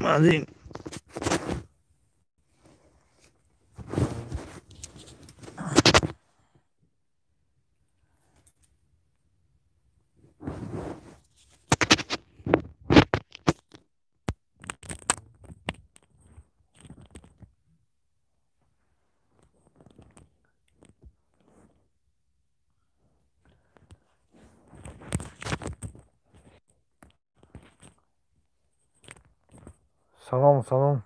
Один. Салом, салом.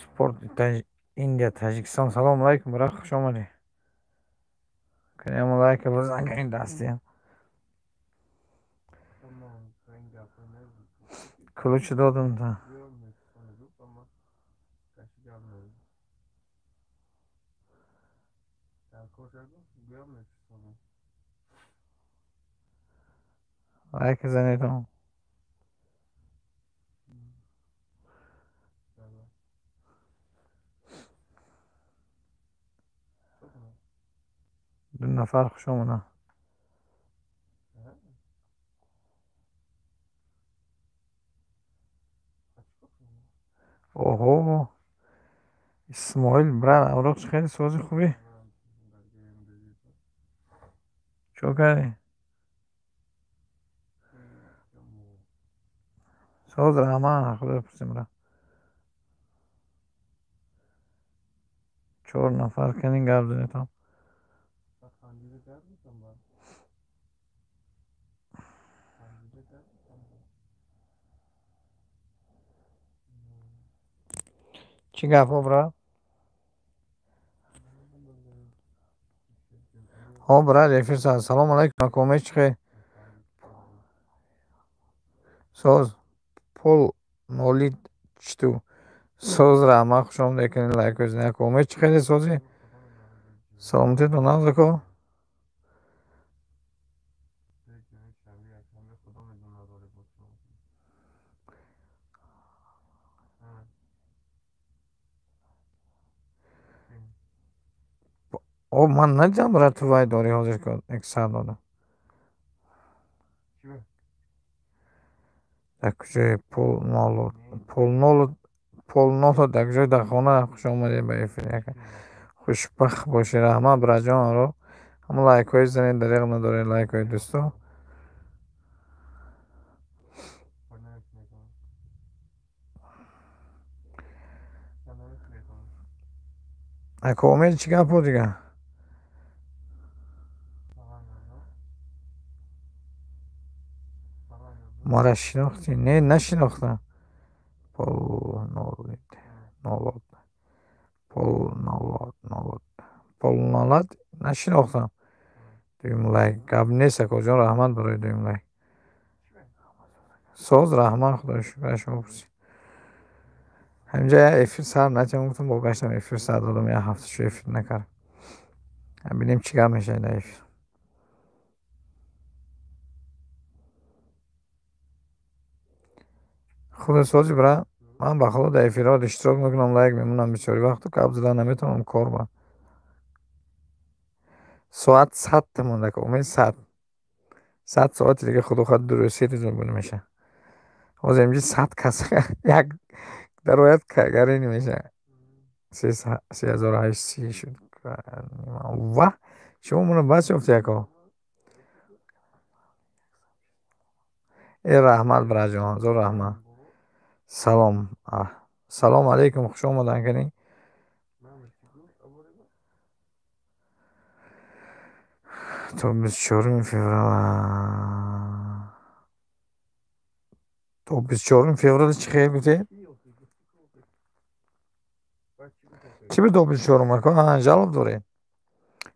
Спорт Индия, Таҷикистон. Салом алайкум, брат, хуш омадӣ. Канем лайка бизан, канем дастиям. Ключ додам та. Лайк занедам. Ду нафар хуш омада. Оҳо, Исмоил, брат, авроқ хеле сози хубӣ? Чо кардӣ? Соз, раҳмат, худо пурсем, брат. Чор нафар канин гап занетам. Чӣ гапҳо, брат? Ҳо, брат, эфир сар. Салом алайкум, акомед чӣ хел? Соз, пол нолид читу. Соз, раҳмат, хуш омадед, канин лайкҳои зани. Акомед чӣ хеле созӣ? Саломатитон нағз, ако? О, ман надидам, брат, ту вай дорӣ ҳозир ки сар додам. Дар куҷое пол нолу пол нолу пол нолу дар куҷои дар хона? Хуш омадед ба эфир. Яка хушбахт бошӣ, раҳмат, братҷон, аро. Ҳамон лайкҳои занед, дареғ надоред лайкҳои дӯсто. Ако Умед, чӣ гапҳо дигар? Маро шинохтӣ? Не, нашинохтам. Пол нолид нолод пол нолод нолод пол нолад нашинохтам. Дуюм лайк гап нест, акоҷон, раҳмат барои дуюм лайк. Соз, раҳмат, худои шукр, шумо пурсид. Ҳаминҷа як эфир сар натиҳам, гуфтам, бо гаштам эфир сар додам, як ҳафта шу эфир накардам. Бинем чӣ гап мешавад дар эфир. Худо сози, брат, ман ба худо дар эфирҳо иштирок мекунам, лайк мемонам бисёри вақту гап зада наметавонам, кор ба. Соат 100 монда, умед 100. 100 соати дига худо хоҳад ду рӯз, се рӯз мебуна мешавад. Ҳозир инҷи 100 кас як дарояд гарини мешавад. 3830 шуд. Ва шумо моно бас ёфти, яко? Э, раҳмат, братҷон, ҳазор раҳмат. Салом. Салом алейкум, хуш омадан кунӣ. То 24 феврал. То 24 феврал чӣ хел гуфтед? Чӣ ба то 24 ако? А, жалоб доред?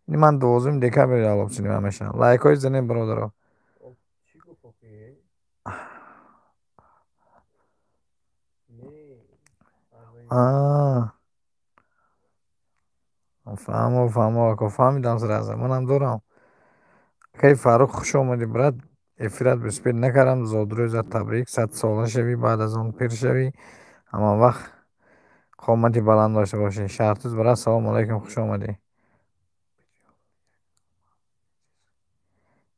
Ини ман 12 декабр жалоб шудем ҳамеша. Лайкҳои занед, бародаро. Фаҳмо, фаҳмо, ако, фаҳмидам сразу. Манам дорам. Акай Фаррух, хуш омадӣ, брат. Эфират беспед накардам. Зодрӯзат табрик, 100 сола шавӣ, баъд аз он пир шавӣ. Ҳама вақт қомати баланд дошта бошӣ. Шаҳртуз, брат, салому алайкум, хуш омадӣ.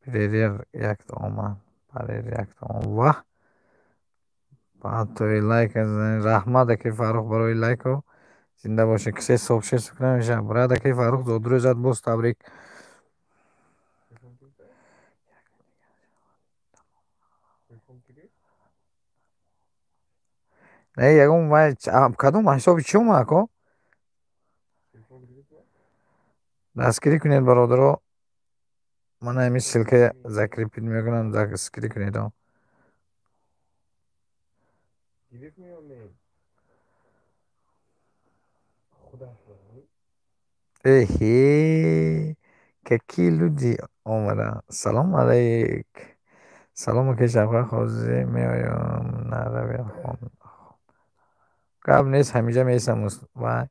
Перерер якта омад. Парер якта омад. Ваҳ! Паҳтои лайк раҳмат, акаи Фаррух, барои лайко. Зинда бошед. Кисе сообщество намешавад. Брат, акаи Фаррух, зодрӯзат боз табрик. Не, ягон вай кадом ҳисоби чӣ омад, ако? Дастгирӣ кунед, бародаро. Ман ҳамин ссылка закрепить мекунам, дастгирӣ кунед. Эҳе, какие люди омаданд. Салом алайк. Салом, акаи Шавқат, ҳозир меоям, наравед. Гап нест, ҳамиҷа меистам. Вай,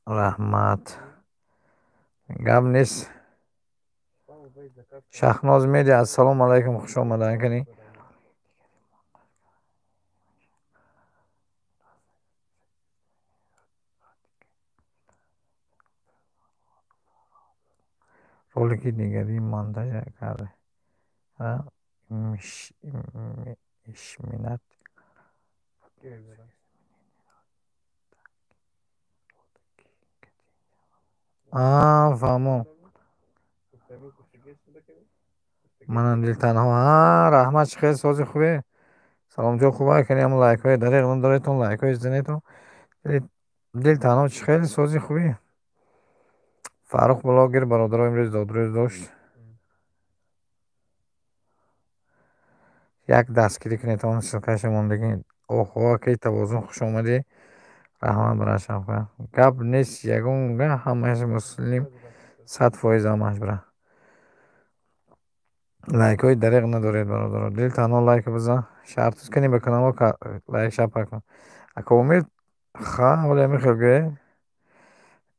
раҳмат. Гап нест. Шахноз Медиа, ассалому алайкум, хуш омадан кани. Ролики дигари монтаж карда ишминат. Фаҳмо. Манам дилтанҳо. Раҳмат, чӣ хел, сози хубе? Саломҷон, хуб кани, ҳамн лайкҳои дареғ надоретон, лайкҳои занетон. Дилтанҳо, чӣ хел, сози хубе? Фаррух блогер, бародаро, имрӯз зодрӯз дошт. Як дастгирӣ кунед, он ссылкаша мондагӣ. Оҳо, акаи Тавозун, хуш омадӣ. Раҳмат, брат Шавқат. Гап нест, ягон ҳамааш муслим, 100% ҳамааш, брат. Лайкҳои дареғ надоред, бародаро. Дил танҳо лайк бизан. Шартуз кани ба канало лайк шапа кун. Ака Умед, ха, ҳоли ҳамин хел гӯе.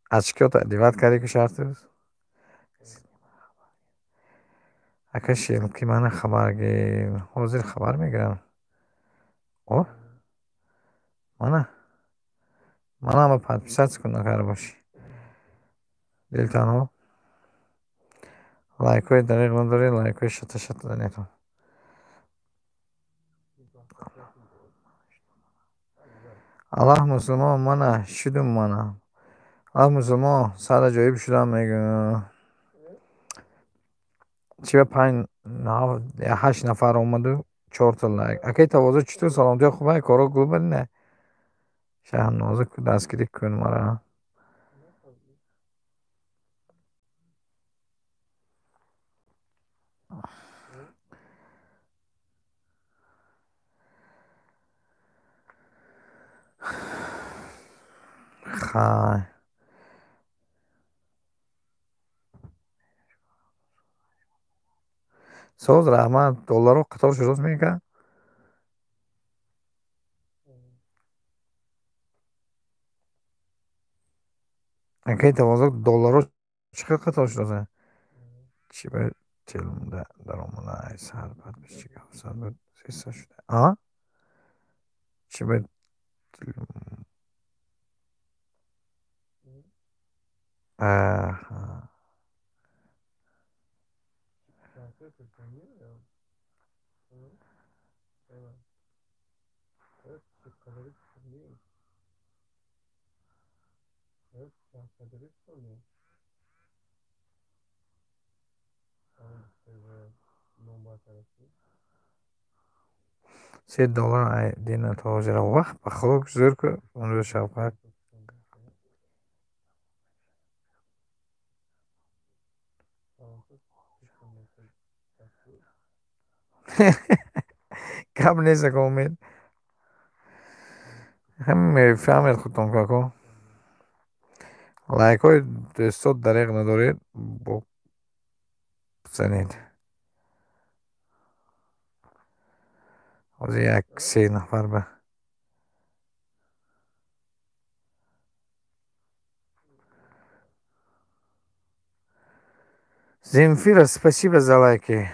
Очкиёта одевать кардӣ ку, Шартуз? Ака Шелки, мана хабар гир. Ҳозир хабар мегирам. О, мана. Мана ҳама подписаться кун, накарда бошӣ. Дил танҳо. Лайкҳои дареғ надоред, лайкҳои шата шата занетон. Аллаҳ мусулмон, мана шудум, мана. Аллаҳ мусулмон, сад аҷоиб шудам, мегӯям. Чи ба панҷ ҳашт нафар омаду чорта лайк. Акаи Тавозу, чӣ ту, саломатиё хуб ай, коро гул бадина? Шаҳноза, дастгирӣ кун мара. Хай. Соз, раҳмат, долларо қатор шуроз мекард? Акаи Тавозу, долларо чӣ хел қатор шудоза? Чӣ ба телмда даромада ай сар подписчик ҳафтсад буд, сесад шуда. А? Чӣ ба Аҳа. $3 ай дина то ҳозира. Вах, ба худо зӯр ку онрӯз, Шавқат. Гап нест, ака Умед. Мефаҳмед худтон ку, ако. Лайкҳои дӯстот дареғ надоред, бо бизанед. Ҳозир як се нафар ба Земфира, спасибо за лайки.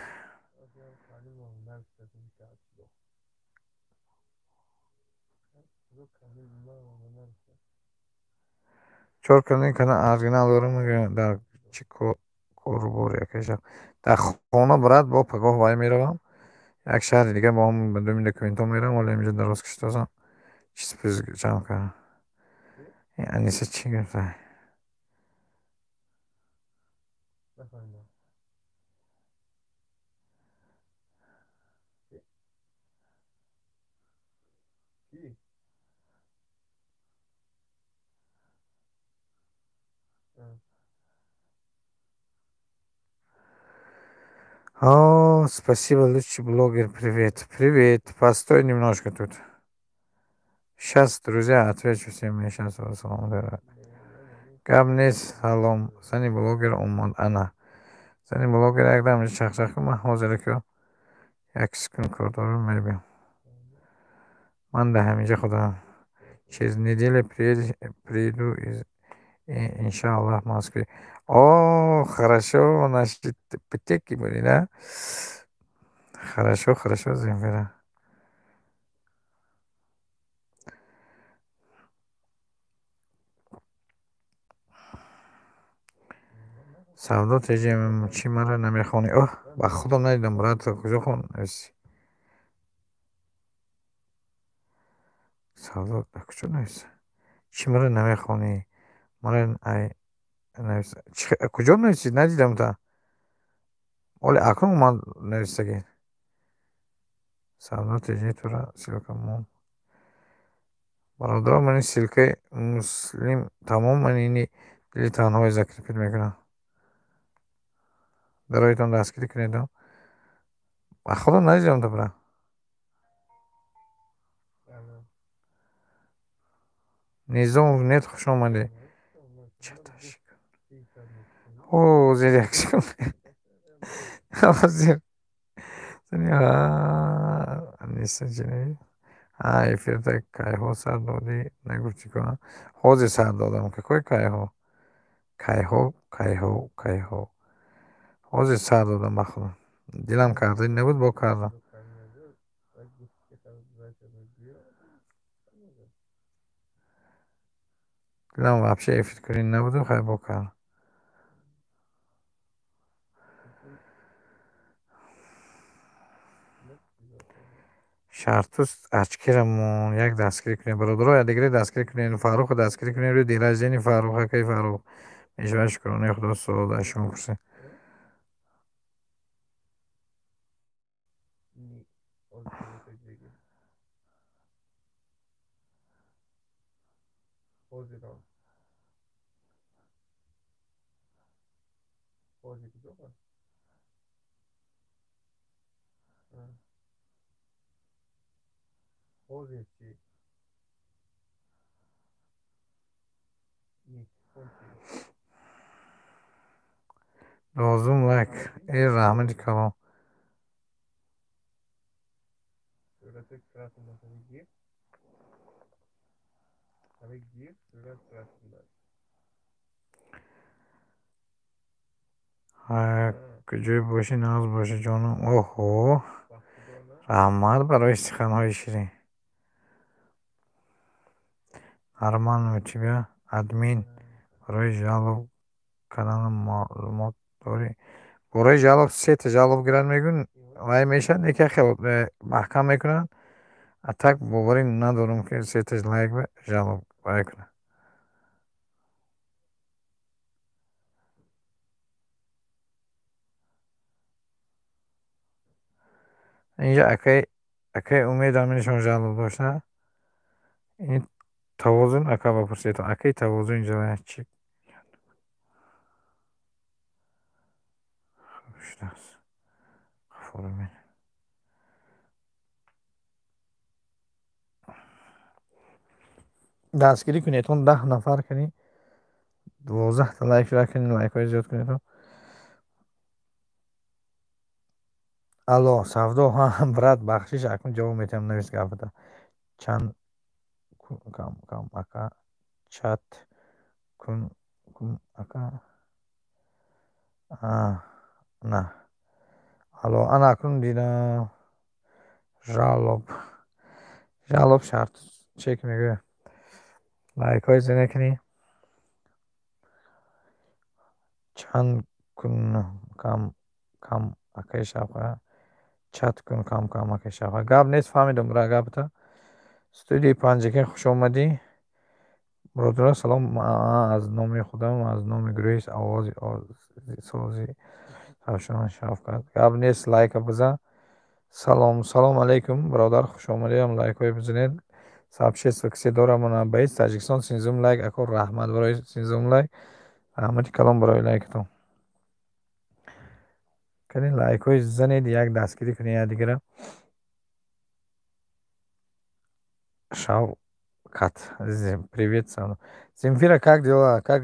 Чор кани кана оригинал дорам, дар чӣ корубори, акаша? Дар хона, брат, бо пагоҳ вай меравам. Як шаҳри дига бо ҳам ба думи документҳо мерам, вале инҷо дароз кишидозам. Чиз пиз ҷамъ кардам. Аниса чӣ гуфта? О, спасибо, лучший блогер, привет. Привет, постой немножко тут. Сейчас, друзья, отвечу всем. Я сейчас салом. Гап нест, салом. Зани блогер омад, ана. Зани блогер якдам чахчах кун, ман ҳозир ки як секунд кор дорам, мебиям. Ман да ҳаминҷа худам. Через неделю приеду из, иншаллах, Москвы. О, хорошо, наши птеки были, да? Хорошо, хорошо, Земфира. Савдо теҷем, чӣ мара намехонӣ? Оҳ, ба худо надидам, брат, куҷо хон нависӣ? Савдо куҷо нависа? Чӣ мара намехонӣ? Мара ай нависа. Куҷо нависӣ? Надидам та. Оле акнун омад нависагӣ. Савдо теҷи тура ссылка мон. Бародаро, мани ссылкаи муслим тамом, ман ини дили танҳое закрепить мекунам. Дароитон дастгирӣ кунед. Ба худо надидам та, бра. Низомов нет, хуш омадӣ. Ҳозир як секунд. Ҳозир. Аниса чӣ? Эфирта кайҳо сар додӣ? Нагуфтӣ ку? Ҳозир сар додам. Какой кайҳо? Кайҳо, кайҳо, кайҳо. Ҳозир сар додам ба худо. Дилам карда набуд, бо кардам. Дилам вообще эфир кунӣ набуду, хай бо кардам. Шартуз очкирамон як дастгирӣ кунед, бародаро, якдигаре дастгирӣ кунед, Фаррухро дастгирӣ кунед, рӯи день рождения Фаррух, акаи Фаррух. Мешавад шукронаи Худо суол аз шумо пурсед. Дувоздум лайк. Э, раҳмати калон. Куҷое бошӣ, нағз бошӣ, ҷонам. Оҳо, раҳмат барои суханҳои ширин. Нормально у тебя, админ. Барои жалоб карданам маълумот дорӣ? Бораи жалоб сета жалоб гиранд, мегӯн, вай мешавад, яке хел маҳкам мекунанд. А так боварӣ надорам, ки сета лайк ба жалоб вай кунад. Инҷа акаи Умедам нишон жалоб дошта. Ин тавозун ака бапурсед. Акаи тавозун инҷа чӣ хуб шудааст. Ғафур. Дастгирӣ кунедон, 10 нафар кунӣ, 12та лайк шуда кунед, лайкҳои зиёд кунедон. Алло, Савдо, ҳа, брат, бахшиш, акнун ҷавоб метиҳам, навис гапата. Чанд кам кам ака чат кун кун ака. На. Алло, ана акнун дидам. Жалоб. Жалоб шарт чек мегӯяд. Лайкҳои зиёд кунӣ. Чанд кун кам кам акаи шаб Чат кун кам-кам, ака Шавкат. Гап нест, фаҳмидам бра гапта. Студияи Панҷакент, хуш омадӣ. Бародарон, салом аз номи худам, аз номи гурӯҳи овози сози Равшан Шавкат. Гап нест, лайка бизан. Салом, салом алейкум, бародар, хуш омадед, лайкҳое бизанед. Сообщество кисе дорам мана баис Таҷикистон 13 лайк, ако раҳмат барои 13 лайк. Раҳмати калон барои лайкатон. Кани лайкҳои занед, як дастгирӣ кунед якдигара. Шавкат, привет, сам. Земфира, как дела? Как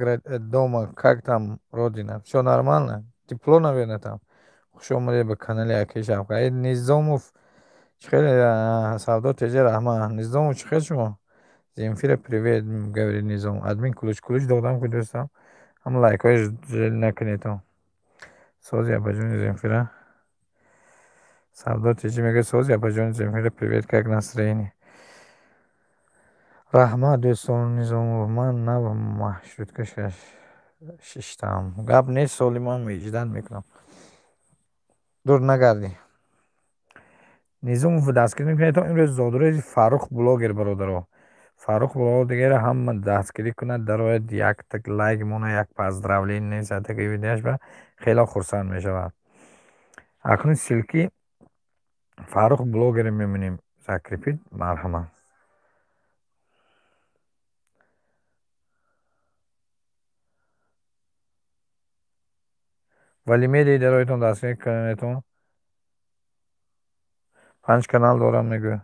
дома? Как там родина? Всё нормально? Тепло, наверное, там. Хуш омадед ба канали акаи Шавкат. Низомов, чӣ хеле савдо теҷа, раҳмат. Низомов, чӣ хел шумо? Земфира, привет, говорит Низом. Админ ключ, ключ додам ку дӯстам. Ҳама лайкҳои жаль накунедон. Сози апаҷони Земфира. Савдо теҷа мегӯяд: сози апаҷони Земфира, привет, как настроение? Раҳмат, дӯстон. Низомов, ман нав маршрутка шиштам. Гап нест, соли ман ждать мекунам. Дур нагардӣ. Низомов дастгирӣ мекунед. Имрӯз зодрӯзи Фаррух блогер, бародаро. Фаррух блогерро ҳама дастгирӣ кунад, дарояд, якта лайк монад, як поздравление нависад таги видеояш, ба хело хурсанд мешавад. Акнун ссылки Фаррух блогерро мебинем. Закрепить, марҳамат. Вале медиҳед дароятон дастгирӣ кунедтон. Панҷ канал дорам, мегӯяд.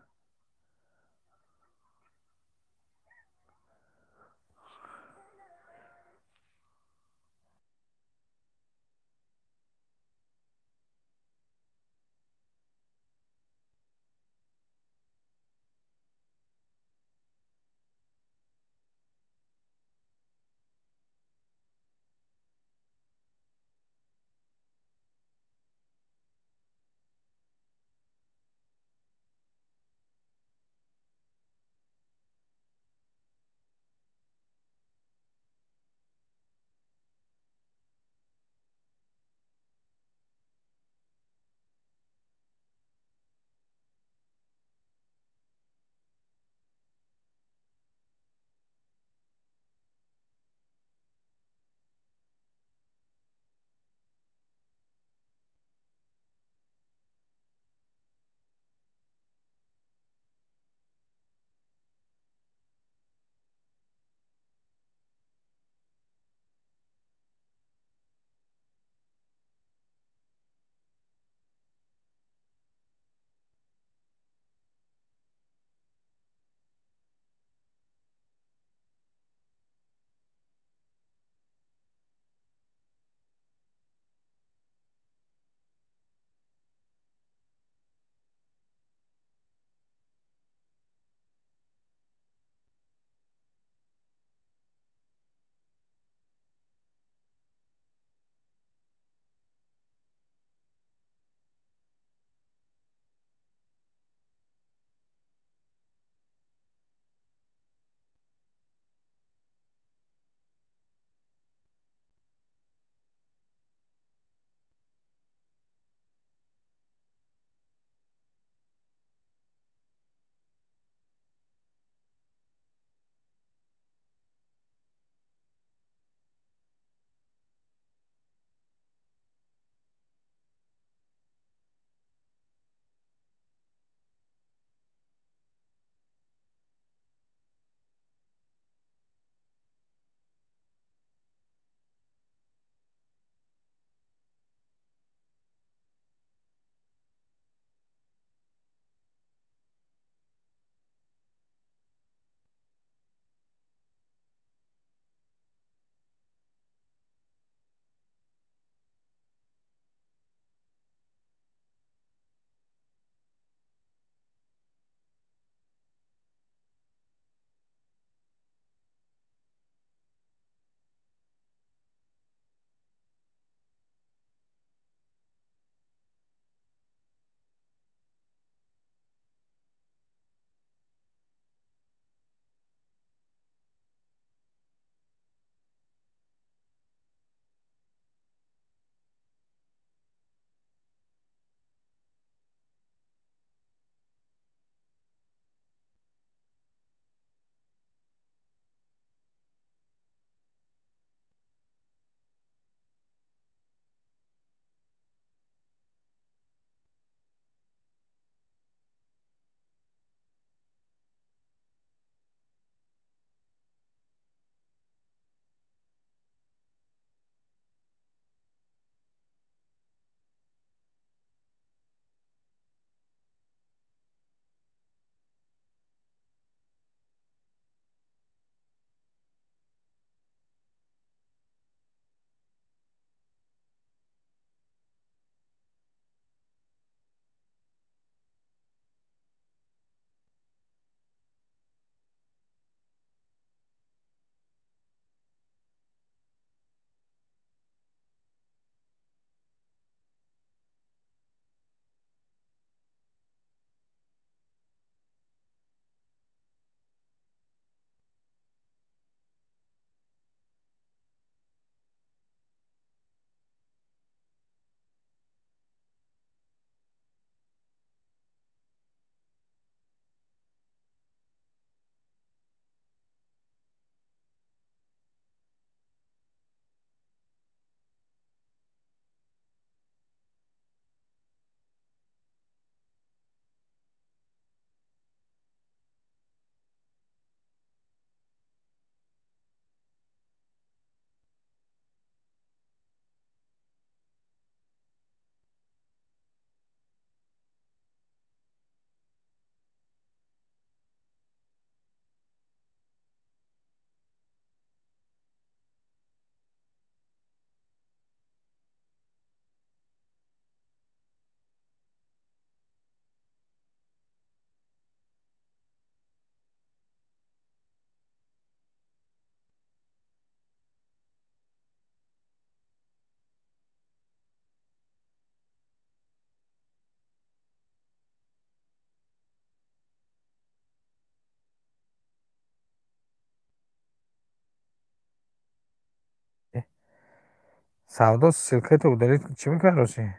Савдо ссылкаито удалить чӣ мекард рости?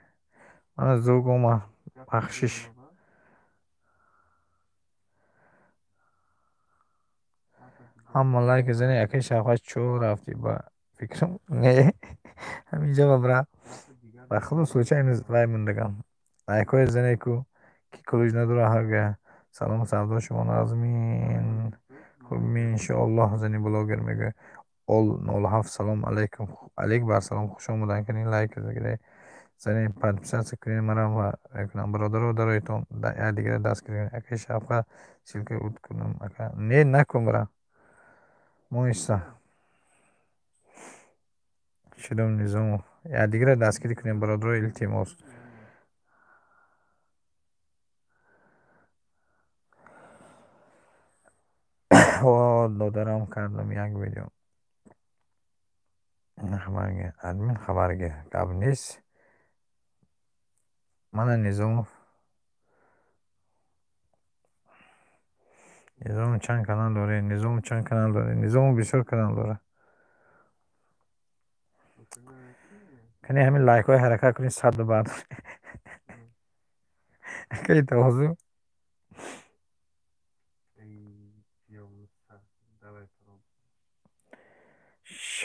Мана звук омад. Бахшиш. Ҳама лайк зани акаи Шавқат чо рафтӣ ба фикрам не ҳаминҷа ба бра. Ба худо случайно вай мондагам. Лайкҳои зане ку ки кулуҷ надора ҳага. Салом Савдо шумо нағзмин. Хуб иншоаллоҳ зани блогер мегӯяд. Ол 07 салом алейкум. Алейк бар салом хуш омадан кунед лайк зане подписаться кунед марам ва мекунам. Бародаро дароитон якдигара дастгирӣ кунед. Акаи Шавқат ссылка уд кунам ака. Не накун бра. Моиса. Шудам Низомов. Якдигара дастгирӣ кунед бародаро илтимос. О додарам кардам як видео. Хабаргир. Админ хабаргир. Гап нест. Мана Низомов. Низомов чанд канал доред? Низомов чанд канал доред? Низомов бисёр канал дорад. Кани ҳамин лайкҳои ҳаракат кунед сад баъд. Акаи тавозӯ.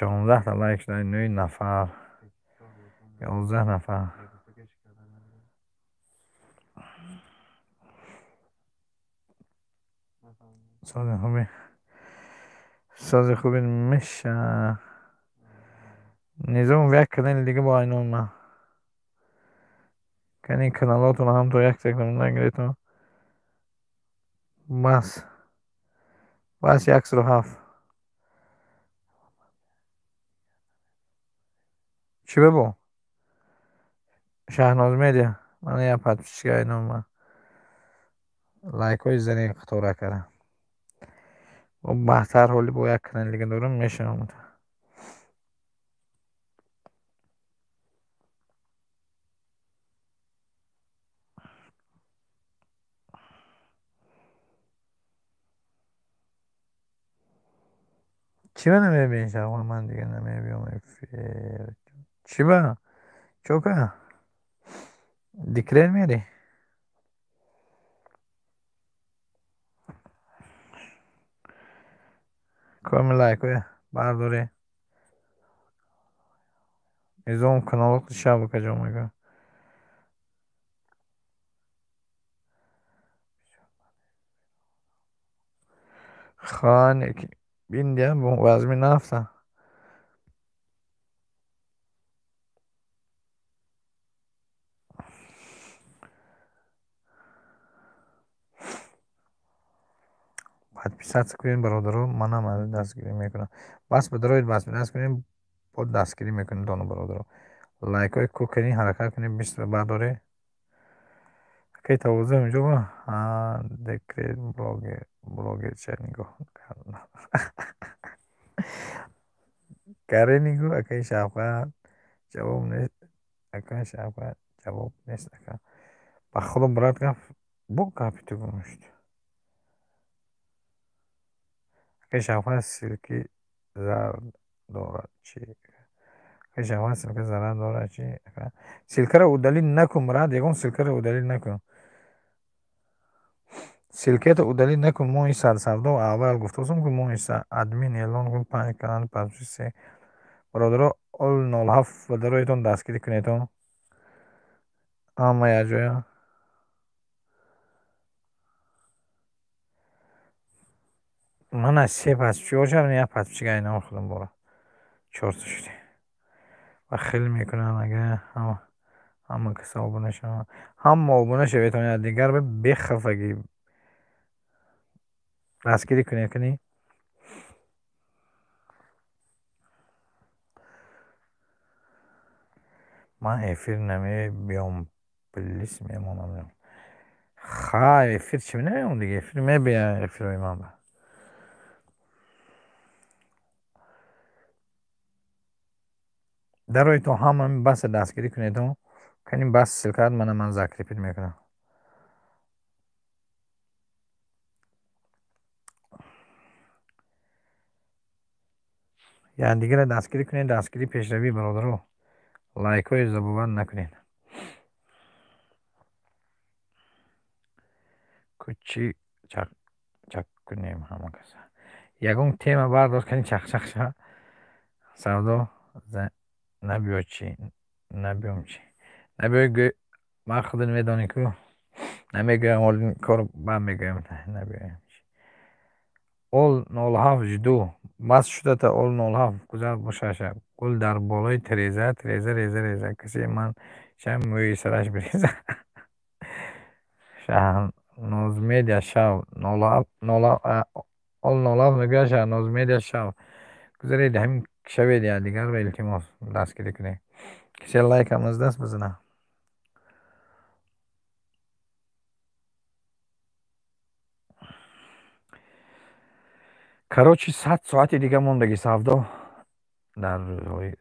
16та лайк шуда, 9 нафар. 11 нафар. Сози хуби. Сози хуби меша. Низомов як канали дига бо айнон ман. Кани каналотон ҳам то як секунд нагиретон. Бас. Бас 107. Чӣ бебо? Шаҳноз медиа. Мана як подписчика айнон ман. Лайкҳои зани қатора кардам. Бо баҳтар ҳоли бо як канали дига дорам мешавам. Чӣ ба намебинӣ Шавқат? Ман дига намебиём эфир. Чӣ ба? Чо ка? Декрет мерӣ? Коми лайкҳоя бардоред. Низом каналҳо шаб каҷо мегӯяд? Хане ки биндиям вазми нафта. Подписаться кунед бародаро, манам аз дастгирӣ мекунам. Бас бадароед, бас даст кунед, бо дастгирӣ мекунед доно бародаро. Лайкҳои ку кунед, ҳаракат кунед, бист бардоред. Акаи тавозӯ ҳаминҷо ба? Декрет блогер, блогерча нигоҳ кардам. Каре нигоҳ, акаи Шавқат ҷавоб нест, акаи Шавқат ҷавоб нест ака. Ба худо брат гап, бо гапи ту гум шуд. Акаи Шавқат ссылки зард дорад чӣ? Акаи Шавқат ссылка зарар дорад чӣ? Ссылкаро удалить накун брат, ягон ссылкаро удалить накун. Ссылкаро удалить накун, моҳи сад савдо аввал гуфтосам ку моҳи админ эълон кун 5 канал подписи. Бародаро ол 07 ба дароитон дастгирӣ кунедон. Ҳама якҷоя. Мана се подписчик бошам, як подписчик айнам худам бора. 4та шудем. Ва хеле мекунанд ага ҳама каса обуна шаванд. Ҳама обуна шаведон якдигар бехафагӣ дастгирӣ кунед кунӣ. Ман эфир намебиём, плис мемонам. Хай, эфир чӣ намеём дига, эфир мебиям эфирҳои ман ба. Дароитон ҳама баса дастгирӣ кунедон. Кани бас ссылкаат мана ман закрепить мекунам. Якдигарро дастгирӣ кунед, дастгирӣ пешравӣ бародаро. Лайкҳои забуват накунед. Кучи чак кунем ҳама каса. Ягон тема бардошт кани чақчақ ша. Савдо набиё чӣ? Набиём чӣ? Набиёй гӯй, ман худат медонӣ ку. Намегӯям, ҳоли кор баъд мегӯям. Набиёем чӣ? Ол 07 жду. Маст шудата ол 07 гузар бошаша. Гул дар болои тиреза, тиреза реза реза. Касе ман шам мӯи сараш биреза. Шаҳнозмедиа шав. Ол 07 мегӯяд Шаҳнозмедиа шав. Гузаред ҳамин шавед якдигарро, илтимос, дастгирӣ кунед. Касе лайкам наздаст бизана. Короче, 100 соати дига мондаги савдо дар рӯзҳои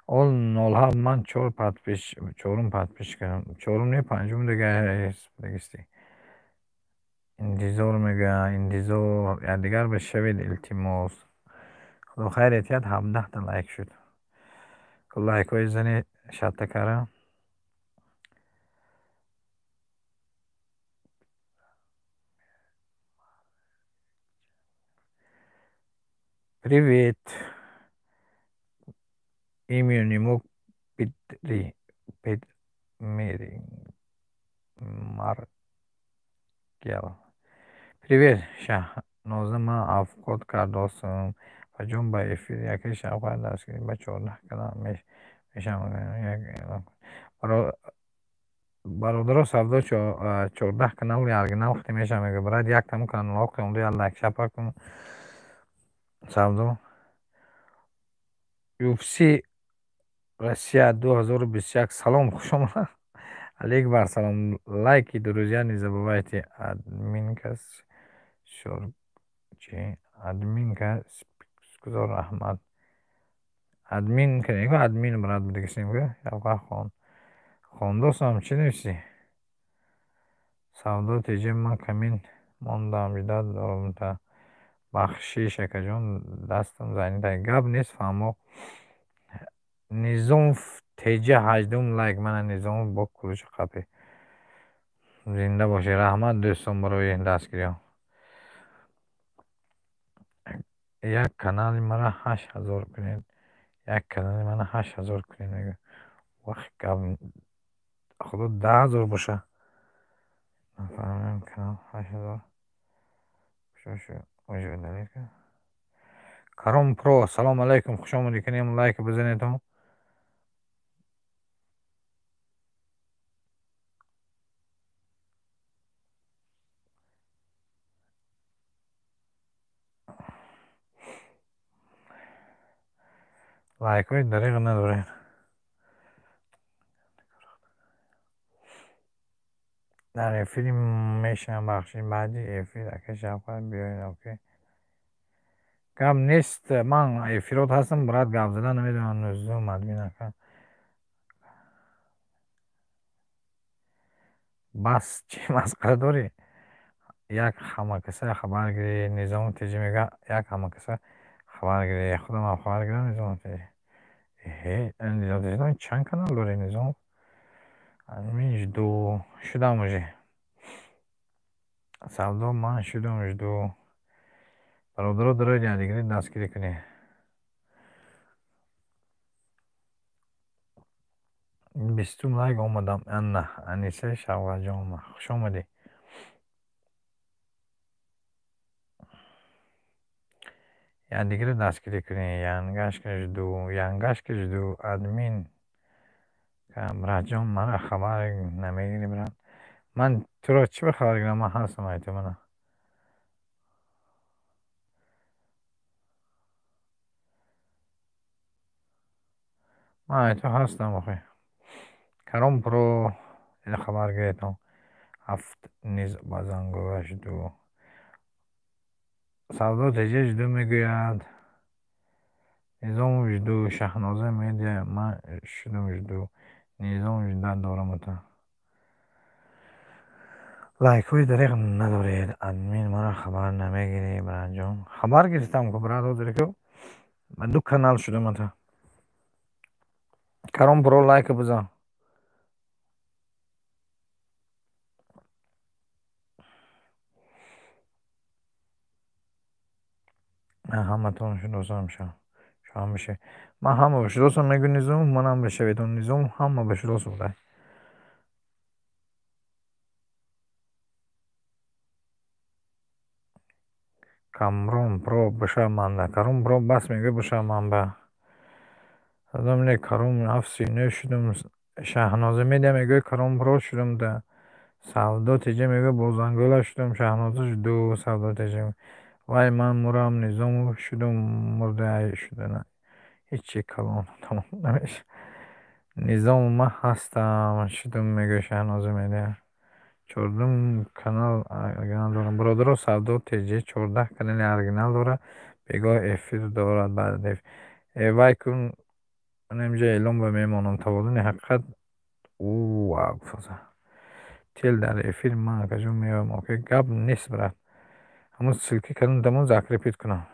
ол 07 ман чор подпис, чорум подписчик, чорум не, панҷум дига дагисти. Интизор мегӯя, интизор, якдигар ба шавед, илтимос. Худо хайр этиҳад, 17та лайк шуд. Лайкҳои зани шатта кара. Привет. Имя не мог Петри, Петмери, Маркел. Привет, Шаҳноза, ман авқот кардосам. Фаҷон ба эфир яке шавқат дастгирӣ ба 14 канал мешавам. Бародаро, савдо 14 канали оригинал хати мешавам. Мегӯяд, брат, як таму каналҳо қиёмду як лайк шапа кун. Савдо. UFC Россия 2021. Салом, хуш омадед. Алейк бар салом. Лайки, друзья, не забывайте. Админка чи? Админка гузор раҳмат. Админка, нигоҳ админ брат будагисем гӯ. Явқа хон. Хондосам чӣ нависӣ? Савдо теҷа ман камин мондам, ждать дорам та. Бахшиш, акаҷон, дастам занята. Гап нест, фаҳмо. Низомов теҷа ҳаждум лайк. Мана Низомов бо кулуши қапи. Зинда бошед. Раҳмат, дӯстон, барои дастгириҳо. Як канали мара 8000 кунед. Як канали мана 8000 кунед мегӯяд. Вах гап худо 10 000 боша. Нафаҳмидам, канал 8000. Каром Про, салом алейкум, хуш омадӣ. Канем лайк бизанедон. Лайкҳои дариғ надоред. Дар эфири мешавам, бахши баъди эфир ака Шавқат биёед, оке. Гап нест, ман эфирот ҳастам, брат, гап задан намедонам. Нӯздум админ ака. Бас чӣ масхара дорӣ? Як ҳамакаса хабар гирӣ. Низому теҷа мегӯяд, як ҳамакаса хабар гирӣ. Худам ҳам хабар гирам, Низому теҷа. Эҳе, Низом теҷа чанд канал дорӣ, Низом? Админ жду. Шудам уже. Савдо ман шудам жду. Бародаро, дарои якдигарӣ дастгирӣ кунед. 20-ум лайк омадам. Анна, Аниса Шавқатҷон, хуш омадӣ. Якдигарро дастгирӣ кунед. Янгашка жду, янгашка жду, админ. Братҷон, мара хабар намегирӣ, брат? Ман туро чӣ ба хабар гирам? Ман ҳастам ай ту мана. Ман ай ту ҳастам охи. Каром Про хабар гиретон. Ҳафт низ ба зангора жду. Савдо теҷа жду мегӯяд. Низомов жду, Шаҳноза медиа ман шудам жду. Низом ждать дорам та. Лайкҳои дареғ надоред. Админ маро хабар намегирӣ, братҷон. Хабар гирифтам ку, брат, ҳозир ку. Ба ду канал шудам ата. Каром Про лайка бизан. Ман ҳаматон шиносам шоҳам бишавед. Ман ҳама ба шиносам мегӯ Низом, манам бишаведон Низом, ҳама ба шинос будай. Камрон Про бишав манда. Каром Про бас мегӯ бишав манба. Одам не Каром 739 шудам. Шаҳноза медиа мегӯ Каром Про шудам да. Савдо теҷа мегӯ Бозангола шудам. Шаҳноза ду Савдо теҷа. Вай ман мурам Низомов шудам мурда шудана. Ҳечи калон тамом намешавад. Низом ман ҳастам шудам мегӯ Шаҳноза медиа. 14 канал оригинал дорам. Бародаро Савдо теҷа 14 канали оригинал дорад. Бегоҳ эфир дорад баъд эфир. Вай кун инҷа эълон ба мемонам. Тавозуни ҳақиқат ва гуфтаса. Тел дар эфир ман акаҷон меоям. Окей, гап нест брат. Ҳамун ссылки кардам тамон закрепить кунам.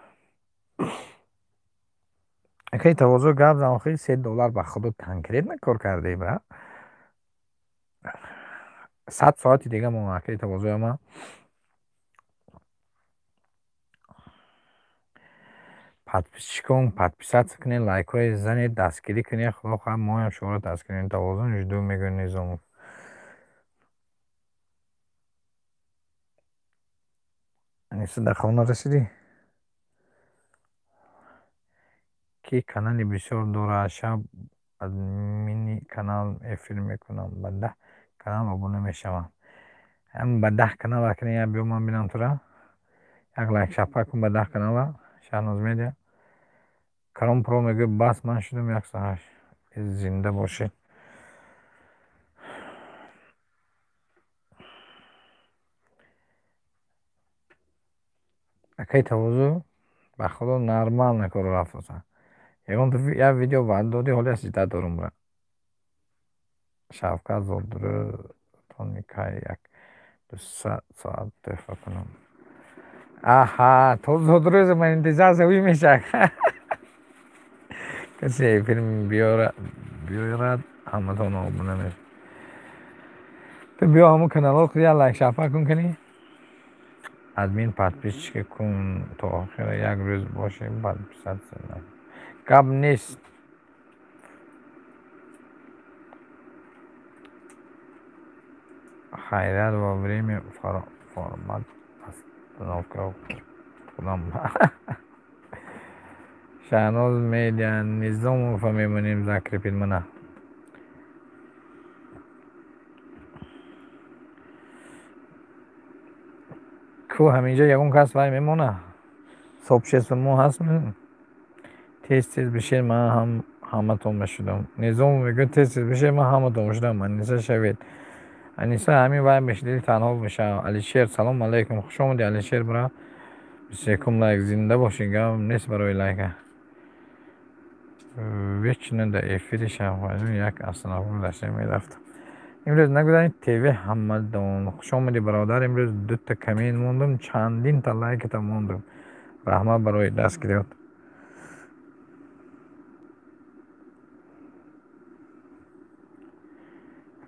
Акай тавозу гап зан охи $3 ба худо конкретно кор кардӣ брат. 100 соати дига мо акай тавозуя ман. Подписчикон подписаться кунед, лайкҳои занед, дастгирӣ кунед. Худо хоҳад моям шуморо дастгирӣ кунем. Тавозун жду мегӯ Низомов. Аниса дар хона расидӣ? Ки канали бисёр дорад. Шаб админи канал эфир мекунам. Ба 10 канал обуна мешавам. Ҳам ба 10 канал акне я биё ман бинам тура. Як лайк шапа кун ба 10 канала. Шаҳноз медиа. Каром Про мегӯ бас ман шудам 108. Зинда бошед. Акай тавозу ба худо нормально корро рафтоса. Ягон як видео ваъда додӣ, ҳоло сита дорум бра. Шавкат зодрӯтони кай як 200 соат тӯҳфа кунам. Аҳа, то зодрӯза ман интизор савӣ мешак. Касе эфир биёрад ҳаматон обуна мешавад. Ту биё ҳамун каналҳо як лайк шапа кун кунӣ. Админ подписчика кун то охира як рӯз бошем подписаться накун. Гап нест. Хайрат во время формат остановка худам. Шаҳноз медиа Низомова мемонем закрепить мана. Ку ҳаминҷо ягон кас вай мемона. Сообщество мо ҳаст. Тез тез бишед ман ҳам ҳаматон мешудам. Низом мегӯяд тез тез бишед ман ҳаматон мешудам. Аниса шавед. Аниса ҳамин вай мешидили танҳо мешавад. Алишер салом алейкум. Хуш омадӣ Алишер бра. 21 лайк зинда бошӣ. Гап нест барои лайка. Вечно дар эфири шавқаҷон як остановка гузашта мерафтам. Имрӯз нагузаред ТВ Ҳамадон. Хуш омадӣ бародар. Имрӯз дута коммент мондум, чандинта лайката мондум. Раҳмат барои дастгириёт.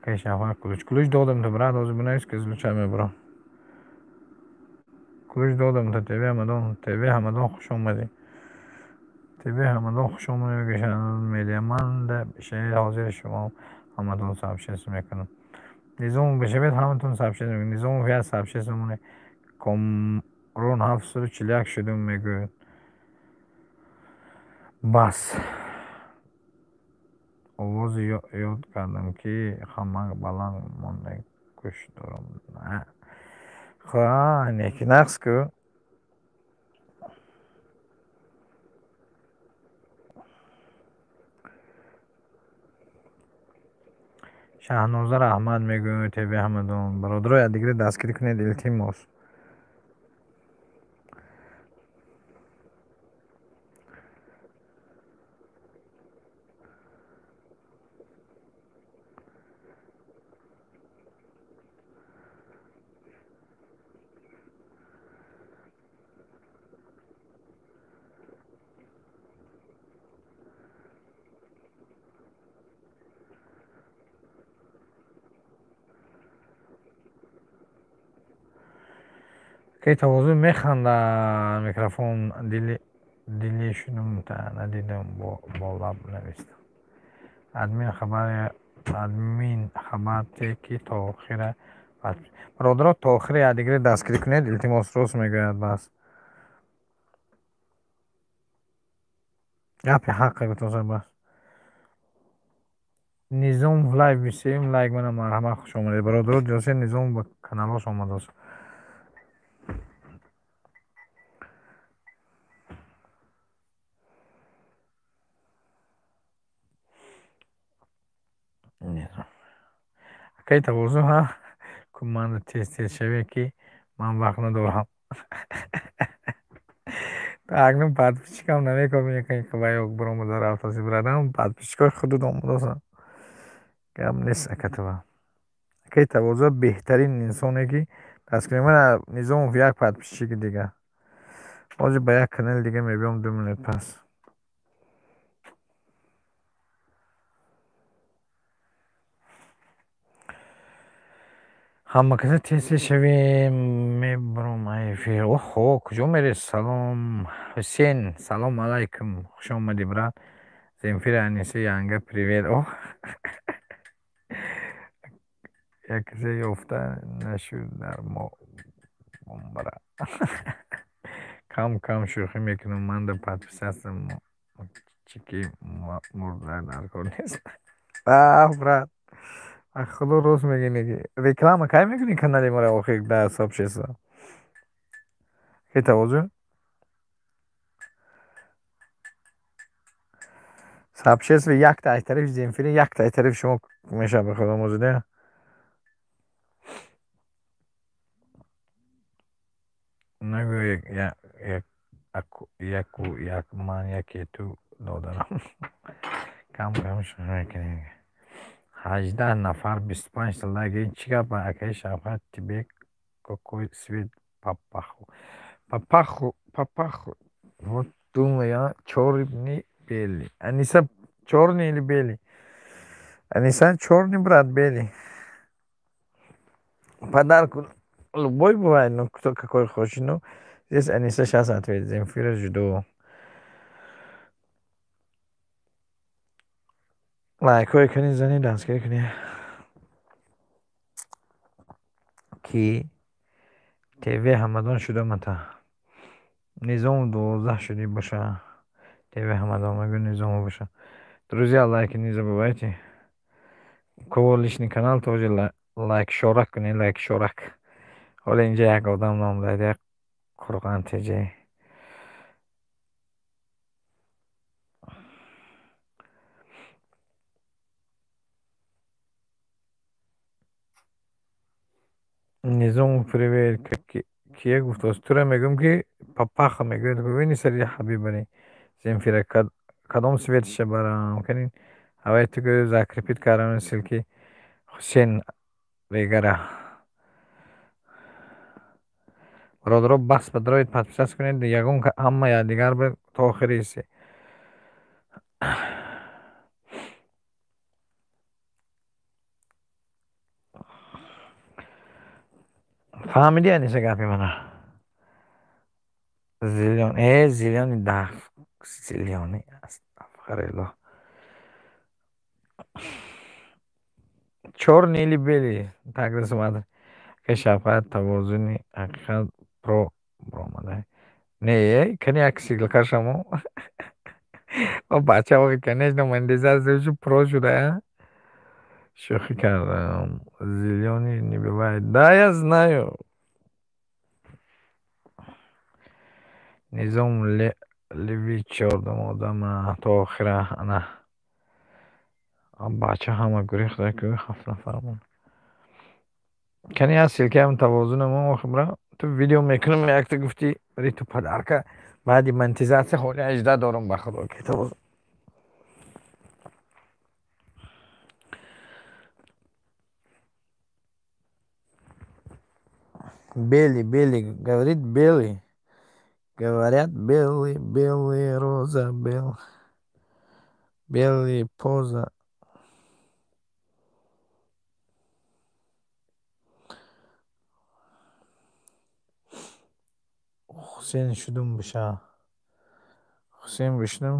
Акай Шавқат ключ. Ключ додам ту брат, ҳозир бинавис ки ключа мебарам. Ключ додам ту ТВ Ҳамадон. ТВ Ҳамадон хуш омадӣ. ТВ Ҳамадон хуш омадӣ. Медиа ман да шаҳри ҳозири шумо ҳаматон сообщество мекунам. Низом бишавед ҳаматон сообщество мекунам. Низомов як сообщество монед. Комрон 741 шудум мегӯяд. Бас. Овози ёд кардам ки хамак баланд монда гӯш дорам. Ха, неки нақс ку. Шаҳноза раҳмат мегӯяд ТВ Ҳамадон. Бародаро якдигарро дастгирӣ кунед илтимос. Ки тавозун механда микрофон дили шудум та надидам бо лаб навистам. Админ хабар те ки то охира бародаро то охира якдигаре дастгирӣ кунед, илтимос рост мегӯяд бас. Гапи ҳаққа гуфтоса бас. Низом лайв бисем лайк мана марҳамат хуш омадед бародаро ҷосе Низом ба каналош омадааст. Акаи тавозун ҳа куманда тез тез шаве ки ман вақт надорам. Акнун подписчикам намекобем ва биромада рафтаси брадам подписчикои худут омадасанд. Гап нест акатова. Акаи тавозун беҳтарин инсоне ки дастгирӣ мана Низомов як подписчики дига. Ҳозир ба як канали дига мебиём 2 минут пас. Ҳама каса тез тез шавем мебаром эфир. Оҳо куҷо мерӣ? Салом Ҳусен, салом алайкум. Хуш омадӣ брат. Земфира Аниса янга привет. Оҳ як касе ёфта нашуд дар мо бомбара. Кам кам шӯхӣ мекунам ман да подписаться чики мурда дар кор нест. Баҳ брат. Худо рост мегӯӣ. Реклама кай мекунӣ канали маро охир дар сообщество? Ки тавозун? Сообщество якта аз тарафи Земфира, якта аз тарафи шумо мешавад ба худо мозида. Нагӯ яку як ман яке ту додарам. Кам кам шӯхӣ мекунем. 18 нафар 25 лайк. Ин чӣ гап акаи Шавкат тебе какой свет папаху? Папаху, папаху. Вот думаю я, чёрный белый. Аниса чёрный или белый? Аниса чёрный, брат, белый. Подарок любой бывает, ну кто какой хочет. Ну здесь Аниса сейчас ответит. Земфира жду. Лайкҳое кунед, зани дастгирӣ кунед ки ТВ Ҳамадон шуда мата. Низом 12 шудӣ боша. ТВ Ҳамадон мегӯ Низому боша. Друзья, лайки не забывайте. У кого личный канал тоже лайк шорак кунед, лайк шорак. Ҳоло инҷа як одам ном дад, як Қурғон ТЖ. Низому привет. Кия гуфтааст? Тура мегӯям ки папаха мегӯяд. Бибини сари ҳабибани Земфира кадом светиша барам? Канин ҳавай ту гӯ закрепить кардам ссылки Ҳусен Регара. Бародаро бас ба дароед подписаться кунед ягон ҳама якдигар ба то охири ҳиссе. Фаҳмидӣ Аниса гапи мана? Зилён, зилёни даф, зилёни астағфируллоҳ. Чёрный или белый? Так смотри. Ка шафқат тавозуни ҳақиқат про баромада. Не, кани як сиглка шамо. О бача охи конечно монетизация про шуда. Шӯхӣ кардам. Зелёный не бывает. Да, я знаю. Низом леви чордам одама то охира ана. Бача ҳама гурехта ку 7 нафар мон. Кани аз ссылкаам тавозунам охи бра. Ту видео мекунам якта гуфтӣ бари ту подарка баъди монетизация ҳоли 18 дорам ба худо ки тавозун. Белый, белый, говорит белый. Говорят белый, белый, роза, белый. Белый, поза. Ҳусейн шудум биша. Ҳусейн бишудум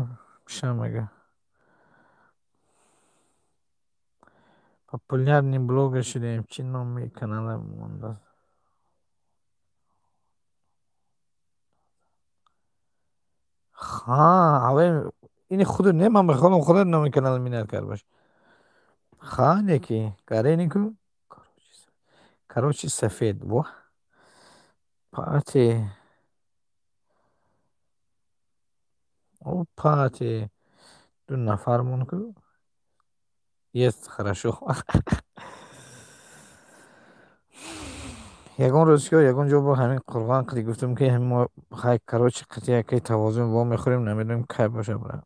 биша мега. Популярный блогер шудем. Чӣ номи канала мондааст? Ха, ини худу не, ман мехоҳам худат номи канала минат кард бошӣ. Ха, неки. Гарени ку? Короче, сафед. Во. Пати. О, пати. Ду нафар мон ку? Есть, хорошо. Ягон рӯз ки ягон ҷо бо ҳамин қурғон қити гуфтам, ки ҳамин мо хай, короче, қити якай тавозун во мехӯрем, намедонем кай боша, бра.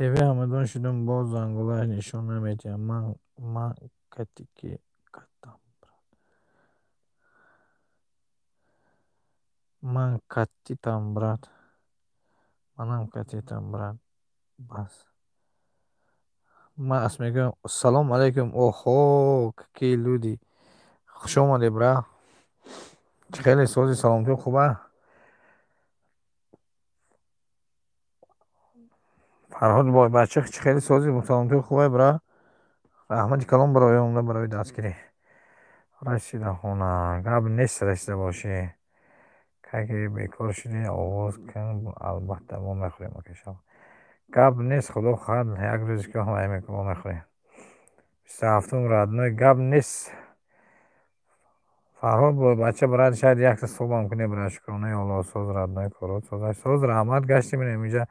ТВ Ҳамадон шудум, боз зангулааш нишон намедиҳам. Ман катики катам, брат. Ман катитам, брат. Манам катитам, брат. Бас. Ман ас мегӯям, салом алейкум. Оҳо, какие люди. Хуш омадӣ, бра. Чӣ хеле сози, саломатӣ хуба? Фарҳод бойбача, чӣ хеле сози, саломатӣ хуба, бра? Раҳмати калон барои омада, барои дастгирӣ. Расида хона. Гап нест, расида бошӣ. Кай ки бекор шудӣ, овоз кун, албатта мо мехӯрем, акашав. Гап нест, худо хоҳад, як рӯзе ки мо мехӯрем. 27-ум, родной, гап нест. Фарҳод бойбача, брат, шояд якта суҳбам кунем, брат, шукронаи Аллоҳ, соз, родной, корот соз. Соз, раҳмат, гаштем инҷа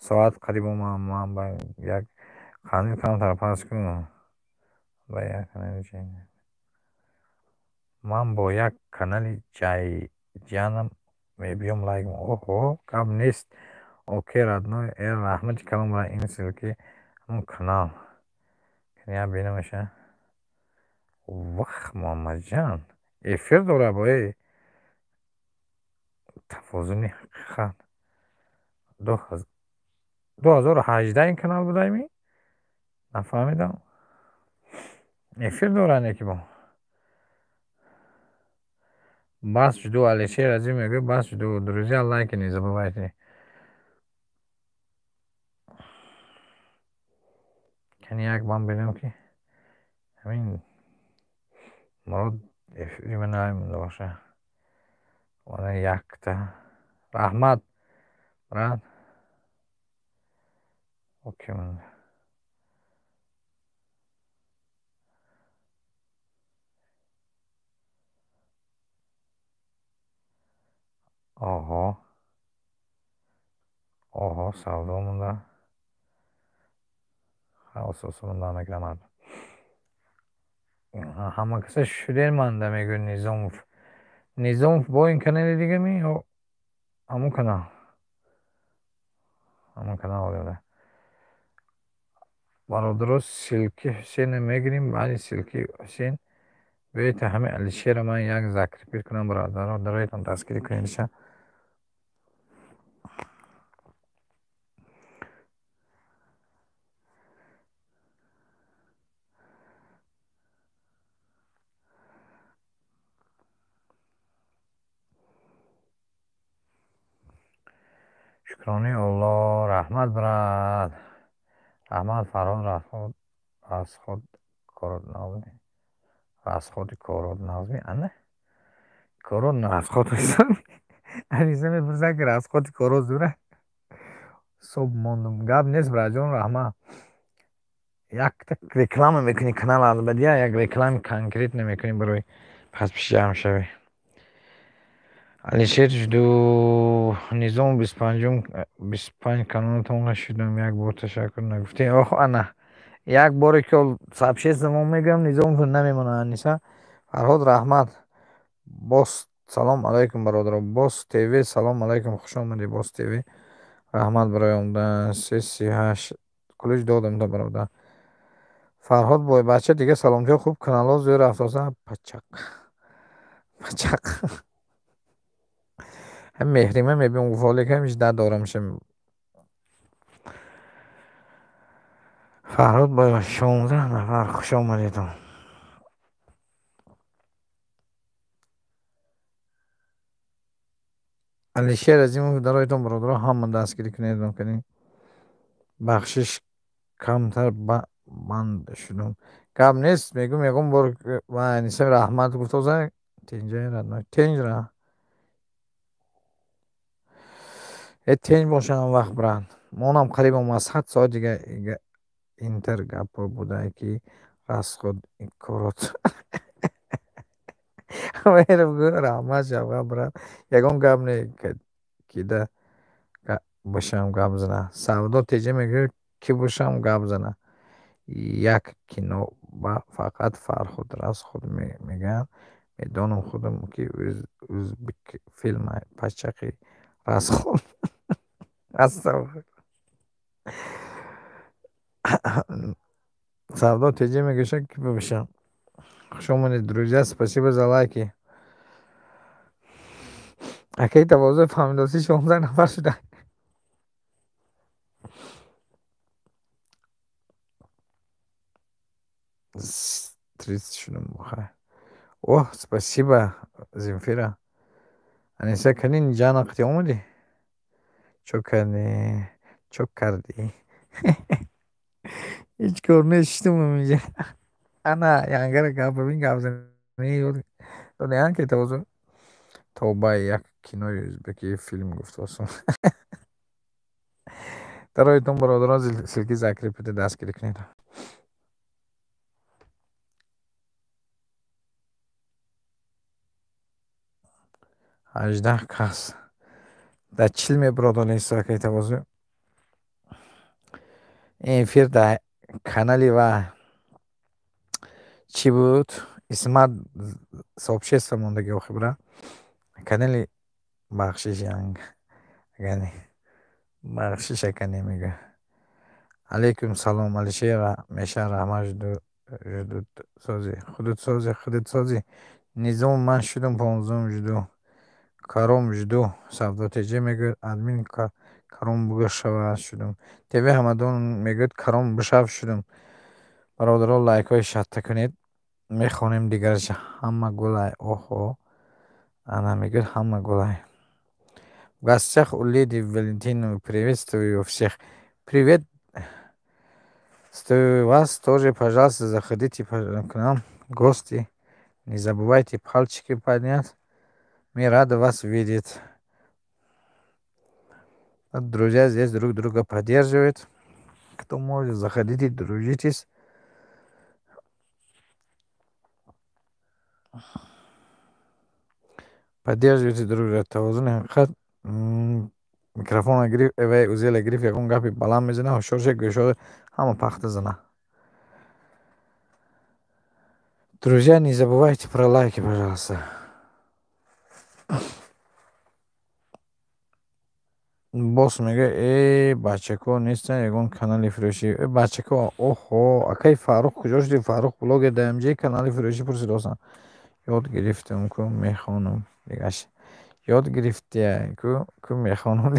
соат қариб омад, ман ба як қандил камтар пас кун. Ба як канали ман бо як канали ҷайҷанам мебиём лайк. Оҳо, гап нест. Окей, родной, э раҳмати калон, брат, ин ссылки ҳамон канал. Я бинамаша. Вах, Муҳаммадҷан. Эфир дора бо э. Тавозуни ҳақиқат. 2018 ин канал будайми? Нафаҳмидам. Эфир дора неки бо. Бас жду, Алишер Азим мегӯяд, бас жду. Друзья, лайки не забывайте. Кани як ман бинам, ки ҳамин Мурод эфири ман намемонда боша. Вана якта. Раҳмат, брат. Окей, монда. Оҳо. Оҳо, савдо монда. Ососа монда мегирам. Ҳама каса шуден манда, мегӯяд Низомов. Низомов бо ин канали дига ми ё ҳамон канал? Ҳамон канал ода. Бародаро, ссылки Ҳусейна мегирем, баъди ссылки Ҳусейн биёед ҳамин Алишера ман як закрепить кунам, бародаро, дароятон дастгирӣ кунедша. Шукронаи Аллоҳ, раҳмат, брат. Раҳмат, Фарҳод, расход корот нағзми. Расходи корот нағзми, ана? Корот расход Аниса мепурсад, ки расходи корот зура? Соб мондум. Гап нест, братҷон, раҳмат. Якта реклама мекунӣ канал албадия, як реклами конкретно мекунӣ барои паспиш ҷамъ шавӣ. Алишер жду Низом 25-ум, 25 каналатонга шудам, як бор ташаккур нагуфтӣ. Оҳ, ана. Як боре ки сообщение мо мегӯям, Низом намемонад, Аниса. Фарҳод, раҳмат. Бос, салом алайкум, бародаро. Бос ТВ, салом алайкум, хуш омадӣ, Бос ТВ. Раҳмат барои омадан. 338 ключ додам та, бародар. Фарҳод бойбача, дига саломатиҳо хуб, каналҳо зӯр рафтоса. Пачақ. Пачақ. Меҳрима мебиём гуфт, ҳоле кам ждать дорам шам. Фарҳод бо 16 нафар хуш омадедон. Алишер Азимов дароятон бародаро ҳама дастгирӣ кунед кунед. Бахшиш камтар банд шудум. Гап нест, мегӯм ягон бор ва Аниса раҳмат гуфтоза тинҷа радно тинҷ ра. Э тинҷ бошам вақт брат. Монам қариб омад 100 соат дига интер гапо буда ки расход корот. Раҳмат шавға брат. Ягон гап не кида бошам гап зана. Савдо теҷа мегӯяд ки бошам гап зана. Як кино ба фақат Фарҳод расход мегӯянд. Медонам худам ки ӯзбек филм пачақи расход. Астағфируллоҳ. Савдо теҷа мегӯяд ки бошам. Хуш омадед, друзья, спасибо за лайки. Акаи тавозӯ фаҳмидоси 16 нафар шуда. Тридцать шудам бухай. О, спасибо, Земфира. Аниса, кани ҷана қати омадӣ? Чо кардӣ? Чо кардӣ? Ҳеҷ кор нештум инҷа. Ана, янгара гап бибин, гап занӣ ёд додаян ки тавозӯ. Тавба як кинои ӯзбекӣ филм гуфтосум. Дароятон бародарон ссылки закрепите дастгирӣ кунед. 18 кас. Дар 40 мебуродон акаи тавозӯ. Ин эфир дар канали ва чӣ буд? Исмат сообщество мондаги охи бра. Канали бахшиш янг. Агани. Бахшиш акане мега. Алейкум салом Алишер меша раҳмат ждут сози. Худут сози, худут сози. Низом ман шудум 15 жду. Каром жду. Савдо теҷа мегӯяд админ каром бушава шудум. ТВ Ҳамадон мегӯяд каром бушав шудум. Бародаро лайкҳои шатта кунед. Мехонем дигараш ҳама гулай. Оҳо. Ана мегӯяд ҳама гулай. В гостях у леди Валентины приветствую всех. Привет. Вас тоже, пожалуйста, заходите к нам в гости. Не забывайте пальчики поднять. Мы рады вас видеть. Вот, друзья здесь друг друга поддерживают. Кто может, заходите, дружитесь. Поддерживайте друг друга. Тавозуни ҳақиқат микрофона гирифт, эвай узела гирифт, ягон гапи баланд мезана, ҳушёр ша, гӯшҳо ҳама пахта зана. Друзья, не забывайте про лайки, пожалуйста. Босс мегӯяд, э бачако нестанд ягон канали фурӯшӣ. Э бачако, оҳо, акаи Фаррух куҷо шудӣ? Фаррух блогер дар Мҷ канали фурӯшӣ пурсидосам. Ёд гирифтам ку мехонам. Дигаш ёд гирифтия ку ку мехонам.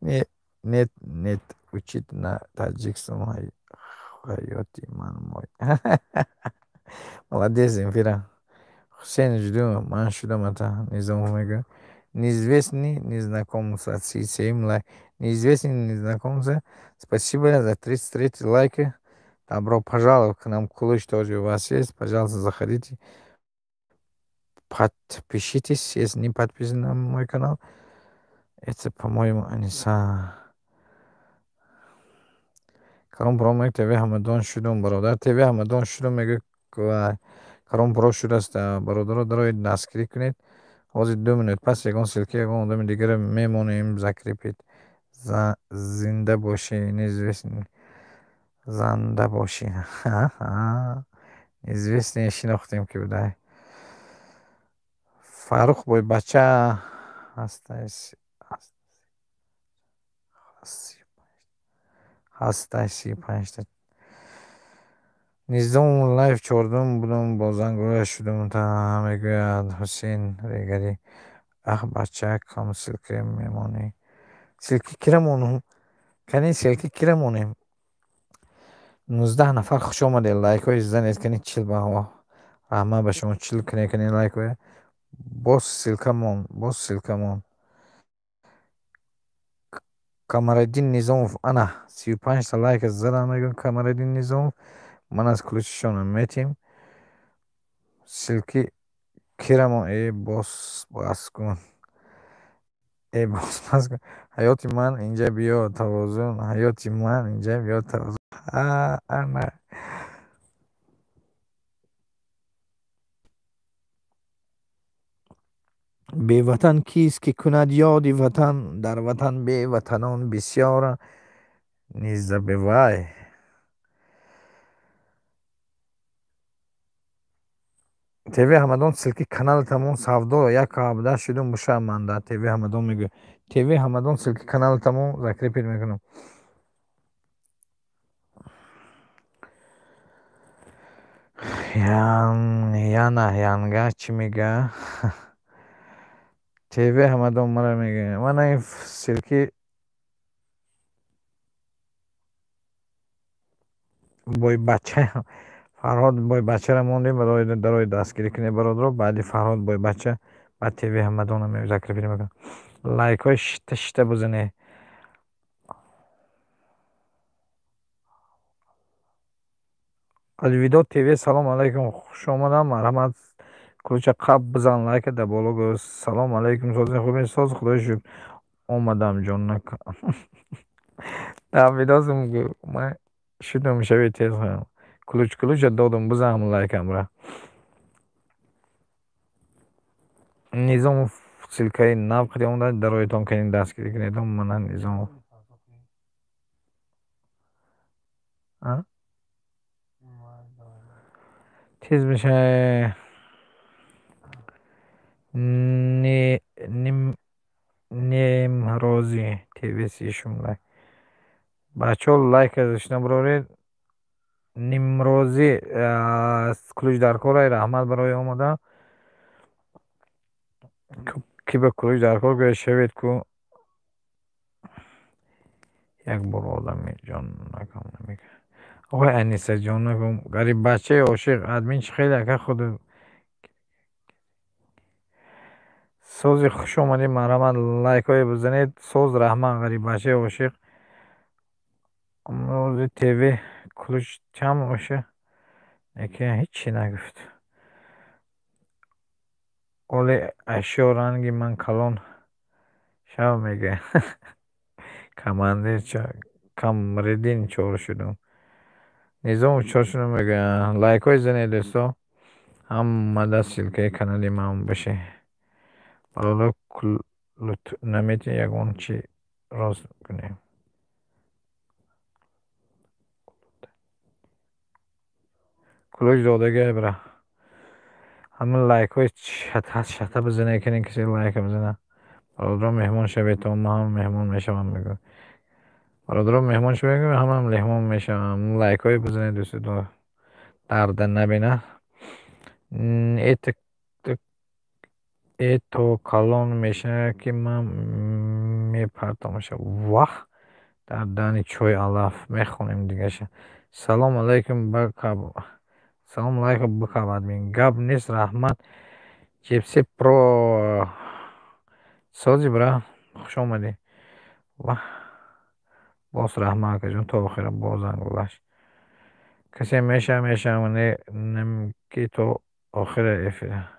Не, нет, нет, учить на таджикском ҳаёти ман мой. Молодец, Земфира. Хусейн жду, ман шудам ата. Низомов мегӯяд. Неизвестный незнакомца, 37 лайк. Неизвестный незнакомца. Спасибо за 33 лайка. Добро пожаловать к нам. Ключ тоже у вас есть. Пожалуйста, заходите. Подпишитесь, если не подписаны на мой канал. Это, по-моему, Аниса. Каром Про мег ТВ Ҳамадон шудум, бародар. ТВ Ҳамадон шудум, мегӯяд Каром Про шудааст. Бародаро, дароед дастгирӣ кунед. Ҳозир 2 минут пас ягон ссылка ягон одами дигаро мемонем закрепить. Зинда бошӣ, неизвестный. Занда бошӣ. Неизвестный шинохтем ки будай. Фаррух бой бача ҳастай 35та. Низом лайв чордум будум, бо зангӯя шудум та мегӯяд Ҳусейн Регарӣ. Ах, бача, кам ссылка мемонӣ? Ссылки кира монум? Кани, ссылки кира монем? 19 нафар, хуш омадед. Лайкҳои занед, кани, 40 ба раҳмат ба шумо, 40 кане, кани лайкҳоя. Боз ссылка мон, боз ссылка мон. Камариддин Низомов, ана 35-та лайка задам, мегӯям. Камариддин Низомов, ман аз ключишона метим. Ссылки кирамон? Э, боз бас кун, э, боз бас кун. Ҳаёти ман, инҷа биё, тавозун. Ҳаёти ман, инҷа биё, тавозун. Ана беватан кист, ки кунад ёди ватан? Дар ватан беватанон бисёранд. Не забывай. ТВ Ҳамадон, ссылки каналатамон. Савдо як ҳабда шудум, буша манда ТВ Ҳамадон мегӯ. ТВ Ҳамадон, ссылки каналатамон закрепить мекунам. Яна янга чӣ мега? ТВ Ҳамадон мара мега. Мана ин ссылки бойбача Фарҳод бойбачаро мондем. Дарои дастгирӣ кунед, бародаро. Баъди Фарҳод бойбача, баъд ТВ Ҳамадонро закрепить мекунам. Лайкҳои шита шита бизанед. Алвидо ТВ, салом алайкум, хуш омадам, марҳамат, ключа қаб бизан, лайка дар боло гӯ. Салом алайкум, сози хубе? Соз, худои шукр. Омадам, ҷоннака давидосум, гӯ ман шудам, шави тез ключ, ключа додум, бизан лайкамра. Низомов, ссылкаи нав қиди омада, дароитон кунед, дастгирӣ кунед. Мана Низомов. Тез меша. Немрозӣ ТВ, сишум лайк. Бачаҳо, лайк гузошта бироред. Нимрозӣ, ключ дар кор. Раҳмат барои омада. Ки ба ключ дар кор, гӯя шавед ку. Як бор одами ҷон накам намега. Охой, Аниса ҷон, накун. Ғариббачаи ошиқ, админ чӣ хеле ака худ сози. Хуш омадед, марҳамат, лайкҳое бизанед. Соз, раҳмат. Ғариббачаи ошиқ, Амрози ТВ, ключ чанд боша? Яке ҳечи нагуфт. Оле ашё ранги ман калон шав, мега. Командир Камриддин, чор шудум. Низомов, чор шудум, мега. Лайкҳои занед, дӯсто, ҳамада ссылкаи канали ман боше. Бародар, ключ намети, ягон чи рост кунем. Ключ додагиай, бира. Ҳамин лайкҳои шата шата бизанед, кунед, касе лайка бизана. Бародаро, меҳмон шавед, то ман ҳам меҳмон мешавам, мегӯ. Бародаро, меҳмон шавед, ҳамам меҳмон мешавам. Лайкҳое бизанед, дӯстдор, дарда набинад. Э, то калон мешавад, ки ман мепартомаша. Ваҳ, дар дани чой алаф мехонем дигаша. Салом алайкум, бакаб, салом алайкум, бикаб, админ. Гап нест, раҳмат. Ҷепси про, сози, бира, хуш омадӣ. Ваҳ, боз раҳмат, акаҷон, то охира боз зангулаш. Касе мешава, мешава, не ки то охири эфира.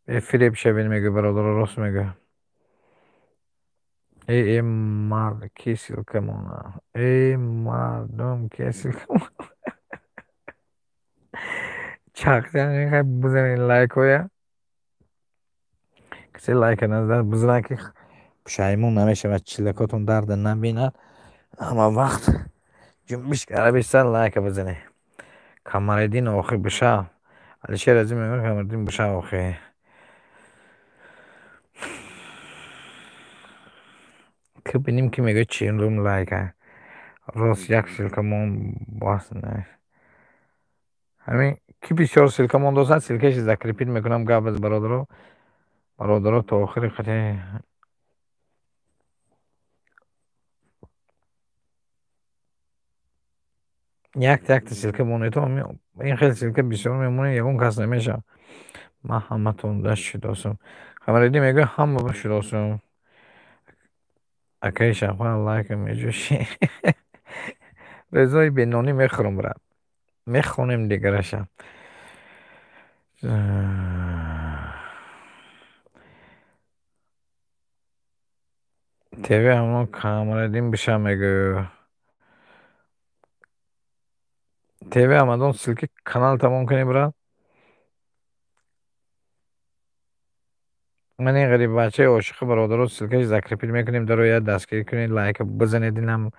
Бефиреб шавед, мегӯ, бародаро, рост мегӯ. Э, э, мард, ки ссылка мона? Э, мардум, ки ссылка мона? Чақчақ бизанед лайкҳоя. Касе лайка назад, бизанад, ки пушаймон намешавад, чиллакотон дарда набинад. Ҳама вақт ҷунбиш карда бистад, лайка бизанед. Камариддин, охир бишав. Алишер Азим мегӯяд, Камариддин, бишав, охир. Ки бинем, ки мегӯяд, чилум лайка. Рост, як ссылка мон бас. Ҳамин ки бисёр ссылка мондосад, ссылкаша закрепить мекунам. Гап аз бародаро. Бародаро, то охири қатъи якта якта ссылка монед. Ин хел ссылка бисёр мемонед, ягон кас намешавад. Ман ҳаматон даст шудосам. Қамариддин мегӯяд, ҳама ба шудосам. Акаи Шафқат, лайка меҷӯшӣ. Резои бенонӣ мехӯрам, брат. Мехонем дигараша. ТВ ҳамон Камариддин биша мегӯ. ТВ Амадон, ссылки канал тамом кунӣ, брат. Ман ин ғариббачаи ошиқи, бародаро, ссылкаш закрепить мекунем, дарояд, дастгирӣ кунед, лайка бизанед. Инам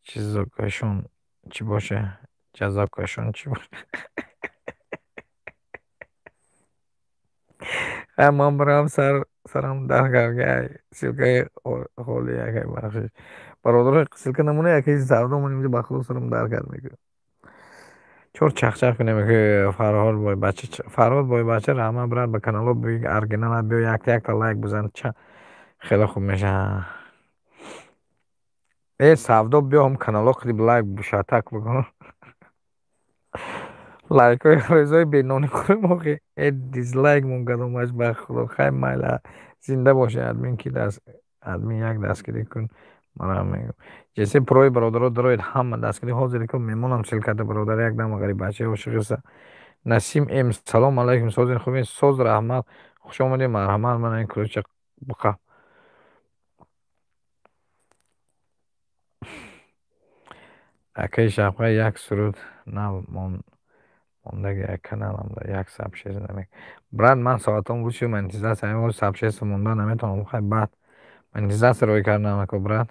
чизокашон чӣ боша, ҷазокашон чӣ боша. Ман бирам, сарам дар кард. Ссылкаи холӣ якай, бахшиш, бародаро, ссылка намона, якай савдо монем, ба худо сарам дар кард мегӯ. Чор чахчах кунем. Фарҳод бойбача, Фарҳод бойбача, раҳмат, брат. Ба канало оригинал биё, якта якта лайк бизан, хеле хуб мешавад. Э, савдо, биё, ҳам канало қиди лайк шатак бикун. Лайкҳои резои бенони хӯрем охи. Э, дизлайк мон кардомаш, ба худо. Хай, майла, зинда бошед. Админ ки даст, админ як дастгирӣ кун, манам мегӯм. Ҷесе прои, бародаро, дароед, ҳама дастгирӣ ҳозир ки мемонам ссылката, бародар, як дам ғариббачаи ошиқиса. Насим М, салом алайкум, созин, хубин? Соз, раҳмат, хуш омадед, марҳамат. Мана ин ключа биқа. Акаи Шафқат, як суруд нав мондаги як каналамда, як сообщество намек. Брат, ман соатом лучше монетизатсия, сообщество монда наметавонам. Хай, баъд монетизатсия рӯй кардам, ако, брат.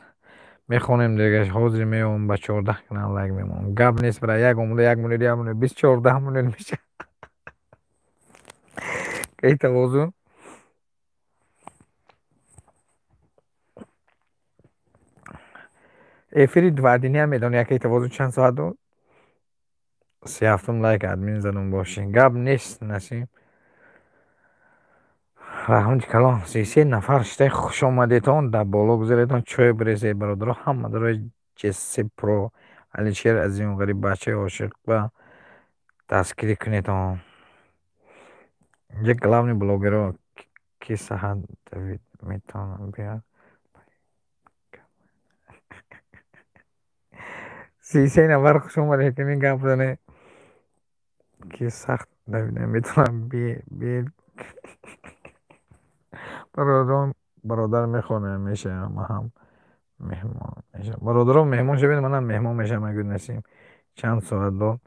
Мехонем дигаш, ҳозир меём, ба 14 канал лайк мемонам. Гап нест, брат, як омода як минут, як минут, 14 минут мешавад. Кай тавозун? Эфири двадиниам медонӣ, акаи тавозун, чанд соат дод? 37-ум лайк админ задум бошӣ. Гап нест, Насим. Раҳмати калон, 33 нафар шидаи, хушомадетон, дар боло гузаретон, чой бирезед, бародаро, ҳама дарои Ҷесе Про, Алишер Азимов, ғариббачаи ошиқ ба дастгирӣ кунедон. Инҷа главный блогерро ки саҳат Давид метавонам биёяд. 33 нафар, хуш омадед, ками гап занед. Ки сахт давида метавонам биед. Бародарон, бародар, мехонем, мешавам, ман ҳам меҳмон мешавам. Бародарон, меҳмон шавед, манам меҳмон мешавам, мегӯяд Насим. Чанд соат дод?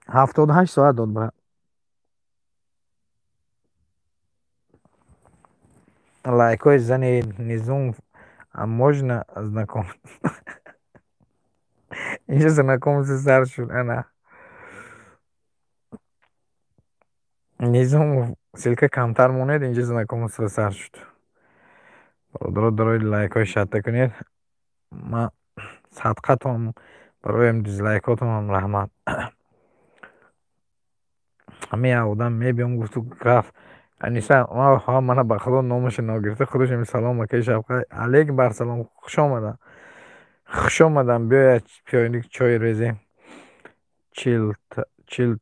78 соат дод, брат. Лайкҳои занед. Низом, а можно знакомиться? Инҷа знакомиться сар шуд, ана. Низом, ссылка камтар монед, инҷа знакомство сар шуд. Бародаро, дарои лайкҳои шатта кунед. Ман садқатон бароям, дизлайкҳотонам раҳмат. Ҳамин як одам мебиём гуфту рафт. Аниса, мана, ба худо, номаша ногирифта, худаш салом, акаи Шафқат, алейкум бар салом, хуш омадам. Хуш омадам, биё, як пиёлик чой резем. 40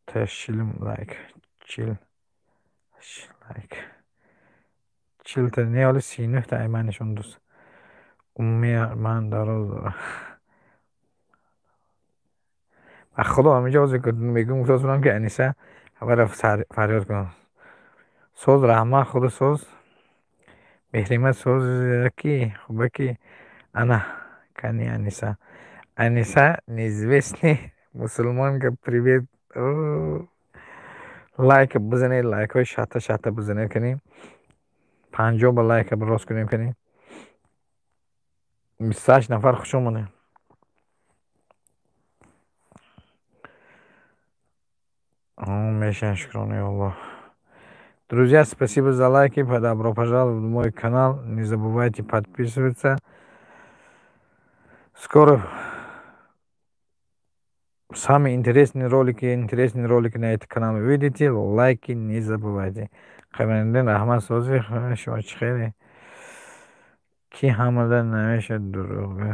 та шилм лайк, 40 лайк. 40 та не, ҳоли 39 та ай ман нишон дӯст. Умумия ман дароз дорам. Ба худо, ҳаминҷо ҳозир мегӯм, гуфтам ки Аниса ҳавара фарёд кунам. Соз, раҳмат, худо соз. Меҳрима созаки, хубаки. Ана, кани Аниса. Аниса неизвестный мусулмонка, привет. Лайк бизанед, лайкҳои шатта шатта бизанед, кунем. 50 ба лайка рост кунем, кунем. 28 нафар, хуш омадед. Мешавад, шукронаи Аллоҳ. Друзья, спасибо за лайки, добро пожаловать в мой канал. Не забывайте подписываться. Скоро самые интересные ролики на этом канале увидите. Лайки не забывайте. Қамариддин, раҳмат, сози шумо чӣ хеле? Ки ҳамада намешавад дурӯғгӯ,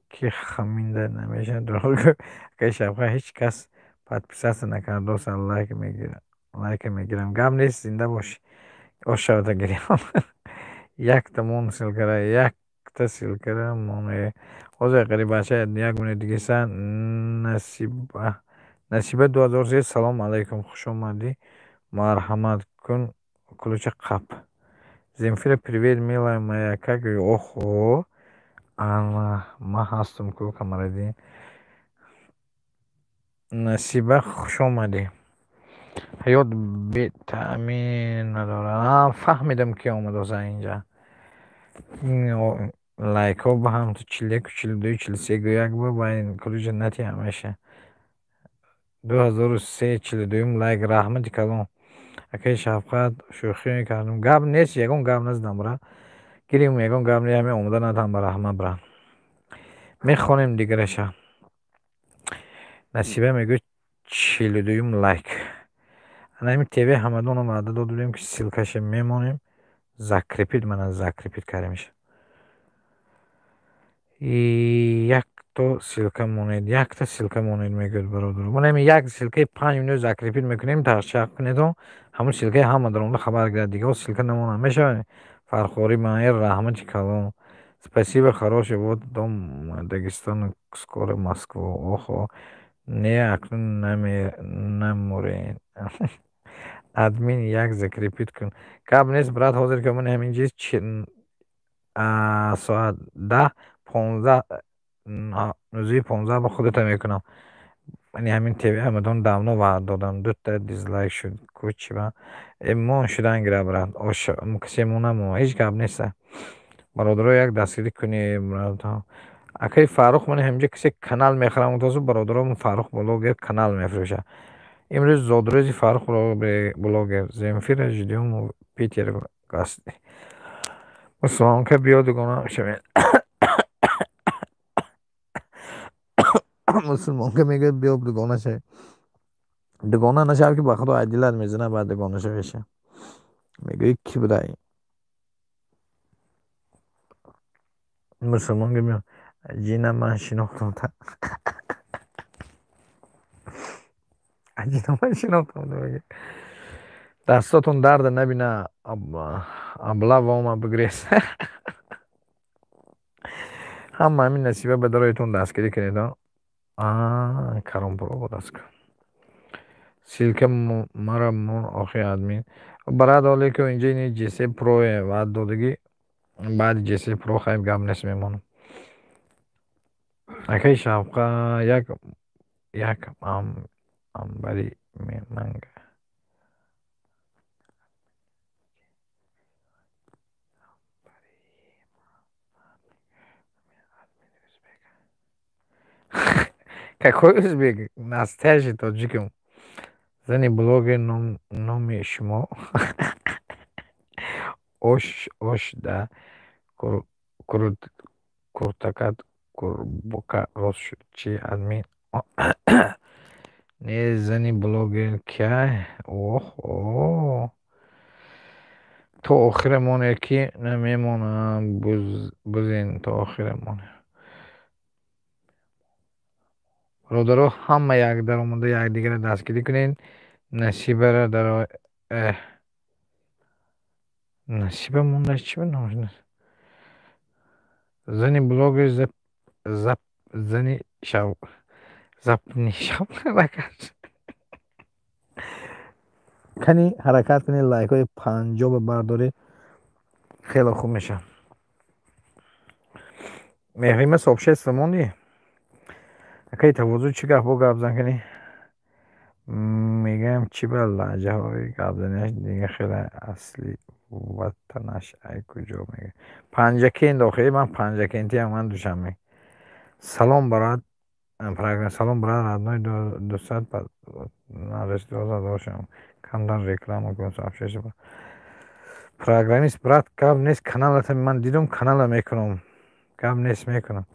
ки хаминда намешавад дурӯғгӯ. Акаи Шавқат, ҳеҷ кас подписаться накардоса, лайка мегирам. Гап нест, зинда бош. Ош шавата гирён. Якта мон ссылка ра, якта ссылка ра моне. Ҳозир ғарибача як минут дигиса. Насиба, Насиба 2003, салом алайкум, хуш омадӣ, марҳамат кун, ключа қап. Земфира, привет, милая моя, как? Охо, ана ман ҳастам ку, Камариддин. Насиба, хуш омадӣ. Ҳаёт бетаъмӣ надорад. Фаҳмидам, ки омадоса инҷа. Лайкҳо ба ҳам 41, 42, 43 гӯяк ба байн ключа натиҳ ҳамеша. 2003, 42-юм лайк, раҳмати калон. Акаи Шавқат, шӯхӣ кардам. Гап нест, ягон гап назадам, брат. Гирим, ягон гап не, ҳамин омода натам ба раҳмат, брат. Мехонем дигараша. Насиба мегӯяд, 42-юм лайк. Ана ҳамин ТВ Ҳамадонам ваъда дода будем, ки ссылка ша мемонем. Закрепить, мана закрепить кардемша. Якто ссылка монед, якта ссылка монед, мегӯяд бародаро. Ман ҳамин як ссылка и 5 минут закрепить мекунем, ташақ кунедо, ҳамун ссылка и ҳама даромада хабар гирад, дигаҳо ссылка намонад. Мешавад? Фархорӣ маъни, раҳмати калон. Спасибо, хороший, вот дом Дагестан, скоро Москву. Охо, не, акнун намурен. Админ, як закрепить кун. Гап нест, брат, ҳозир ки ман ҳамин ҷиз соат 10, 15, 19:15 ба худата мекунам. Мани ҳамин ТВ Ҳамадон давно ваъд додам, дута дизлайк шуд. Ку чиба? Мон шудан гира, брат. Касе мо намо, ҳеҷ гап нест. Бародаро, як дастгирӣ кунед, брат. Акаи Фаррух, ман ҳаминҷа касе канал мехарам, гуфтасу, бародаро, Фаррух блогер канал мефурӯшад. Имрӯз зодрӯзи Фаррух блогер. Земфира, ждём Питер гости. Мусулмонка, биё дугона шавед. Мусулмонка мегӯяд, биё дугона шавед. Дугона нашав, ки ба худо ай дилат мезанад, баъд дугона шавеша. Мегӯӣ, кӣ будай? Мусулмонка, биё. Ҷина, ман шинохтам та. Аҷина, ман шинохтам. Дастотон дарда набина, абла вома бигрез. Ҳама ҳамин Насиба ба дароятон дастгирӣ кунед. Каромпур обод аст. Ссылка мара мон охи, админ. Брат, оле ки инҷа ини ҷс про ваъд додагӣ, баъди ҷс про хайб гап нест, мемонам. Акаи Шавқа, як як амбари манга. Какой узбек? Настоящий тоҷикам. Зани блогер, номи шумо ош ош да куртакат курбока рост шуд чи, админ? Не, зани блогер кия? Оҳо, то охира монед, ки намемонам, бузин, то охира монед. Бародаро, ҳама як даромада якдигарро дастгирӣ кунед. Насибара даро, Насиба мондаш, чӣ ба номаш? Зани блогер зап зани шав запни шав кани, ҳаракат кунед, лайкҳои 50 ба бардоред, хеле хуб мешавад. Меҳрима, сообщество мондӣ? Акаи Тавозӯ, чӣ гап, бо гап зан кунӣ? Мегӯям, чӣ ба лаҳҷаҳои гапзанияш дига хеле, асли ватанаш ай куҷо мегӯяд? Панҷакент охи, ман панҷакентиам, ман Душанбе. Салом, брат, салом, брат родной, 200 нарасидошам, камтар реклама кун сообщество. Программист, брат, гап нест, каналата ман дидум, канала мекунам, гап нест, мекунам,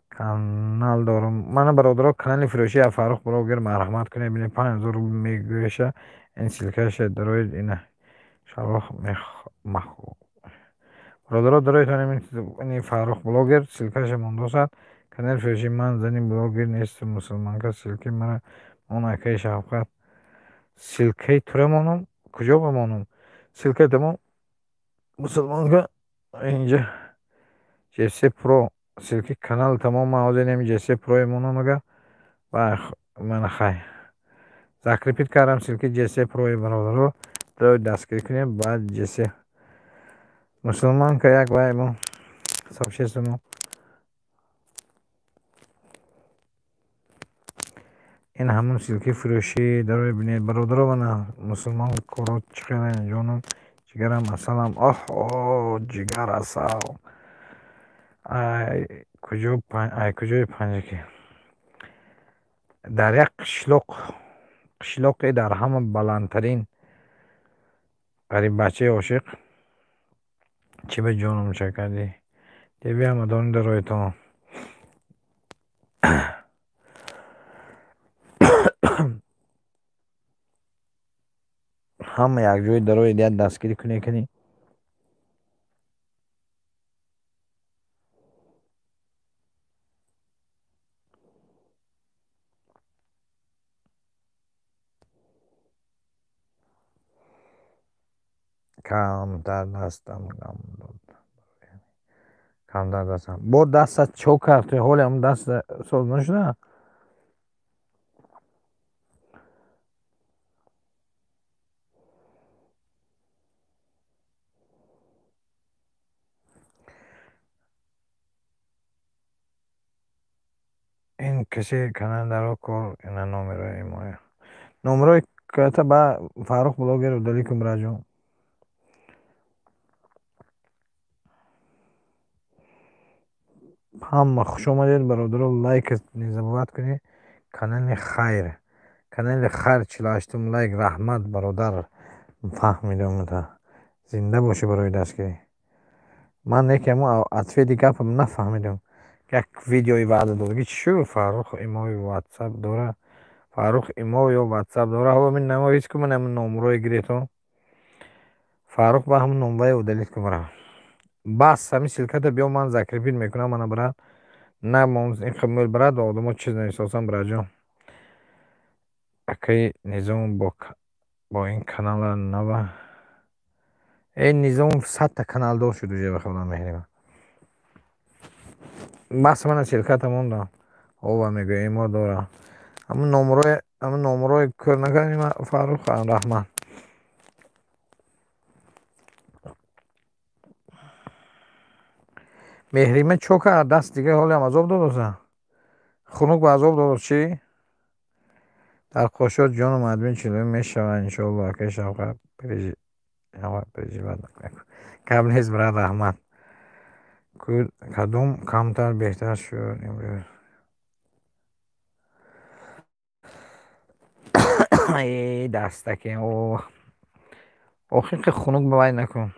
канал дорам. Мана, бародаро, канали фурӯши Фаррух блогер, марҳамат кунед, бинед, 5000 рубл мегӯяша, ин ссылка ша дароед, ина. Шаҳрух мех. Бародаро, дароитон, ини Фаррух блогер ссылка ша мондосад. Канали фурӯшӣ. Ман зани блогер нестам, мусулмонка. Ссылка и мара мон, акаи Шавқат. Ссылка и тура монам? Куҷо бимонам? Ссылка и тамом, мусулмонка, инҷа ҷс про, ссылка и канал тамом. Ман ҳозир неми ҷс про монам, ага мана хай закрепить кардам ссылка и ҷс прои. Бародаро, дарои, дастгирӣ кунем. Баъд ҷс мусулмонка як вай мо сообщество мо. Ин ҳамун ссылка и фурӯшӣ, дарои бинед, бародаро. Мана мусулмон коро чӣ хеле, ҷонум, ҷигарам, асалам. Оҳ, ҷигар, асал, ай куҷо, ай куҷои Панҷаки? Дар як қишлоқ, қишлоқе дар ҳама баландтарин. Ғариббачаи ошиқ, чӣ ба ҷонум чакардӣ? Деви ҳамадонӣ, дароитон. Ҳама якҷоя дароед, як дастгирӣ кунед, кани. Камтар дастам ғам дод, камтар дастам бо дастат чо кард? Ҳоле ҳам даст соз нашуда. Ин касе каналдаро кор ина номерои моя, номерои ката ба Фаррух блогер удалить кун, бираҷон. Ҳама хуш омадед, бародаро, лайк не забывать кунед. Канали Хайр, канали Хайр, 48-ум лайк. Раҳмат, бародар, фаҳмидам, зинда бошӣ барои дастгирӣ. Ман яке ҳамун ответ и гапам нафаҳмидам. Як видеои ваъда додагӣ чӣ шуд? Фаррух имои ватсап дора, Фаррух имо ё ватсап дора? Ҳоло мин намо ҳеҷ ку ман ҳамун номрое гиретон. Фаррух ба ҳамун номбае удалить кун, бара. Бас ҳамин ссылка та биё, ман закрепить мекунам. Мана, брат, на ин мӯл, брат, ва одамо чиз нависосам, браҷон. Акаи Низом, бо ин канала нава. Э, Низом 100-та каналдор шуд уже, ба худо. Меҳрима, бас мана ссылка та мондам. Ова мегӯя, имо дора. Ҳамун номрои, ҳамун номрои кӯр накардем. Фаррух, раҳмат. Меҳрима чо кард? Даст дига ҳолиам азоб додоса, хунук ба азоб додос, чӣ? Дар қошот, ҷону админ чилои мешавад, иншоалло. Акаи Шавқат, переживать накун, гап нест, брат, раҳмат. Кадом камтар беҳтар шуд имрӯз? Э, дастаке, охи хунук ба вай накун.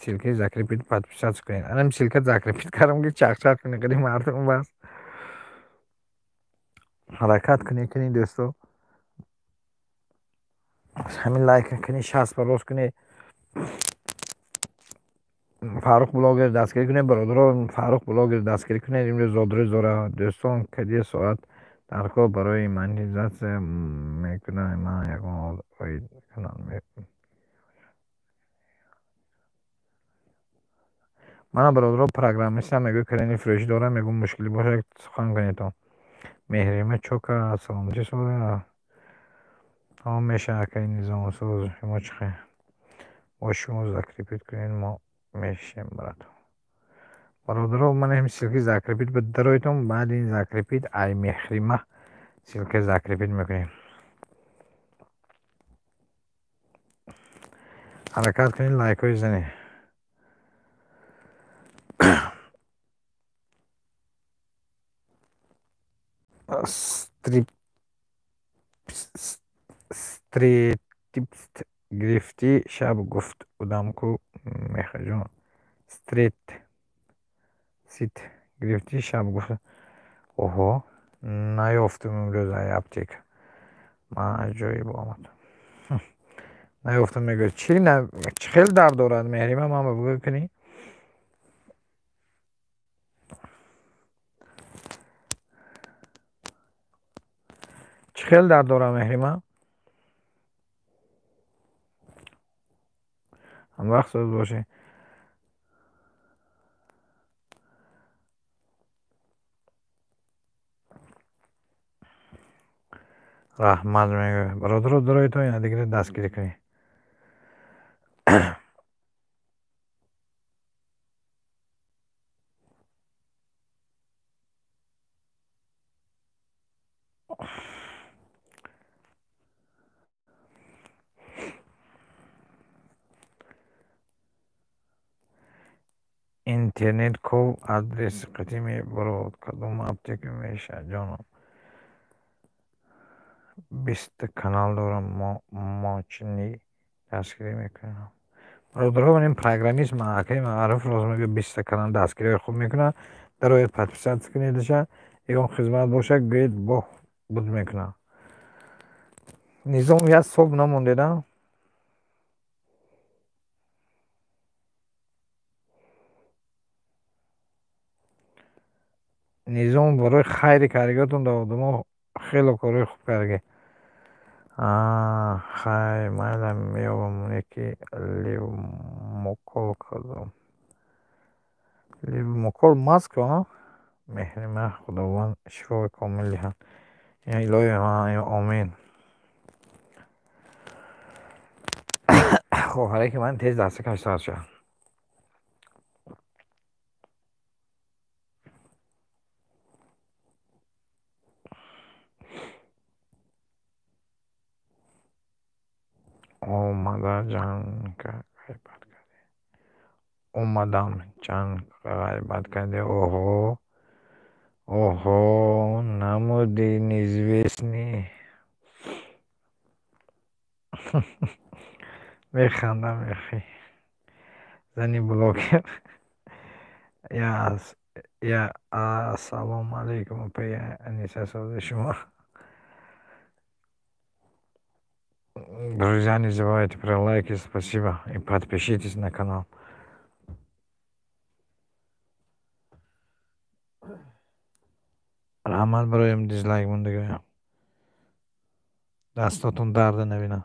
Ссылка и закрепить, подписаться кунед. Анам ссылка закрепить кардам, ки чақчақ кунед, қади мардум. Бас ҳаракат кунед, кунед, дӯсто, ҳамин лайка кунед, 60 ба рост кунед. Фаррух блогер дастгирӣ кунед, бародаро, Фаррух блогер дастгирӣ кунед. Имрӯз зодрӯз дора. Дӯстон, кадия соат дар кор барои монетизатсия мекунам? Ман ягон оид канал. Мана, бародаро, программистам, мегӯ, канали фурӯшӣ дорам, мегӯ, мушкилӣ бошад, сухан кунедон. Меҳрима чо кард? Саломатӣ сода ҳо мешавад. Акаи Низомсоз, шумо чӣ хел? Бо шумо закрепить кунед, мо мешем, брат. Бародаро, ман ҳам ссылка и закрепить ба дароитон. Баъди ин закрепить ай Меҳрима ссылка и закрепить мекунем. Ҳаракат кунед, лайкҳои занед. Стретипст гирифтӣ, шаб гуфт будам-ку, Меҳраҷон. Стрет сит гирифтӣ, шаб гуфт. Оҳо, наёфтум имрӯз ай аптека. Ман аҷоиб омад. Наёфтам, мегӯяд. Чӣ чӣ хел дард дорад, Меҳрима, ман ба бигӯ кунӣ? Чӣ хел дард дорад, Меҳрима? Ҳамвақт соз бошӣ. Раҳмат мегӯяд. Бародаро, дароитон, якдигарро дастгирӣ кунед. Интернет ков адреси қатӣ мебарод. Кадом аптека мешавад, ҷонам? 20-та канал дорам, мочни дастгирӣ мекунам. Бародаро, ин программист акаи Маъруф роз мегӯяд, 20-та канал дастгириҳои хуб мекунад. Дароед, подписаться кунедаша. Ягон хизмат бошад, гӯед, бо буд мекунам. Низом як соб намондеда? Низом барои хайри кардагиётон дар одамо хело корҳои хуб кардагӣ. Хай, майла, меёбам, яки Левмокол кардам. Левмокол маска, Меҳрима, Худованд шифои комил диҳад. Илоҳи, омин. Хоҳаре ки ман тез дастакаш сар шавад. Омада ҷанга ғайбат кардӣ. Омадам ҷанг ғайбат кардӣ. Оҳо, оҳо, намуди неизвестный. Механдам, ехи. Зани блогер. Я ассалому алайкум, апаи Аниса, сози шумо? Друзья, не забывайте про лайки, спасибо. И подпишитесь на канал. Раҳмат бароям дизлайк мондагиам. Дастотон дарда набинам.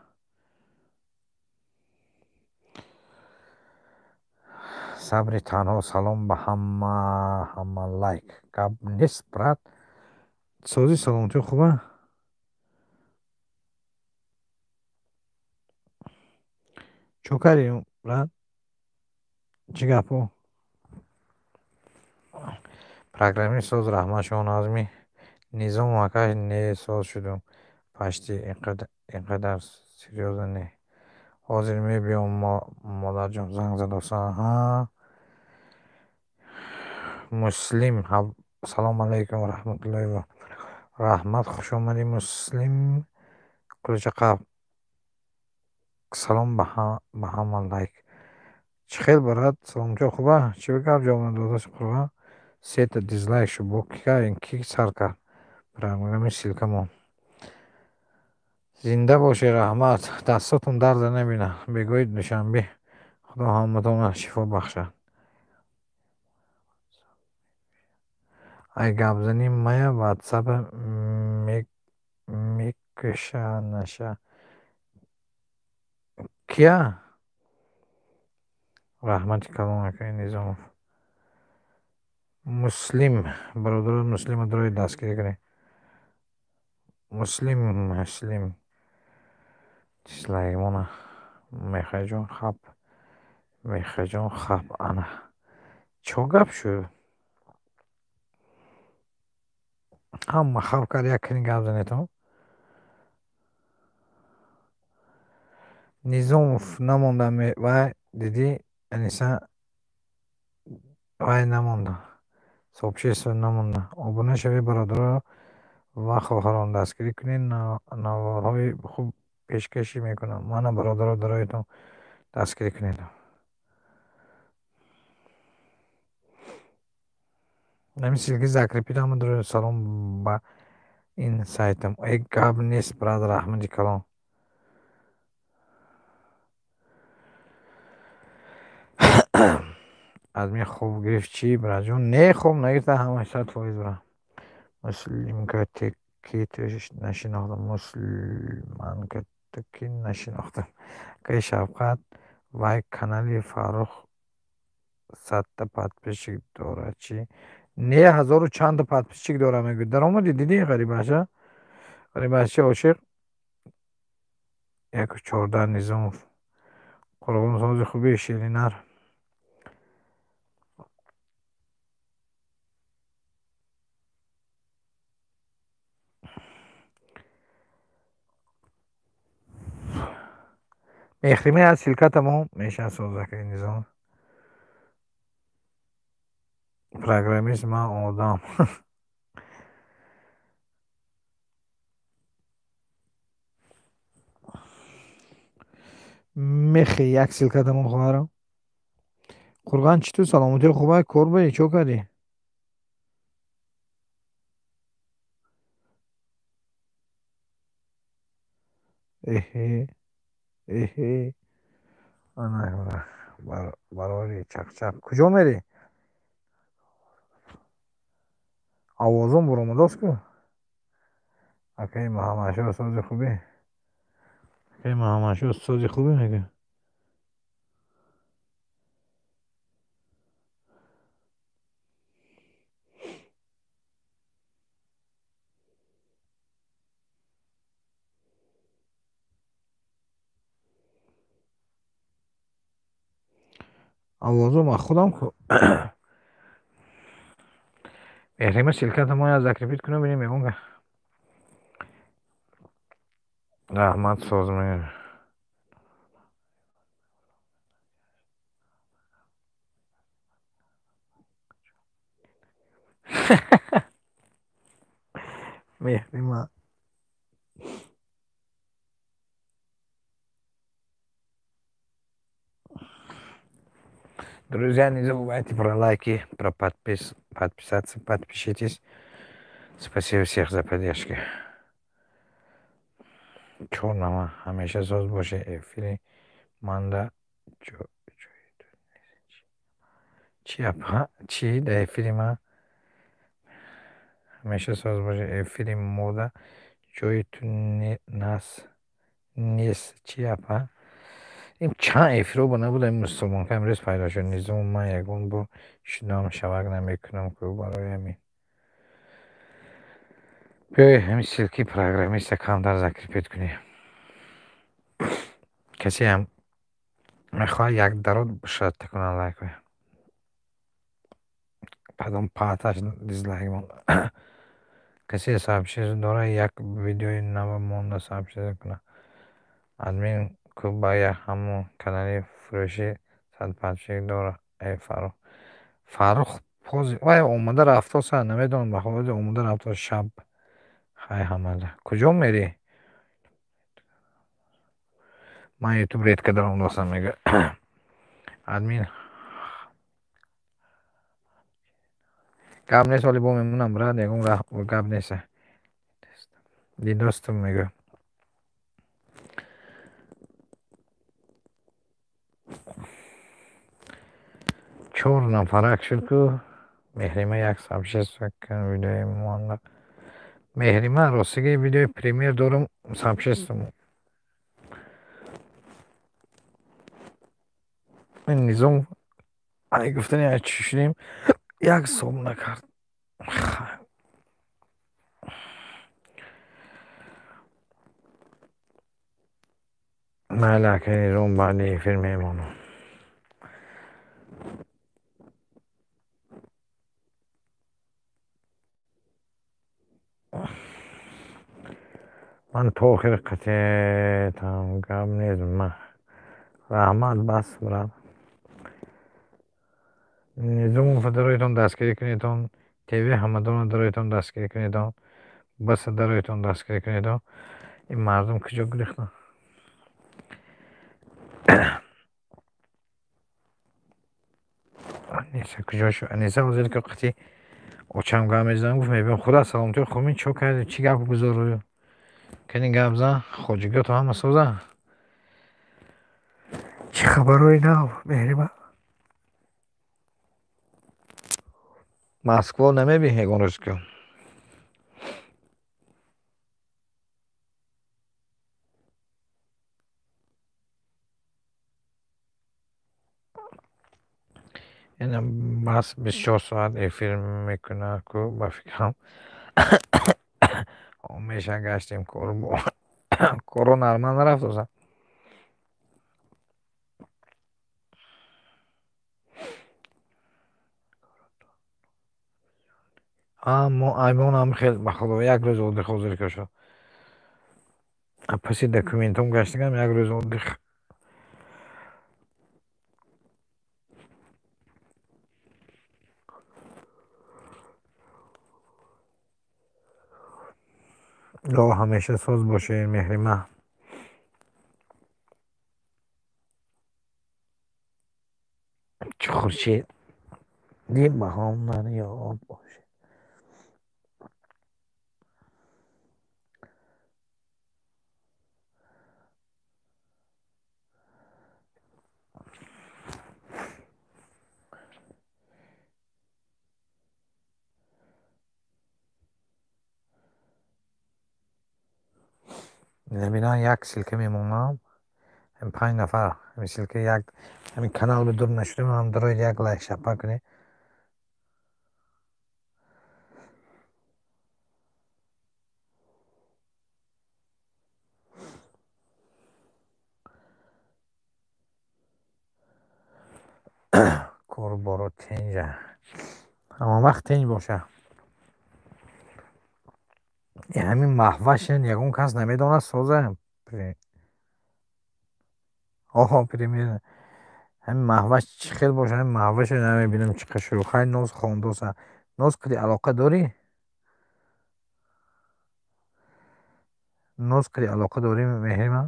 Сабри танҳо, салом ба ҳама, ҳама лайк. Гап нест, брат. Сози, саломатӣ хуба? Чо кардӣ, брат? Чӣ гапо? Программист соз, раҳмат, шумо назмӣ. Низом акай, не, соз шудум. Пашти инқадар серьёзно не. Ҳозир мебиём, модарҷон занг задоса. Ҳа. Муслим, салому алайкум ва раҳматуллоҳи ва раҳмат, хуш омадӣ, Муслим. Кулча қаб. Салом ба ҳама, лайк. Чӣ хел, брат? Саломатиё хуба? Чӣ гап, ҷавоб надодаси қурба? Сета дизлайк шуд. Бо ки кард? Ки сар кард? Программи ссылка мон. Зинда бошед, раҳмат. Дастотон дарда набинад. Бегоҳи душанбе. Худо ҳаматонро шифо бахшад. Ай гапзанӣ мая ватсапа мекушанаша. Кия? Раҳмати калон, акаи Низомов. Муслим, бародарон, Муслима дорои дастгирӣ кунед. Муслим, Муслим. Дизлайк мона. Мехраҷон хаб. Мехраҷон хаб, ана. Чо гап шуд? Ҳама хаб кард, як кани гап занедон. Низомов намонда, вай дидӣ, Аниса, вай намонда. Сообщество намонда. Обуна шавед, бародаро ва хоҳарон, дастгирӣ кунед, наворҳои хуб пешкашӣ мекунам. Мана, бародаро, дароитон дастгирӣ кунед. Ҳамин ссылки закрепить ҳама дароед. Салом ба ин сайтам. Э, гап нест, брат, раҳмати калон. Админ хоб гирифт чӣ, братҷон? Не, хоб нагирифта, ҳама 100% бра. Муслимка ки ту нашинохтам, мусулманка ту ки нашинохтам. Акаи Шавқат, вай канали Фаррух 100-та подписчик дорад чӣ? Не, ҳазору чандта подписчик дорад, мегӯяд. Даромадӣ, дидӣ ғарибаша? Ғарибачи ошиқ? 1:14 Низомов. Қурбонсози хуби ширинар. Мехрима як ссылка тамом мешавад созакаи Низом. Программист ман одам. Мехи як ссылка тамом хоҳарам. Қурған чӣ ту саломатӣ хуба кор баи чо кардӣ? Эҳе эҳе ана барори чақчақ куҷо мерӣ? Овозон буромадост ку? Акаи Муҳаммадшоҳ сози хубӣ? Акаи Муҳаммадшоҳ сози хубӣ мегӯ? Овозом аз худам ку. Меҳрима ссылка та мо закрепить кунем, бинем ягон раҳмат соз мегӯ. Меҳрима. Друзья, не забывайте про лайки, про подписаться, подпишитесь. Спасибо всех за поддержку. Чор нама ҳамеша соз боше эфири манда чи апа чи дар эфири ман ҳамеша соз боше эфири мода ҷои ту нас нест чи апа. Ин чанд эфирҳо ба набуда ин мусулмонка имрӯз пайдо шуд. Низому ман ягон бор шудам шавак намекунам ку барои ҳамин. Биёй ҳамин ссылки программиста камтар закрепить кунем. Касе ҳам мехоҳад як дарот бишадта кунад лайкҳоя. Потом пааташ дизлайк монда. Касе сообщение дорад як видеои нава монда сообщение кунад. Админ ку ба ҳамон канали фурӯшӣ 100 подписчик дорад. Эй Фаррух. Фаррух пози вай омада рафтоса намедонам ба ҳози омада рафтос шаб. Хай ҳамада. Куҷо мерӣ? Ман ютуб редко даромадастам мегӯ. Админ гап нест ҳоли бо мемонам брат ягон гап нест. Дидостум мегӯ. Чор нафарак шуд ку. Меҳрима як сообщество кун видеои монда. Меҳрима ростиги видеои премьер дорам сообщество. Ин Низом ай гуфтани ай чӣ шудем як сом накард. Майли акаи Низом баъди эфир мемонам. Ман то охир қатъиятам гап нест. Раҳмат бас брат. Низомов дароитон дастгирӣ кунедон, ТВ Ҳамадонро дароитон дастгирӣ кунедон, баса дароитон дастгирӣ кунедон. Ин мардум куҷо гурехтанд? Аниса куҷо шуд? Аниса ҳозир ки қатъи очам гап мезанам гуфт мебиём худо саломатӣ хуб чо кардӣ чӣ гап гузорӣ? Кани гап зан хоҷигиёто ҳама соза. Чӣ хабарҳои нав Меҳрима? Москва намебин ягон рӯз ку. Ина бас 24 соат эфир мекунад ку, ба фикрам. Меша гаштем, коро нормал нарафтоса. Мо аймонам хел, ба худо, як рӯз отдых ҳозир ка шуд. Паси документом гаштагам, як рӯз отдых. Илоҳо, ҳамеша соз бошед, Меҳрима. Чӣ хуршеди баҳом дар ёд бошед. Намина як ссылка мемонам. Ҳамин 5 нафар, ҳамин ссылка як, ҳамин канал дур нашуда, ман дароед, як лайк шапа кунед. Кору боро тинҷа. Ҳама вақт тинҷ боша. Ҳамин Маҳвашен ягон кас намедонад соза. Оҳо, пример. Ҳамин Маҳваш чӣ хел боша, ҳамин Маҳваша намебинам, чӣ қадр шӯхай ноз хондоса. Ноз қади алоқа дорӣ? Ноз қади алоқа дорӣ, Меҳрима?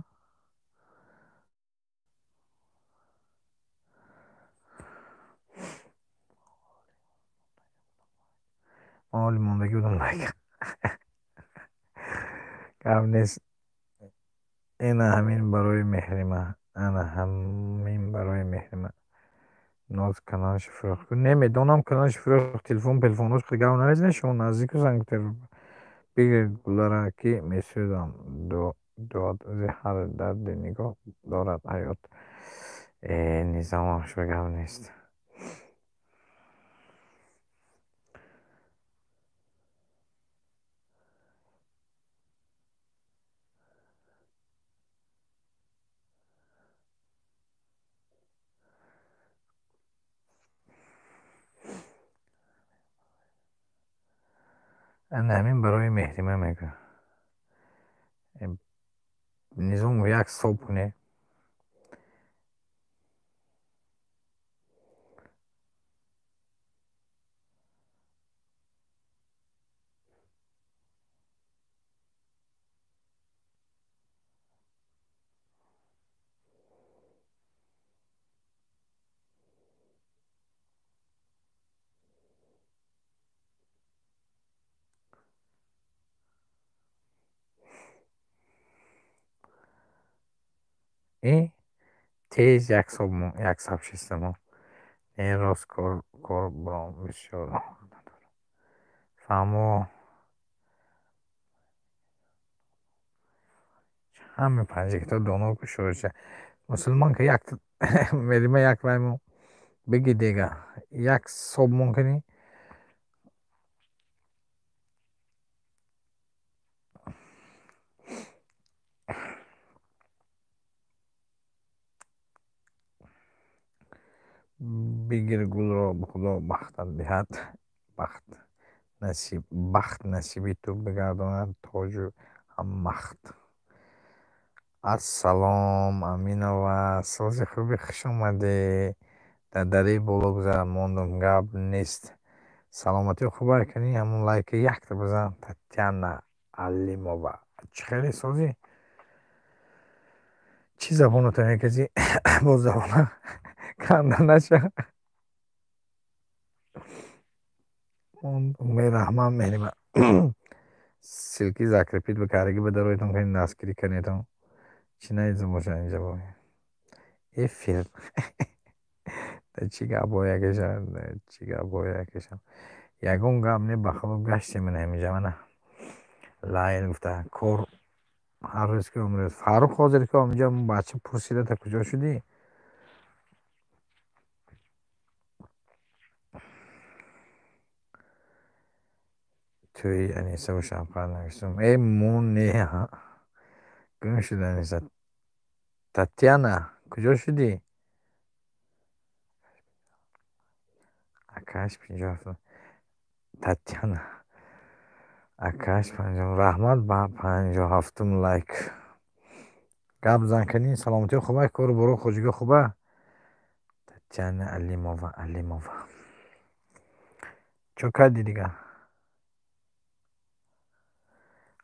Ман ҳоли мондагӣ будам, лайк. Гап нест. Ина ҳамин барои Меҳрима. Ана ҳамин барои Меҳрима. Ноз каналашо фурӯхт. Намедонам, каналашо фурӯхт, телефон телефонош гап намезанед шумо, наздику Санкт-Петербург. Бигиред гулара, ки месӯзам. Дуо зи ҳар дарди нигоҳ дорад ҳаёт. Э, низомаш ба гап нест. Ана ҳамин барои Меҳрима мегӯям. Низом, як соб кунед. И тез як соб, як саб шистамо. Не, рост, кор буром бисёр надорам. Фаҳмо. Ҳаме панҷакита доно кушоша. Мусулмон ки як Меҳрима, як ваймо биги дега. Як соб мон кунӣ. Бигир гулро, Худо бахтат диҳад. Бахт насиби ту бигардонад, тоҷу ҳам махт. Ассалом, Аминова, сози хуби, хуш омадӣ. Дар дари боло гузар мондум, гап нест. Саломатӣ хубай кунӣ, ҳамун лайки якта бизан. Татьяна Алимова. Чӣ хеле созӣ? Чӣ забоната меказӣ? Боз забона канда наша. Мераҳмат, Меҳрима. Ссылки закрепить ба кардаги ба дароитон кунед, дастгирӣ кунедон. Чӣ наизо боша инҷа бо. Эфир. Да чӣ гапҳое кешам, чӣ гапҳое кешам. Ягон гап не, ба худо, гаштем мана ҳаминҷа, мана лайл гуфта кор ҳар рӯз ки омрӯз. Фаррух ҳозир ки оминҷа бача пурсида, та куҷо шудӣ? Тӯи Анисаву Шавқат навиштум. Э, мо не, гум шуд Аниса. Татьяна, куҷо шудӣ? Акаш 57. Татьяна. Акаш панҷоҳ. Раҳмат ба 57-ум лайк. Гап зан кунӣ, саломатиё хуба, кору боро хоҷигӣ хуба? Татьяна Алимова, Алимова. Чо кардӣ дигар?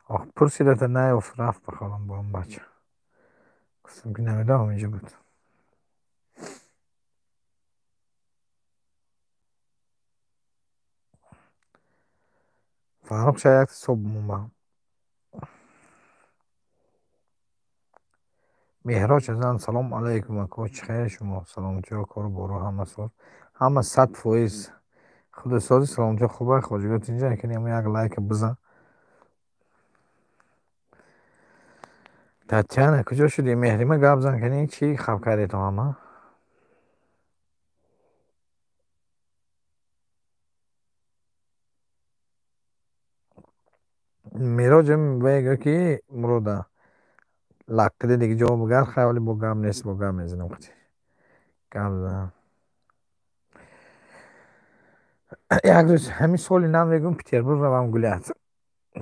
Ох, пурсидата наёфт, рафт ба холам бо он бача. Гуфтам ки намедонам, инҷо буд. Фаррух шояд як соб монба. Меҳроҷ Ҳасан, салом алайкум, ако, чӣ хел шумо? Саломатиё, кору боро ҳама соз? Ҳама 100%. Худосозӣ, саломатиё хуба, хоҷигиҳо тинҷа? Якани ҳама як лайка бизан. Татьяна, куҷо шудӣ? Меҳрима, гап зан кунӣ, чӣ хаб кардед то ҳама? Мероҷам мегӯ ки Мурода лаққиди дига ҷо бугар, хай вале бо гап нест, бо гап мезанам қати. Гап зан. Як рӯз ҳамин соли нав мегӯм Петербург равам гулят.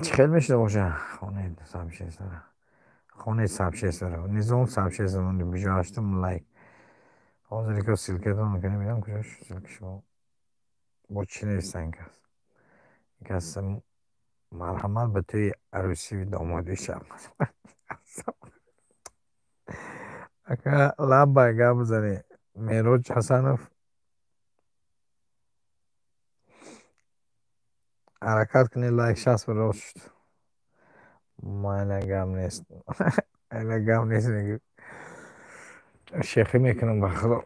Чӣ хел мешуда боша? Хонаи сообществора. Хонаи сообществора. Низом сообщество 58-ум лайк. Ҳозир ика ссылкатон мекунем, бинам куҷо ссылка шумо. Бо чӣ нависта ин кас? Ин кас марҳамат ба тӯи арӯсии домодии Шавқат. Ака, лаббай, гап бизанед. Мероҷ Ҳасанов, ҳаракат кунед, лайк 60 ба рост шуд. Майла, гап нест. Майла, гап нест мегӯ. Шехӣ мекунам, ба худо.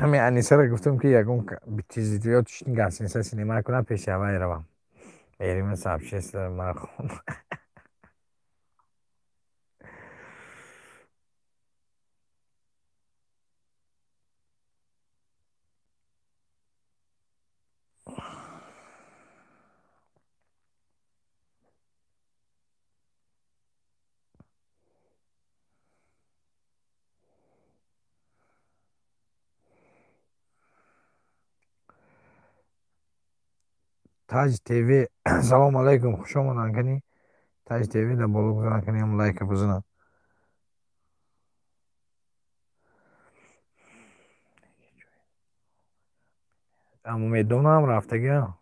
Ҳамин Анисаро гуфтам ки ягон битизитиё тушни гостиница синима кунам, пеши ҳавай равам. Меҳрима сообщество ман хон. Таҷ ТВ, салом алайкум, хуш омадан кунӣ. Таҷ ТВ дар боло гузоран кунӣ, ҳам лайка бизанам. Аммо медонам рафтагиам.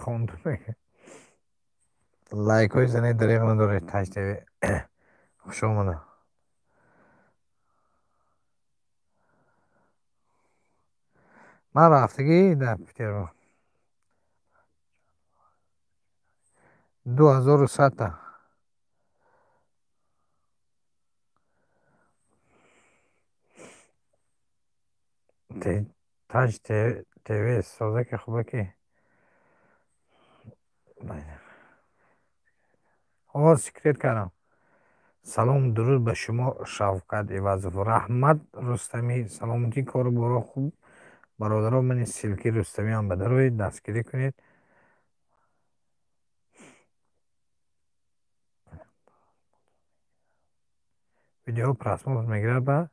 Хонду мега. Лайкҳои занед дареғ надоред, Таҷ ТВ. Хуш омада. Ман рафтагӣ дар Петербург. 2100-та. Таҷ ТВ соза ки хуба ки. О, секрет кардам. Салом, дуруд ба шумо, Шавкат Ивазов. Раҳмат, Рустамӣ, саломатӣ, кору боро хуб. Бародаро, мани ссылки Рустамиам ба дароед, дастгирӣ кунед. Видео просмотр мегирад ба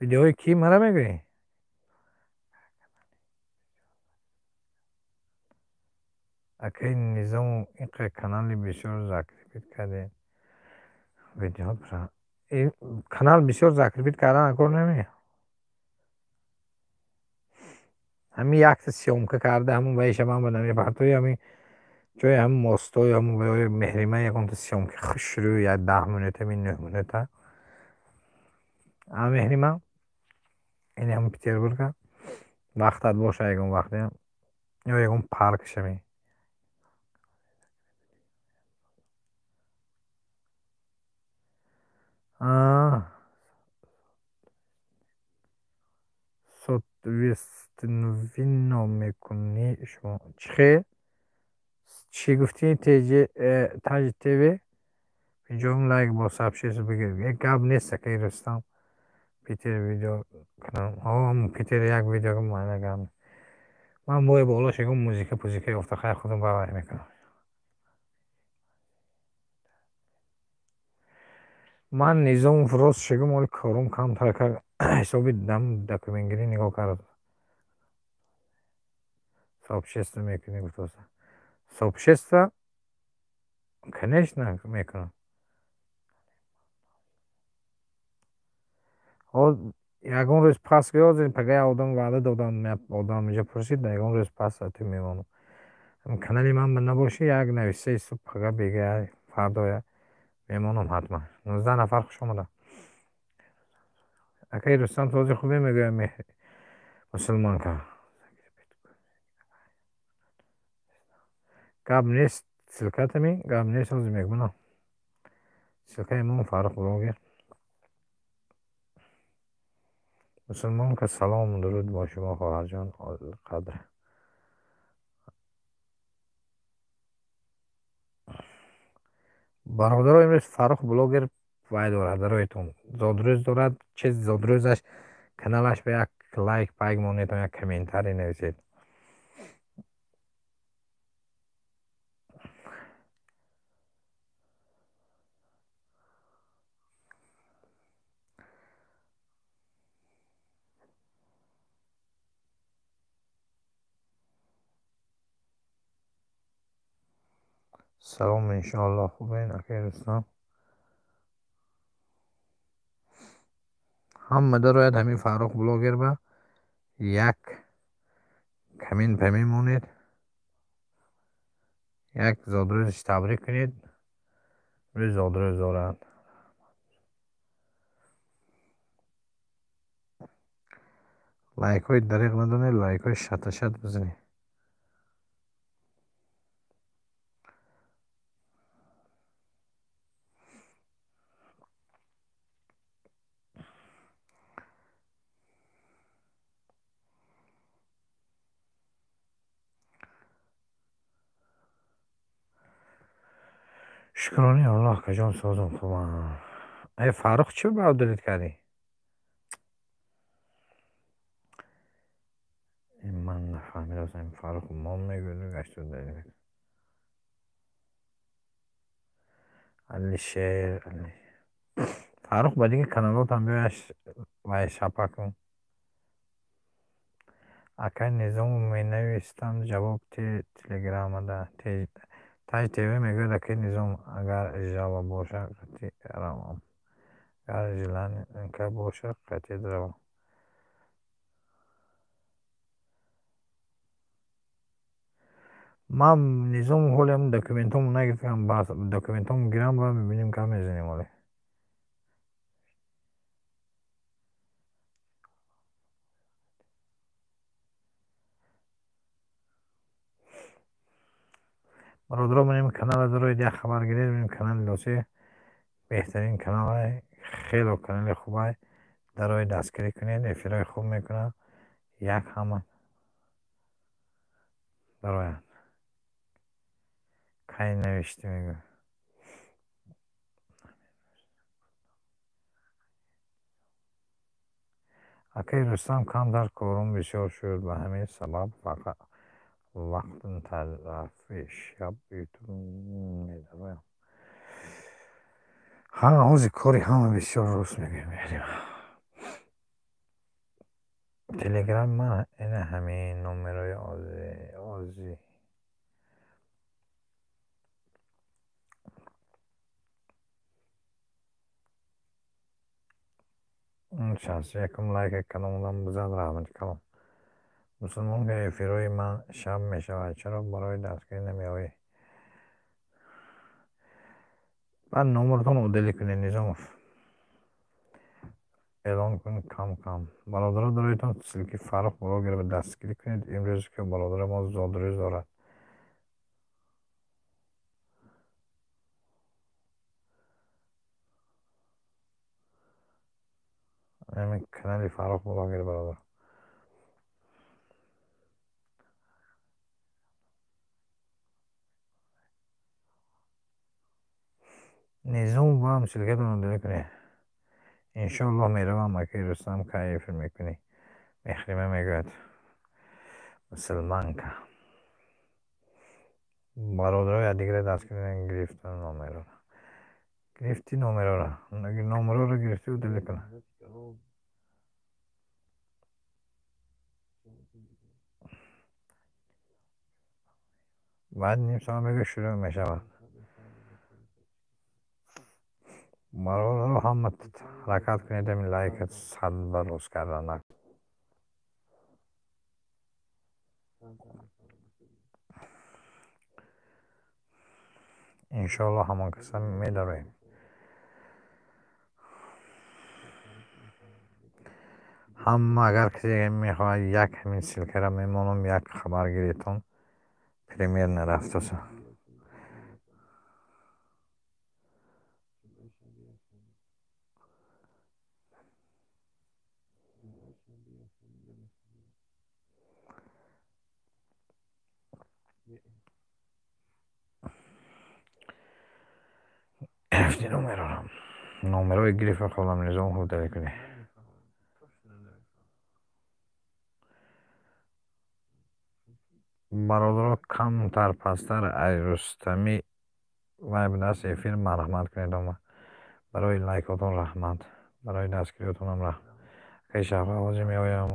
видеои ки мара мегӯӣ? Акаи Низому, инқадр канали бисёр закрепить кардед. Видео канал бисёр закрепить кардан кор намеяд. Ҳамин якта съёмка карда, ҳамун вайша ман ба намепартои, ҳамин ҷои ҳамин мостои ҳамун ваёи Меҳрима ягонта съёмки хушрӯ як 10 минута, ҳамин 9 минута. А Меҳрима, ин ҳамин Петербурга вақтат боша ягон вақте ё ягон парк шавӣ. Соответствие. Вино мекунӣ шумо? Чӣ хел? Чӣ гуфтӣ? Таҷ ТВ? 50-ум лайк бо сообщество бигир. Як гап нест, акаи Рустам. Питер видео кунам. Питер як видео майна гап. Ман бое боло шегум музика пузика ёфта хай худам бавай мекунам. Ман Низомов рост шегум оли корум камтар кард ҳисоби документгирӣ нигоҳ кард. Сообщество мекунӣ гуфтоса. Сообщество? Конечно мекунам. Ягон рӯз пас гӯё пага як одам ваъда додам, одам инҷа пурсид, ягон рӯз пас ту мемонам. Канали ман набошӣ, як нависаи субҳ пага бега фардоя мемонам ҳатман. 19 нафар хуш омаданд. Акаи Рустам този хубе мегӯям мусулмонка. Гап нест, ссылкатами, гап нест, ҳозир мекунам. Ссылкаи мон Фаррух блогер. Мусулмонка салом, дуруд бо шумо хоҳарҷон қадр. Бародаро имрӯз Фаррух блогер вай дорад дароятон. Зодрӯз дорад, чиз зодрӯзаш каналаш ба як лайк пайк монедон, як комментарий нависед. Салом, иншоаллоҳ хубен, акаи Рустам. Ҳама дарояд ҳамин Фаррух блогер ба як коммент памин монед, як зодрӯзаш табрик кунед. Имрӯз зодрӯз дорад. Лайкҳои дариқ надонед, лайкҳои шаташат бизанед. Шукрони Аллоҳ каҷон созум хубам. Э Фаррух чӣ ба удалить кардӣ? Ман нафаҳмидастам Фаррух мо мегӯяд гашту удалить мекунад. Алишер, Фаррух ба дигар каналотам биёяш вай шапа кун. Акай Низому менавистам ҷавоб телеграммада. Таҷ ТВ мегӯяд акаи Низом агар жала боша қатъи равам. Агар желанка боша қатъи равам. Ман Низому ҳолиам документҳомо нагирифтам, документҳомо гирам ва мебинем гап мезанем ҳоле. Бародаро маним канала дороед як хабар гиред, маним канали Лоси беҳтарин каналай, хело канали хубай, дарои дастгирӣ кунед, эфирҳои хуб мекунад, як ҳама дарояд. Кай навиштӣ мегӯ? Акаи Рустам камтар корум бисёр шуд, ба ҳамин сабаб фақат вақтн тарафи шаб ютуб медароям. Ҳа, ҳозир кори ҳама бисёр рост мегӯем. Телеграми ман ина ҳамин номерои ози. 61-ум лайка калом одам бизад, раҳмати калом. Мусулмон ки эфирҳои ман шаб мешавад, чаро барои дастгирӣ намеоӣ? Баъд номертон удалить кунед, Низомов. Эълон кун кам кам. Бародаро дороитон ссылки Фаррух блогер ба дастгирӣ кунед. Имрӯз ки бародари мо зодрӯз дорад. Ҳамин канали Фаррух блогер бародар. Низом вам ссылкатонро удалить кунед. Иншоаллоҳ меравам, акаи Рустам, кай эфир мекунӣ? Меҳрима мегӯяд. Мусулманка. Бародаро, якдигарро дастгирӣ гирифтан номерора. Гирифтӣ номерора. Номерора гирифтӣ, удалить кун. Баъд ним соат мегӯяд, шурӯъ мешавад. Бародаро, ҳама ҳаракат кунед, ҳамин лайка 100 ба рост кардан. Иншоаллоҳ ҳамон каса медароем. Ҳама агар касе мехоҳад, як ҳамин ссылкаро мемонам, як хабар гиритон, примерно рафтоса. Гирифти номерора. Номерои гирифта холам, Низом, удалить кунед. Бародаро, камтар пасттар ай Рустамӣ вай будааст эфир, марҳамат кунед ома. Барои лайкотон раҳмат. Барои дастгириётонам раҳмат. Акаи Шаҳбоз, ҳозир меоям,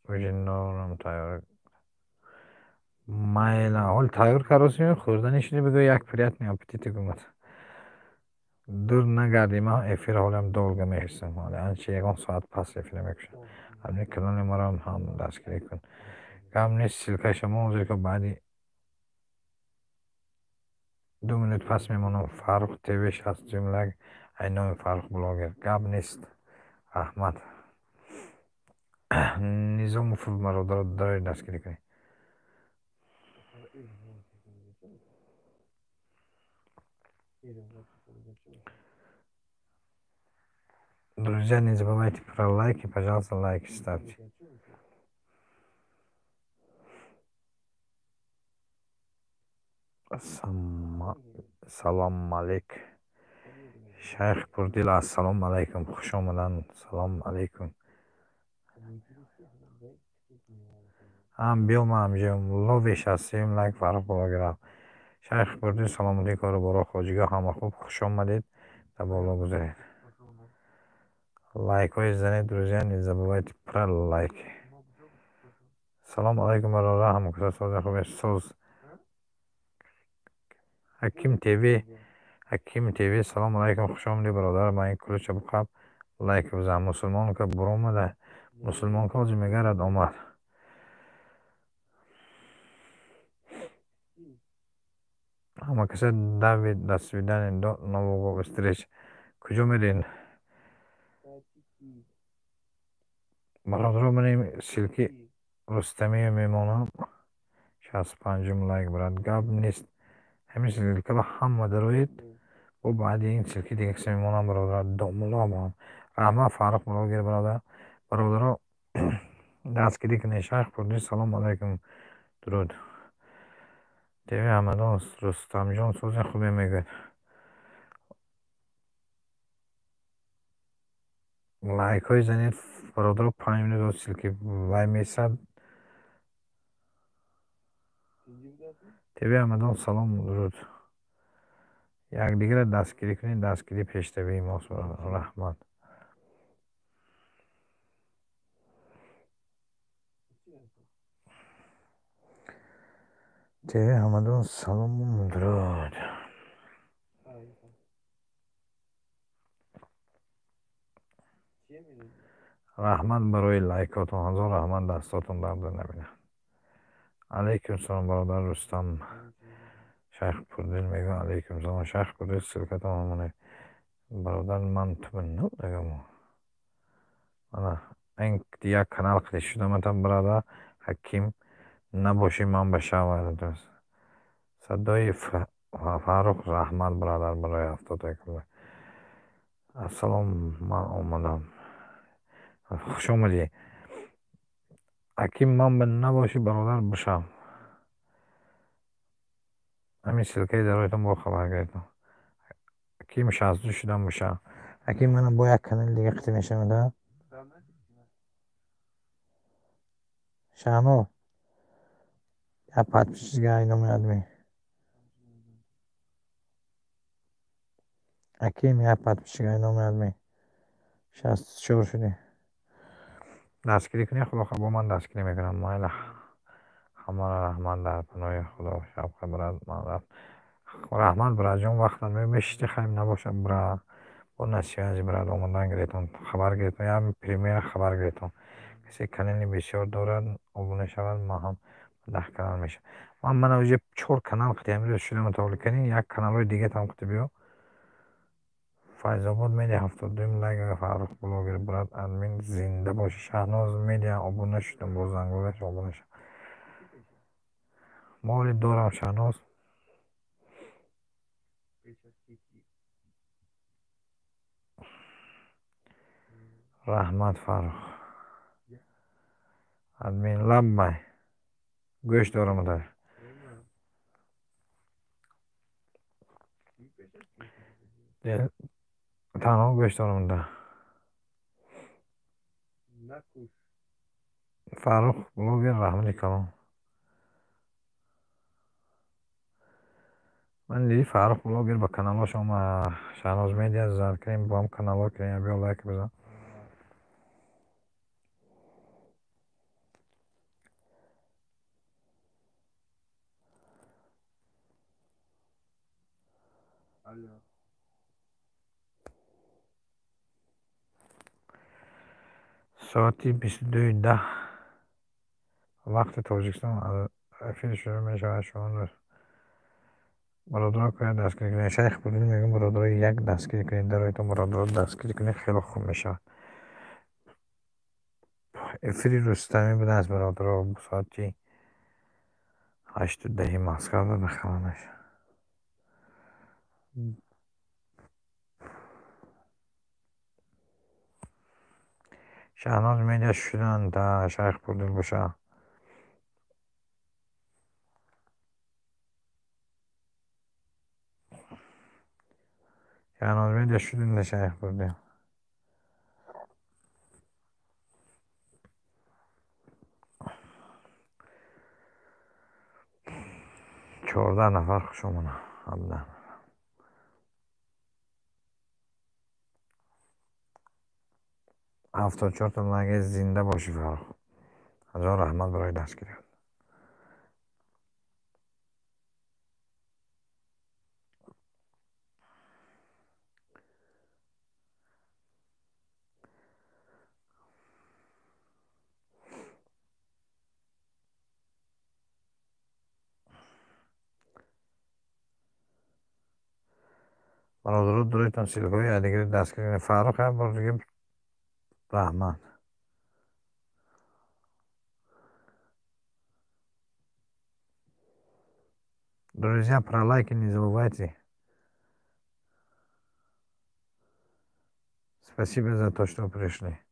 ужинорам тайёр. Майла, ҳол тайёр каросӣ, хӯрданӣ шуди, бигӯ, як приятный аппетит гумад. Дур нагардӣ, ман эфир ҳолам долго меҳистам. Ҳоле анча ягон соат пас эфира мекушам. Ҳамин канали маро ҳам дастгирӣ кун. Гап нест, ссылкаша мо ҳозир ки баъди 2 минут пас мемонам. Фаррух ТВ 60 лайк, ай номи Фаррух блогер. Гап нест. Раҳмат. Низомов, бародаро, дарои дастгирӣ кунед. Друзья, не забывайте про лайки, пожалуйста, лайки ставьте. Салом алейк. Шайх Пурдил, ассалому алайкум. Хуш омадан. Салом алейкум. Ҳам биё, ман ҳамҷоям. Лови 63 лайк, Фаррух блогерам. Шайх Пурдил, саломатӣ, кору боро, хоҷиго ҳама хуб. Хуш омадед. Дар боло гузаред. Лайкҳои занед, друзья, не забывайте про лайки. Салом алайкум, бародар, ҳамкаса сози хубе, соз. Ҳаким ТВ, Ҳаким ТВ, салом алайкум, хуш омадӣ, бародар. Ман ин ключа буқаб, лайк бизан. Мусулмонка буромада. Мусулмонка ҳозир мегарад, омад. Ҳама каса Давид, до свидания, до нового встреч. Куҷо мерен? Бародаро, ман ссылки Рустамия мемонам. 65-ум лайк, брат. Гап нест. Ҳамин ссылкаро ҳама дароед. Бо баъди ин ссылки дига касе мемонам, бародар. Домулло бо. Раҳмат, Фаррух блогер, бародар. Бародаро, дастгирӣ кунед. Шайх Пурдил, салом алайкум. Дуруд. ТВ Ҳамадон, Рустамҷон, сози хубе мегӯяд. Лайкҳои занед, бародаро, 5 минут ссылки вай месад. ТВ Ҳамадон, салом, дуруд. Якдигарро дастгирӣ кунед, дастгирӣ пештавии мост, бародар. Раҳмат. ТВ Ҳамадон, салом, дуруд. Раҳмат барои лайкотон, ҳазор раҳмат, дастотон дард набинад. Алайкум салом, бародар Рустам. Шайх Пурдил мегӯяд, алайкум салом. Шайх Пурдил, ссылкатон ҳамоне. Бародар, ман ту набудагам. Ана, ин як канал қиди шудаматам, бародар Ҳаким, набошӣ, ман ба шава. Садои Фаррух, раҳмат, бародар, барои 71. Ассалом, ман омадам. Хуш омадӣ. Ҳаким, ман ба набошӣ, бародар, бишав. Ҳамин ссылкаи дароятон бо хабар гирифтам. Ким 62 шудам боша. Аким мана бо як канали дига қити мешавад, Шаҳноз, як подписчик номи админ. Аким, як подписчик номи админ. 64 шудӣ. Дастгирӣ кунед, худо бо ман дастгирӣ мекунам. Майла, ҳамаро раҳмат, дар паноҳи Худо. Шабқа брат, ман рафт. Раҳмат, братҷон, вақтат мешишти, хайр набошад, бра. Бо на связи, брат, омадан гиретон, хабар гиретон, як примера хабар гиретон. Касе канали бисёр дорад, обуна шавад, ман ҳам 10 канал мешавам. Ман мана уже 4 канал қити ҳамирӯз шудам тавлид кардем, як каналҳои дигатам қити биё. Файзобод медиа 72 лайк. Фаррух блогер, брат, админ, зинда бошӣ. Шаҳноз медиа, обуна шудам, бо зангулаш обуна шудам. Моли дорам, Шаҳноз. Раҳмат, Фаррух. Админ, лаббай. Гӯш дорам дар. Танҳо гӯш дорам да. Фаррух блогер, раҳмати калон. Ман диди Фаррух блогер ба каналҳош омад. Шаҳноз медиа зад кунем, бо ҳам каналҳо кунем, биё лайк бизан. Соати 22:10 вақти Тоҷикистон эфир шурӯъ мешавад. Шумо бародаро кунед дастгирӣ кунед. Шайх Пурдил мегӯям, бародаро як дастгирӣ кунед, дароитон бародаро дастгирӣ кунед, хеле хуб мешавад. Эфири Рустамӣ будааст, бародаро, соати 8:10 Москва бахабар мешавад. Шаҳноз медиа шуданд, Шайх Пурдил боша. Шаҳноз медиа шуданд, Шайх Пурдил. 14 нафар хуш омаданд. 17. 74 лайк. Зинда бошӣ, Фаррух. Ҳазор раҳмат барои дастгирият. Бародаро, дуроитон ссылкаҳои якдигаро дастгирӣ кунед. Фаррух, як бор дига раҳмат. Друзья, про лайки не забывайте. Спасибо за то, что пришли.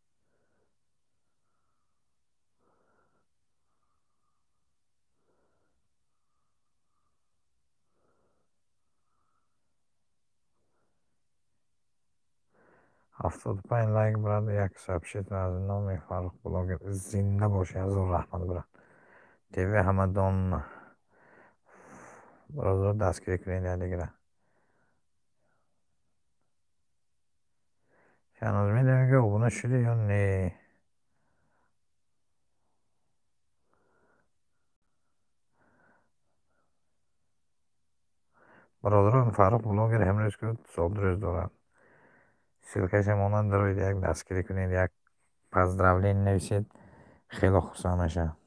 75 лайк, брат, як сообщение аз номи Фаррух блогер. Зинда бошӣ, ҳазор раҳмат, брат. ТВ Ҳамадон, бародаро дастгирӣ кунед якдигара. Шаҳноз медиа мегӯяд, обуна шудӣ ё не? Бародарон, Фаррух блогер ҳамрӯз ки зодрӯз дорад. Ссылкаша монанд, дароед, як дастгирӣ кунед, як поздравление нависед, хеле хурсанд мешавам.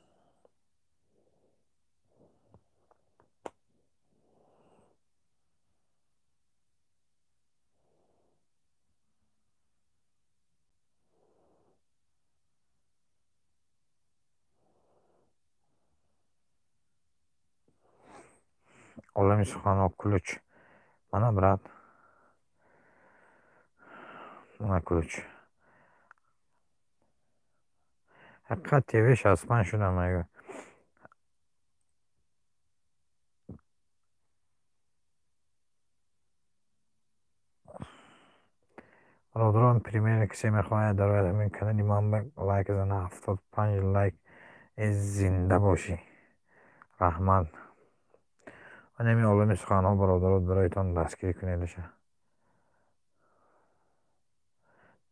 Олами суханҳо ключ. Мана, брат. Мана ключ. Ҳақиқат ТВ 65 шудам мегӯ. Бародарон, примерно кисе мехоҳад дарояд ҳамин канали ман лайк зана, 75 лайк. Зинда бошӣ, раҳмат. Ҳамин олами суханҳо, бародаро, дароятон дастгирӣ кунедаша.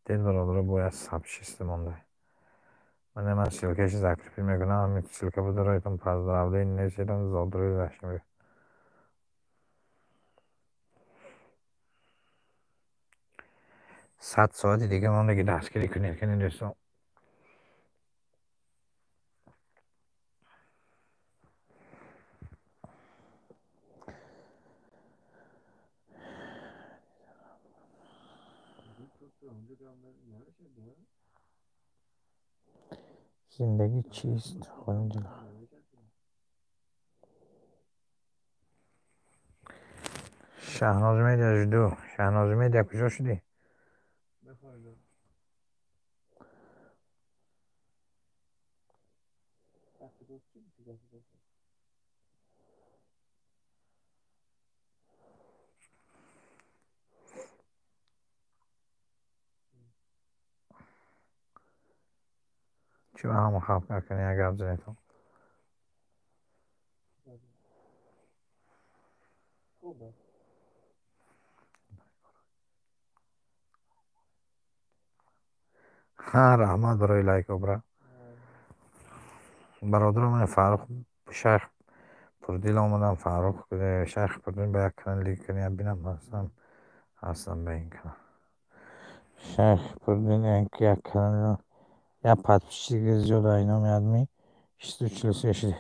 Дед, бародаро, бояд сообщество монда. Ман ссылкаши закрепить мекунам, ҳамин ссылка бодароятон поздравление неседам, зодрӯзаш мегӯ. 100 соати дига монда ки дастгирӣ кунед, кунед, дӯстон. Зиндагӣ чист? Шаҳноз Медиа, жду. Шаҳноз Медиа, куҷо шудӣ? Чӣ ба ҳама хавф накунӣ, як гап занетон? Ҳа, раҳмат барои лайко, бра. Бародаро, ман Фаррух Шайх Пурдил омадам. Фаррух Шайх Пурдил ба як канали дига бинам, ҳастам ба ин канал. Шайх Пурдил як канал, як подписчик зиёд, айноми адми 643 шуд.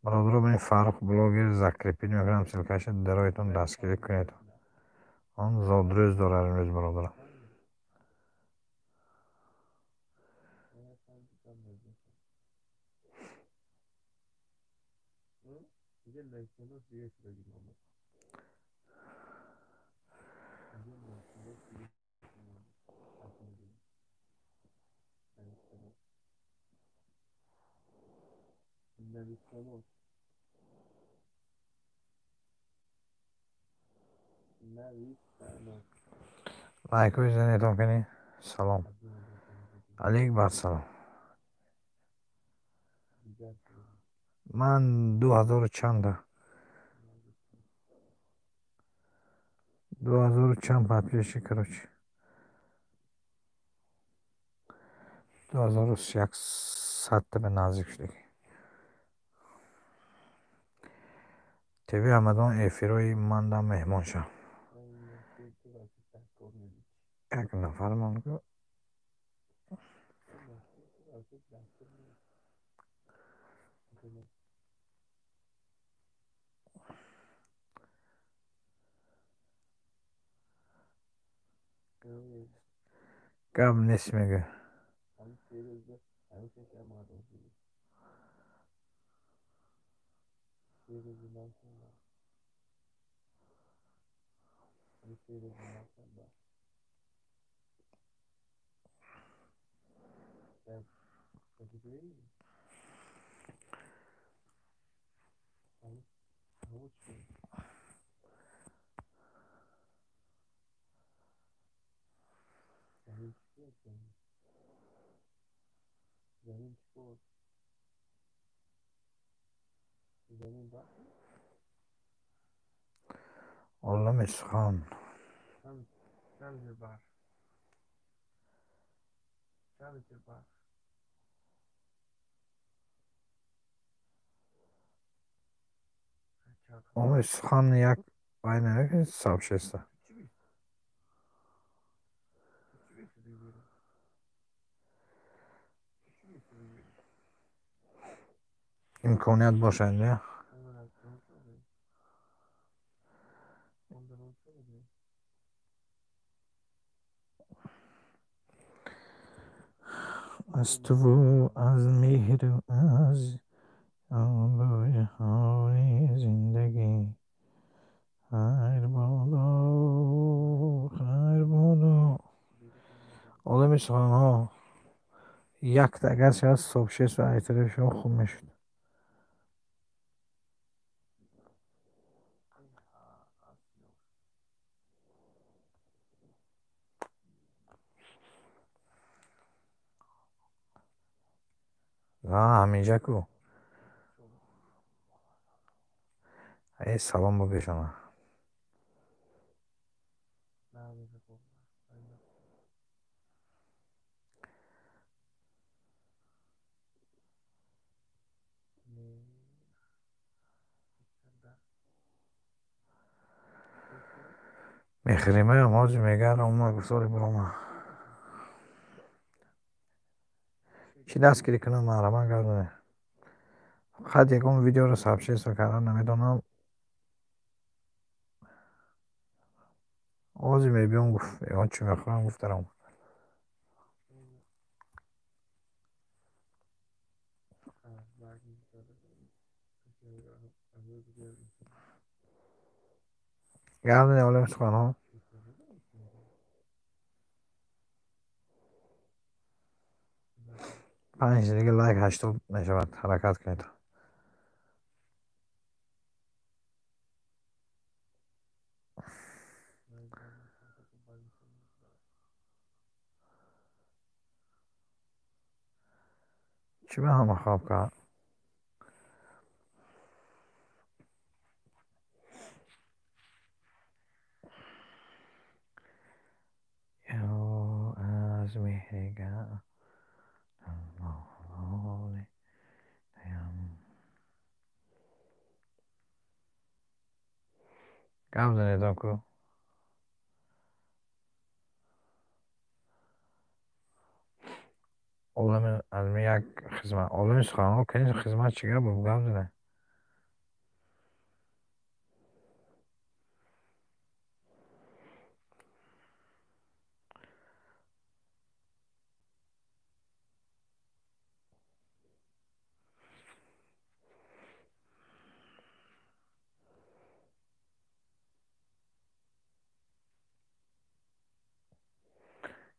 Бародаро, бини, Фаррух блогер закрепить мекунам ссылкаша, дароятон дастгирӣ кунед. Он зодрӯз дорад имрӯз, бародаро. Лайкҳои занетон кунӣ. Салом алейк, бар салом. Ман 2000 чанда, 2000 чанд подписчик, короче, 2100 ба наздик шудагӣ. ТВ Ҳамадон эфирҳои манда меҳмон шав. Як нафар мон ку. Гап нест, мега. Олами сухан. Олами сухан як вай намекунед сообщество. Имконият бошад, не? Аз туву аз меҳру аз обрӯи зиндагӣ хайр бодо, хайр бодо. Олами суханҳо, якта агар шавад сообщество, айтари шумо хуб мешуд. Ҳаминҷа ку. Э, салом бигӯшона. Мехримаям ҳозир мегардам, омад гуфтори бирома. Чӣ дастгирӣ кунам, маҳраман гардоне? Фақат ягон видеоро сообщество кардан намедонам. Ҳозир мебиём, гуфт, ягон чӣ мехӯрам, гуфт, даром. Гардоне, олами суханҳо. Панҷ дига лайк 80 мешавад, ҳаракат кунед. Чӣ ба ҳама хоб кард? Ё аз меҳрига гап занедам ку. Олами аз як хизмат, олами суханҳо кани хизмат чӣ гап буд, гап зане.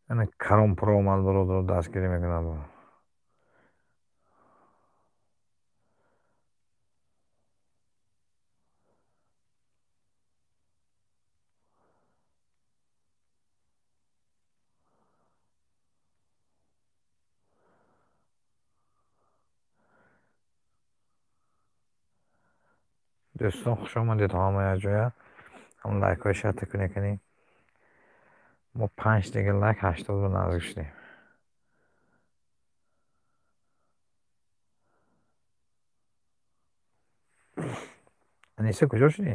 Ана Каром Про омад, бародаро дастгирӣ мекунад. Дӯстон, хуш омадед ҳама якҷоя. Ҳам лайкҳои шарта кунед кунӣ. Мо панҷ дига лайк 80 ба наздик шудем. Аниса куҷо шудӣ?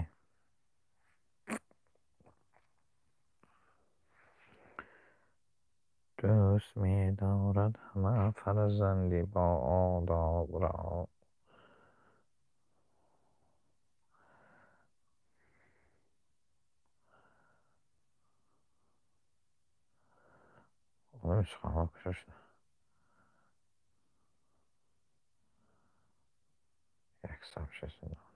Дӯст медорад ҳама фарзанди боодобро. Олами суханҳо куҷо шуда? Як сообщество.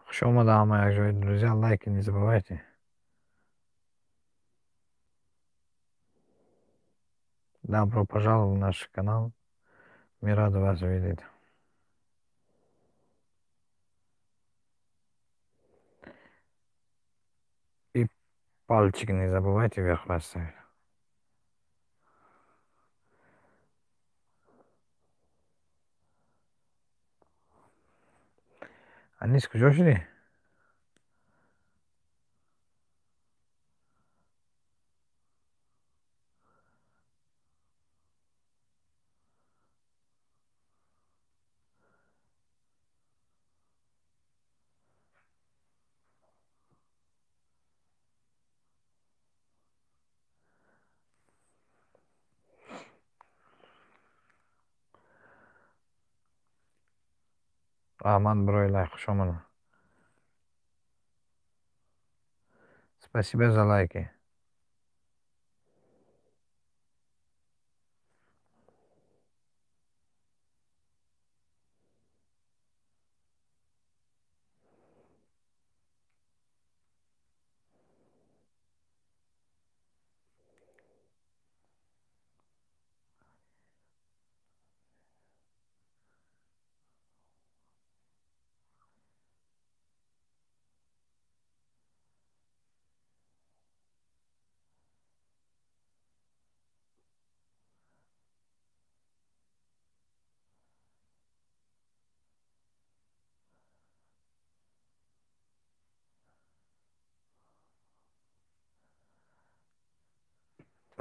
Хуш омада ҳама якҷоя, друзья, лайки не забывайте. Добро пожаловать в наш канал. Мы рады вас видеть. И пальчик не забывайте вверх поставить. Анис куҷо шудӣ? Раҳмат барои лайк, хуш омадед. Спасибо за лайки.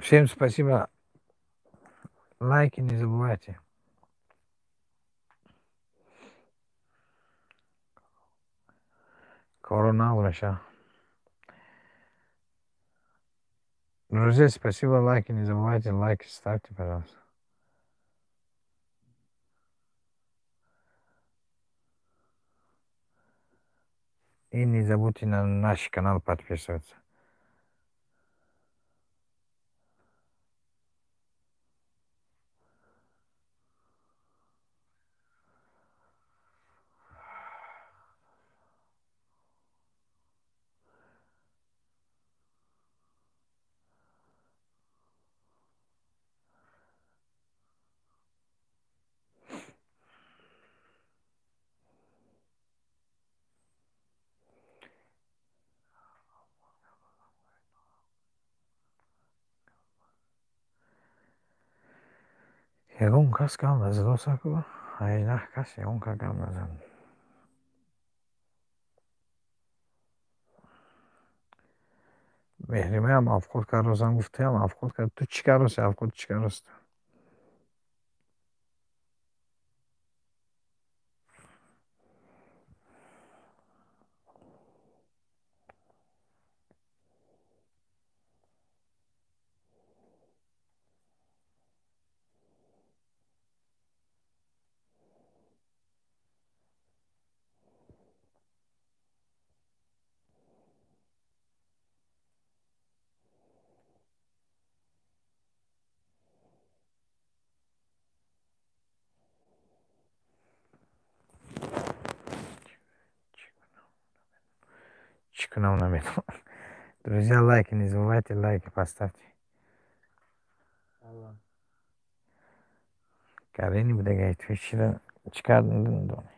Всем спасибо. Лайки не забывайте. Коро нағз мешавад. Друзья, спасибо, лайки не забывайте, лайки ставьте, пожалуйста. И не забудьте на наш канал подписываться. Ягон кас гап назадосаку, 18 кас ягон кас гап назад. Меҳримаям авқот кардосам, гуфт туям авқот кард. Ту чӣ кардоси авқот, чӣ кардоси ту? Чӣ кунам, намедонам. Друзья, лайки не забывайте, лайки поставьте. Карени будагай, ту чира чӣ кардам намедонам.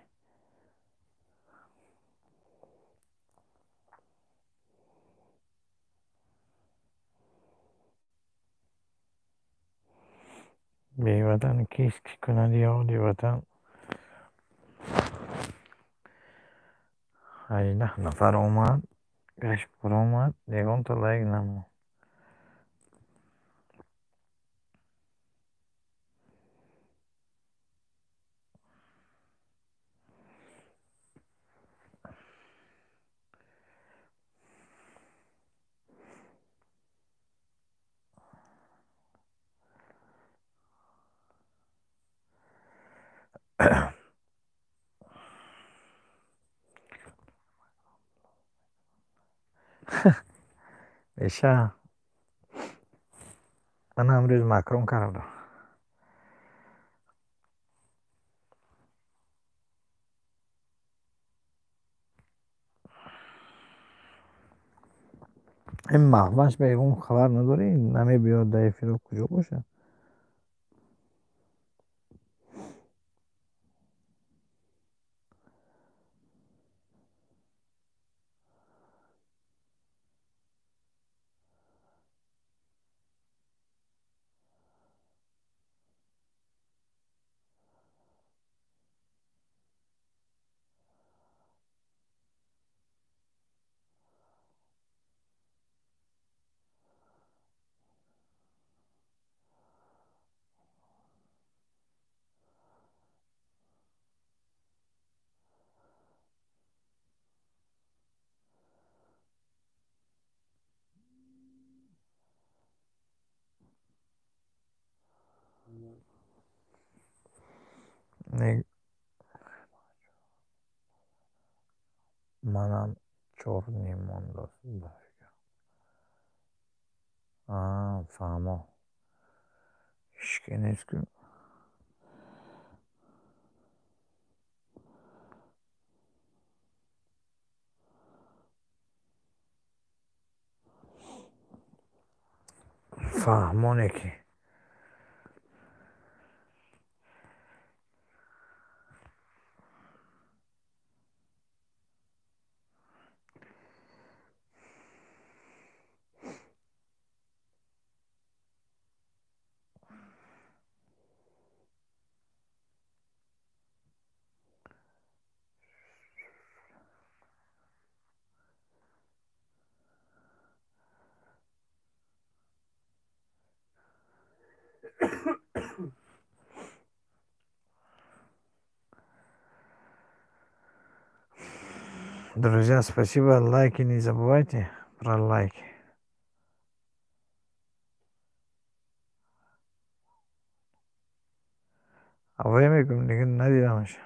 Беватан кист, ки кунад ёди ватан? 18 нафар омад, гашт баромад, ягонта лайк намонд. Беша, манам рӯз макрон кардам. Ин маҳваш ба ягон хабар надорӣ? Намебиёд дар эфиро, куҷо бошад? Манам чор ним мондааст ба фикрам. Фаҳмо. Ҳечке нест ку. Фаҳмоне ки. Друзья, спасибо, лайки не забывайте про лайки. Аввале мегӯм, дига надидамаш.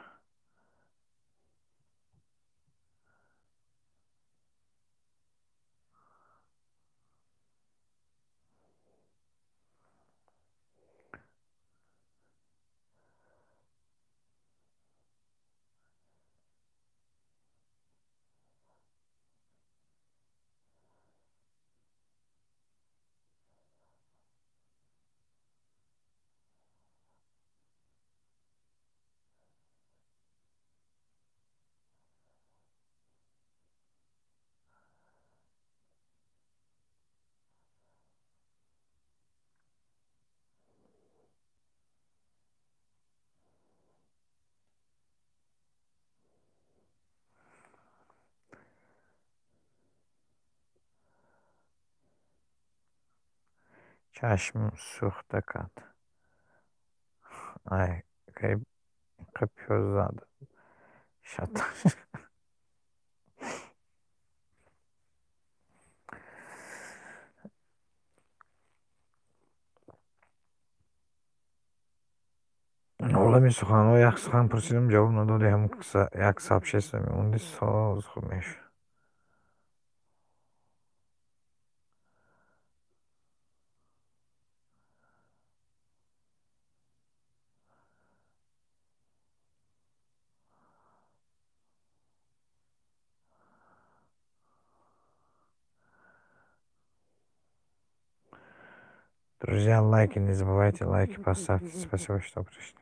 Чашм сӯхта кард. Ай, кай инқа пиёз зад. Шаташ. Олами суханҳо як сухан пурсидам, ҷавоб надодӣ, ҳам як сообщество мемонди, соз хуб мешуд. Друзья, лайки не забывайте, лайки поставьте. Спасибо, что пришли.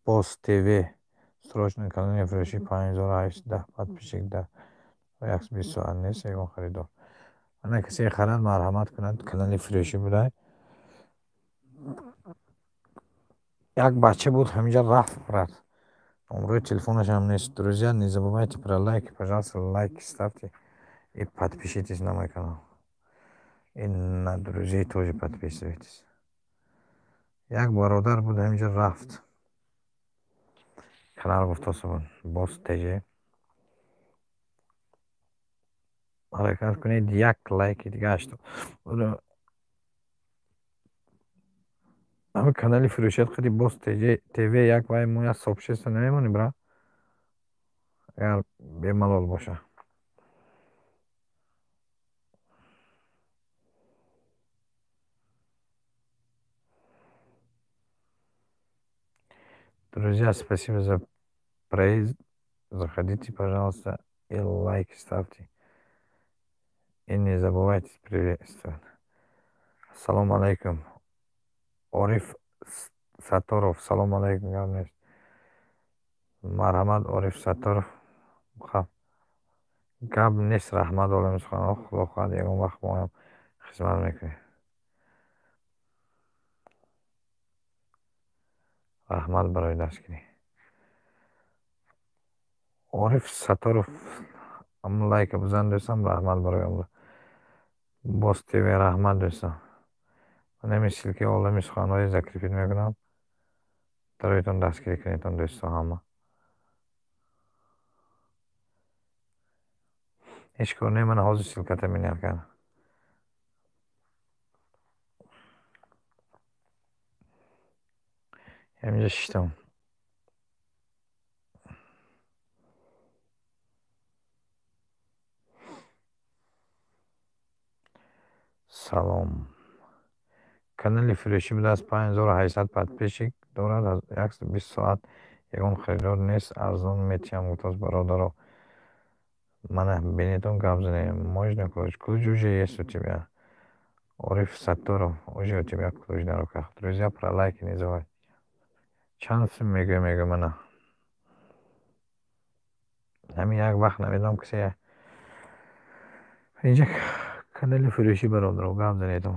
Боз ТВ. Срочно канали фурӯшӣ 5810 подписчик дар 120 соат нест, ягон харидор. Ана касе харад, марҳамат кунад, канали фурӯшӣ будай. Як бача буд, ҳаминҷа рафт, брат. Номерои телефонашам нест. Друзья, не забывайте про лайки, пожалуйста, лайки ставьте и подпишитесь на мой канал. И на друзей тоже подписывайтесь. Як бародар буд, ҳаминҷа рафт. Канал гуфтоса буд. Боз ТЖ. Ҳаракат кунед, як лайки дига ҳашто. Ҳамин канали фурӯшият қади Боз ТВ як вай мо як сообщество намемонем, бра? Агар бемалол боша. Друзья, спасибо за проезд. Заходите, пожалуйста, и лайки ставьте. И не забывайте приветствовать. Ассалому алайкум. Ориф Сатторов. Салому алайкум. Гап нест. Марҳамат, Ориф Сатторов. Гап нест, раҳмат олами суханҳо. Худо хоҳад, ягон вақт моам хизмат мекунем. Раҳмат барои дастгирӣ. Ориф Сатторов, ҳамун лайка бизан, дӯстам, раҳмат барои омада. Боз ТВ, раҳмат, дӯстам. Ман ҳамин ссылкаи олами суханҳои закрепить мекунам. Дароитон дастгирӣ кунедтон, дӯсто, ҳама. Ҳеҷ кор не, ман ҳозир ссылката менял кардам. Ҳаминҷа шиштам. Салом. Канали фурӯшӣ будааст, 5800 подписчик дорад, 120 соат ягон харидор нест, арзон метиҳам, гуфтааст бародаро. Мана бинетон, гап занем. Можно ключ? Ключ уже есть у тебя. Ориф Сатторов, уже у тебя ключ на руках. Друзья, про лайки не забывайте. Чанд сум мегӯя, мегӯя мана. Ҳамин як вақт намедонам, касе Инҷа канали фурӯшӣ, бародаро, гап занедам.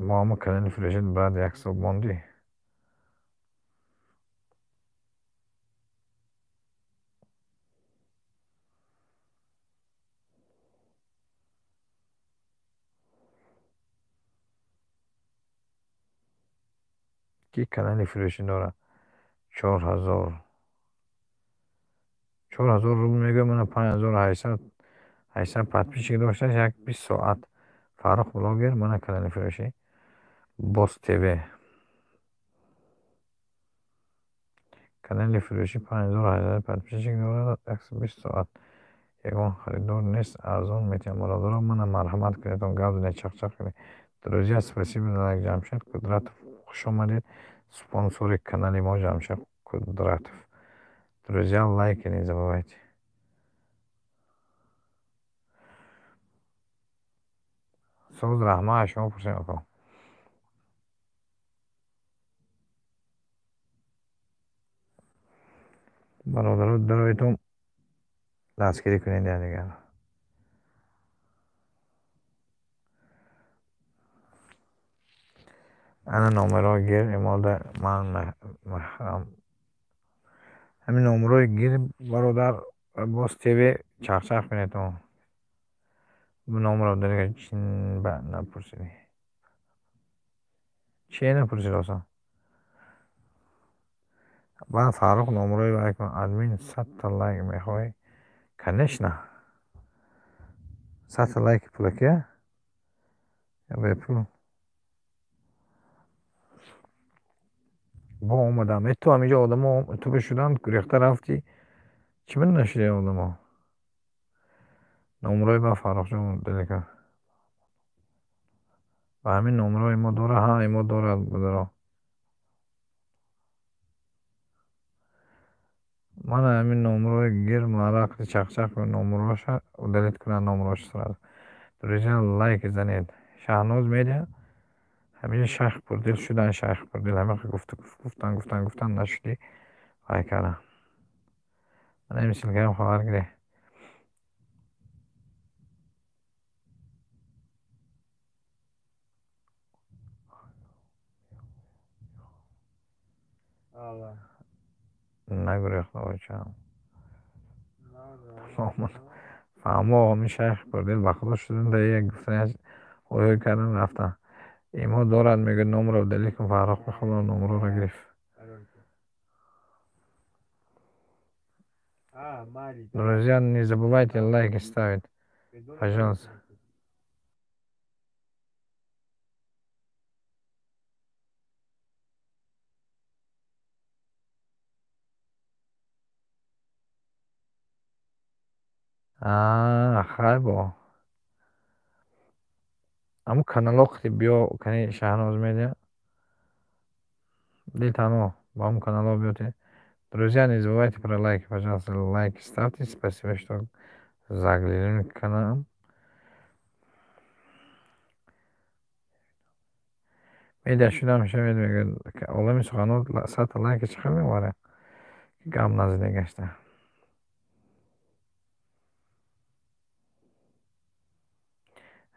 Мо ҳама канали фурӯшӣ, брат, як сол мондӣ. Ки канали фурӯшӣ дорад? 4000. 4000 рубл мегӯяд, мана 5800 подписчик дошташ, як 20 соат. Фаррух блогер, мана канали фурӯшӣ. Бос ТВ. Канали фурӯшӣ 5800 подписчик дорад, 120 соат. Ягон харидор нест, арзон метиҳам. Бародаро, мана марҳамат кунедон, гап занед, чақчақ кунед. Друзья, спасибо за лайк. Ҷамшед Кудратов, хуш омадед. Спонсори канали мо Ҷамшед Кудратов. Друзья, лайки не забывайте. Соз, раҳмат, шумо пурсем, ако. Бародаро, дароитон, дастгирӣ кунед якдигар. Ана номерҳо гир имода ман маҳрам. Ҳамин номерҳои гир, бародар, боз ТВ чақчақ кунедон. Номро ба напурсидӣ. Чие напурсид осон? Баъд Фаррух номерҳои вай кун. Админ, 100-та лайк мехоҳӣ? Конечно. 100-та лайки пулакия? Ё бепул? Бо омадам. Э, ту ҳаминҷо одамо ту шуданд, гурехта рафтӣ. Чӣ ман нашуди одамо? Номерҳои ба Фаррухҷон далека. Ба ҳамин номерҳои мо дорад, ҳа, имо дорад, бародаро. Мана ҳамин номерҳои гир марақ чақчақ кун, номерҳоша удалить кунад номерҳоша сразу. Друзья, лайк занед. Шаҳноз медиа ҳаминҷа шайх пурдил шудан, шайх пурдил ҳамин гуфтан, гуфтан, гуфтан нашудӣ, вай кардам. Мана ҳамин ссылкаам хабар гире. Нагурехта очам. Фаҳмо, ҳамин шайх пурдил ба худо шудан, да як гуфтан, ҳой кардан, рафтан. Имо дорад, мегӯяд, номро удалить кун, Фаррух бихудо номроро гирифт. Друзья, не забывайте лайки ставить, пожалуйста. Хай бо. Ҳамун каналҳо қити биё, кани Шаҳноз медиа. Дил танҳо ба ҳамун каналҳо биёте. Друзья, не забывайте про лайки, пожалуйста, лайки ставьте. Спасибо, что заглянули к нам. Медиа шудам шавед, мегӯяд, олами суханҳо 100-та лайки чӣ хел меоварад? Гап назида гашта.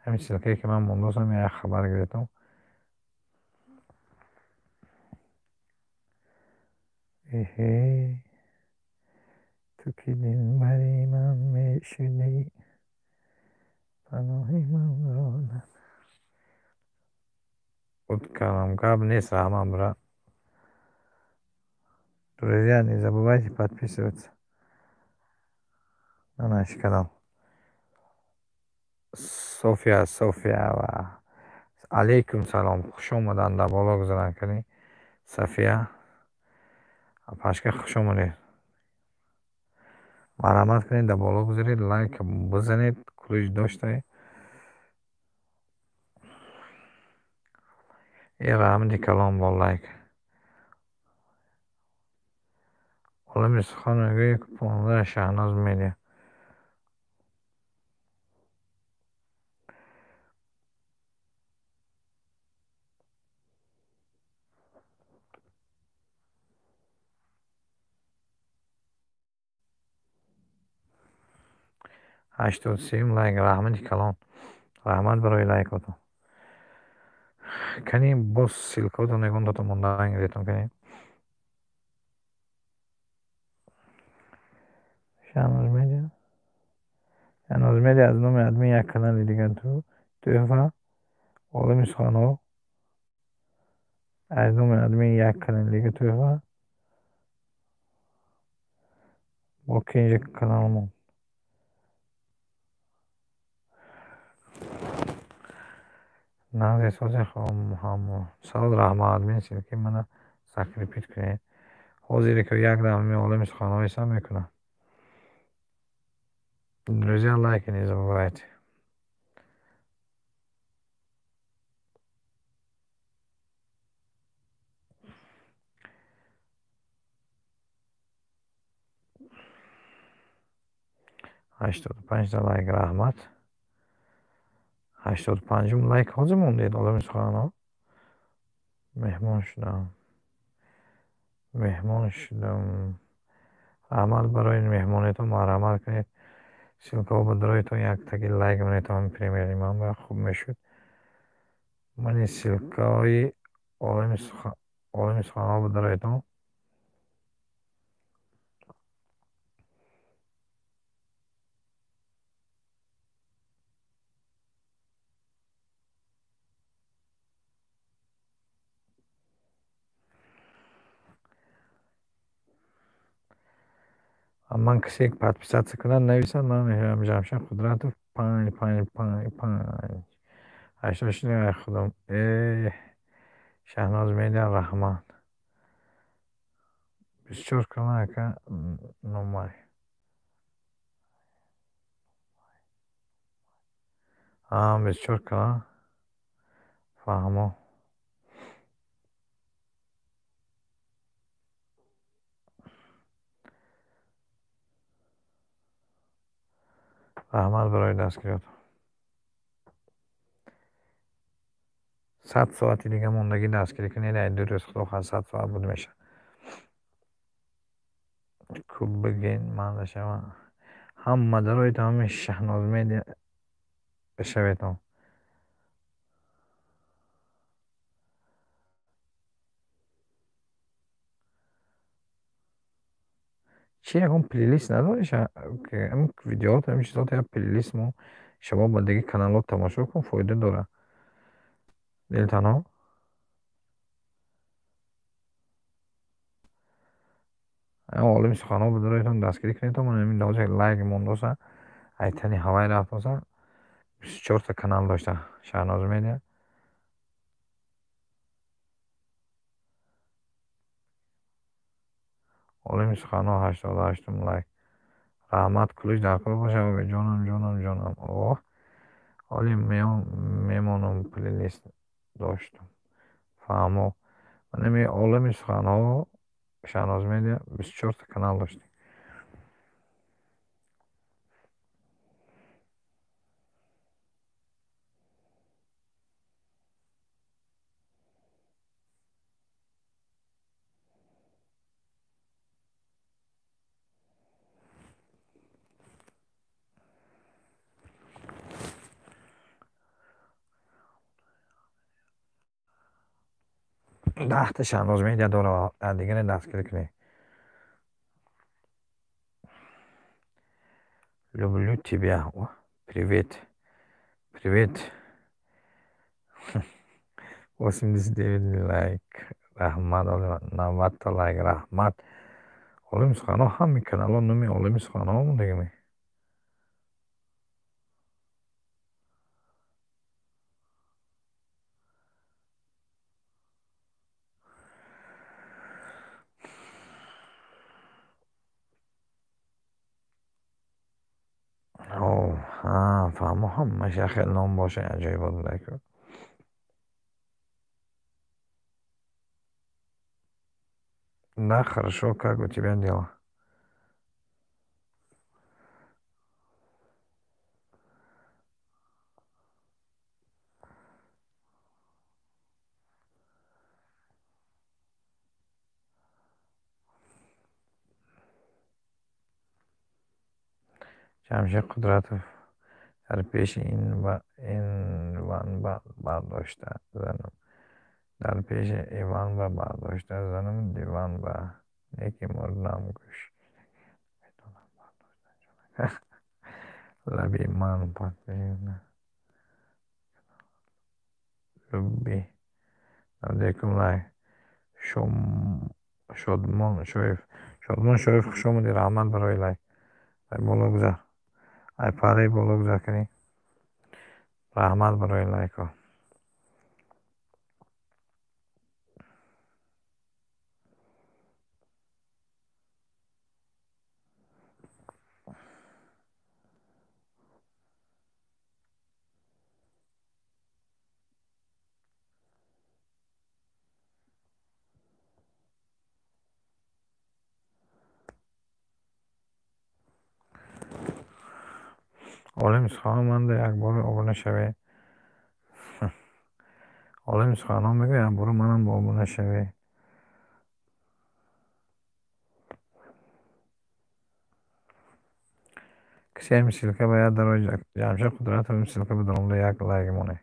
Ҳамин ссылкае ки ман мондосам, як хабар гирифтам. Эҳе, ту ки дилбари ман мешудӣ, паноҳи манро буд кардам. Гап нест, раҳмат, брат. Друзья, не забывайте подписываться на наш канал. София, София ва алейкум салом, хуш омаданд, дар боло гузаранд кунӣ. София пашка, хуш омадед. Марҳамат кунед, дар боло гузаред, лайк бизанед, ключ доштаед. Э, раҳмати калом бо лайк. Олами сухан мегӯяд, 15 Шаҳноз медиа. 83 лайк. Раҳмати калон. Раҳмат барои лайкотон. Кани боз ссылкаотон ягон мондан гиретон кани. Шаҳноз Медиа. Шаҳноз Медиа аз номи админ як канали дигар ту тӯҳфа. Олами суханҳо аз номи админ як канали дигар тӯҳфа. Бо ки инҷа каналмон. Нағз эҳсоси савол раҳмат админ ссылки мана закрепить кунед. Ҳозире ки як дам олами суханҳо ҳисоб мекунам. Друзья, лайки не забывайте. 85-та лайк, раҳмат. 85-ум лайк ҳозир мондед, олами суханҳо. Меҳмон шудам. Меҳмон шудам. Раҳмат барои меҳмонитон, марҳамат кунед. Ссылкаҳо ба дароитон як таги лайк монед, ҳамин премьери ман ба хуб мешуд. Мани ссылкаҳои олами суханҳо ба дароитон. Ман касе подписаться кунад, нависад, ман мешавам Ҷамшед Қудратов 5 5 5 5 86 худам. Шаҳноз Медиа, раҳмат. 24 канал ака номай. 24 канал. Фаҳмо. Раҳмат барои дастгириётон. 100 соати дига мондагӣ дастгирӣ кунед, ай ду рӯз худо хоҳад 100 соат буд мешавад. Кӯб бигин ман дашава. Ҳама дароитон ҳамин Шаҳноз Медиа бишаветон. Чи ягон плейлист надорӣ? Ҳамин видеоҳо, ҳамин чизҳо як плейлист мо шумо ба дигар каналҳо тамошо кун, фоида дорад. Дилтанҳо? Олами суханҳо ба дароитон дастгирӣ кунед, ман ҳамин ҳозир лайк мондоса, ай тани ҳавай рафтоса, 24-та канал дошта Шаҳноз Медиа. Олами суханҳо 88-ум лайк. Раҳмат, кулиш дар кор бошад, ҷонам, ҷонам, ҷонам. Оҳ, оли мемонам плейлист доштам. Фаҳмо. Ман ҳамин олами суханҳо Шаҳноз Медиа 24-та канал доштем. 10-та Шаҳноз Медиа дорад, дигаре дастгирӣ кунед. Люблю тебя. Привет. Привет. 89 лайк. Раҳмат. 90-та лайк. Раҳмат. Олами суханҳо ҳамин каналҳо номи олами суханҳо мондагиме. Фаҳмо, ҳамааш як хел ном боша, аҷоибот буда. Да, хорошо, как у тебя дела? Ҷамшед Қудратов дар пеши Иван ба бардошта занам. Дар пеши Иван ба бардошта занам диван ба неки мурдам гӯш. Лаби ман Лубби. Навдекум лайк. Шодмон Шоев. Шодмон Шоев, хуш омадӣ, раҳмат барои лайк. Ай боло гузар. Ай параи боло гузар кунӣ. Раҳмат барои лайкҳо. Олим суханон манда якбора обуна шавед. Олим суханон мегӯяд якбора манам обуна шавед. Касе ҳамин ссылка ба як дарои Ҷамшед Қудратов ин ссылка ба даромада як лайк монед.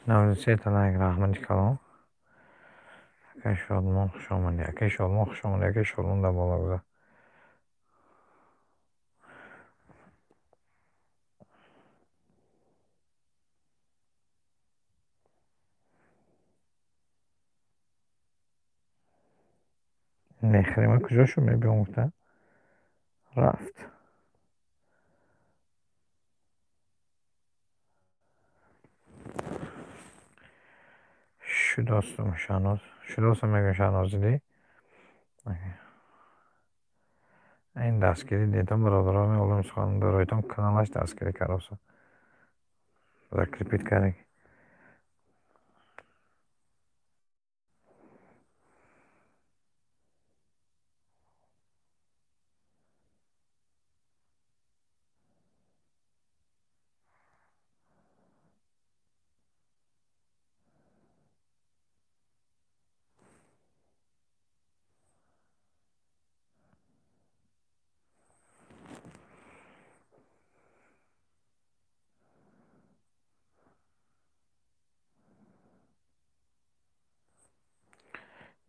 93 лайк, раҳмати калон. Акай Шодмон, хуш омадӣ. Акай Шодмон, хуш омадӣ. Акай Шодмон дар боло гузар. Мехрима куҷо шуд мебиём гуфта? Рафт. Шудостум Шаҳноз. Шудостум мегӯям Шаҳноз, дидӣ? Ин дастгирӣ дидам бародарони олим сухандароитон каналаш дастгирӣ кардоса. Закрепить кардем.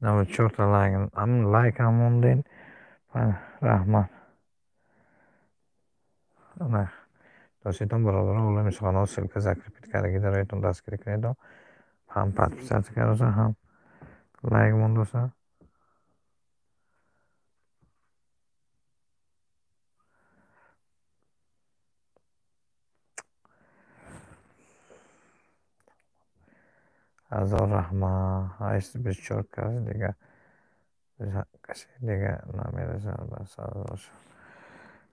94 лайк. Ҳамин лайкам мондед. Раҳмат. Дӯститон бародарон олами суханҳо ссылка закрепить кардагӣ дароятон дастгирӣ кунед. Ҳам подписаться кардоса, ҳам лайк мондоса. Ҳазор раҳмат. 824 кас дига касе дига намерасад ба 100,000.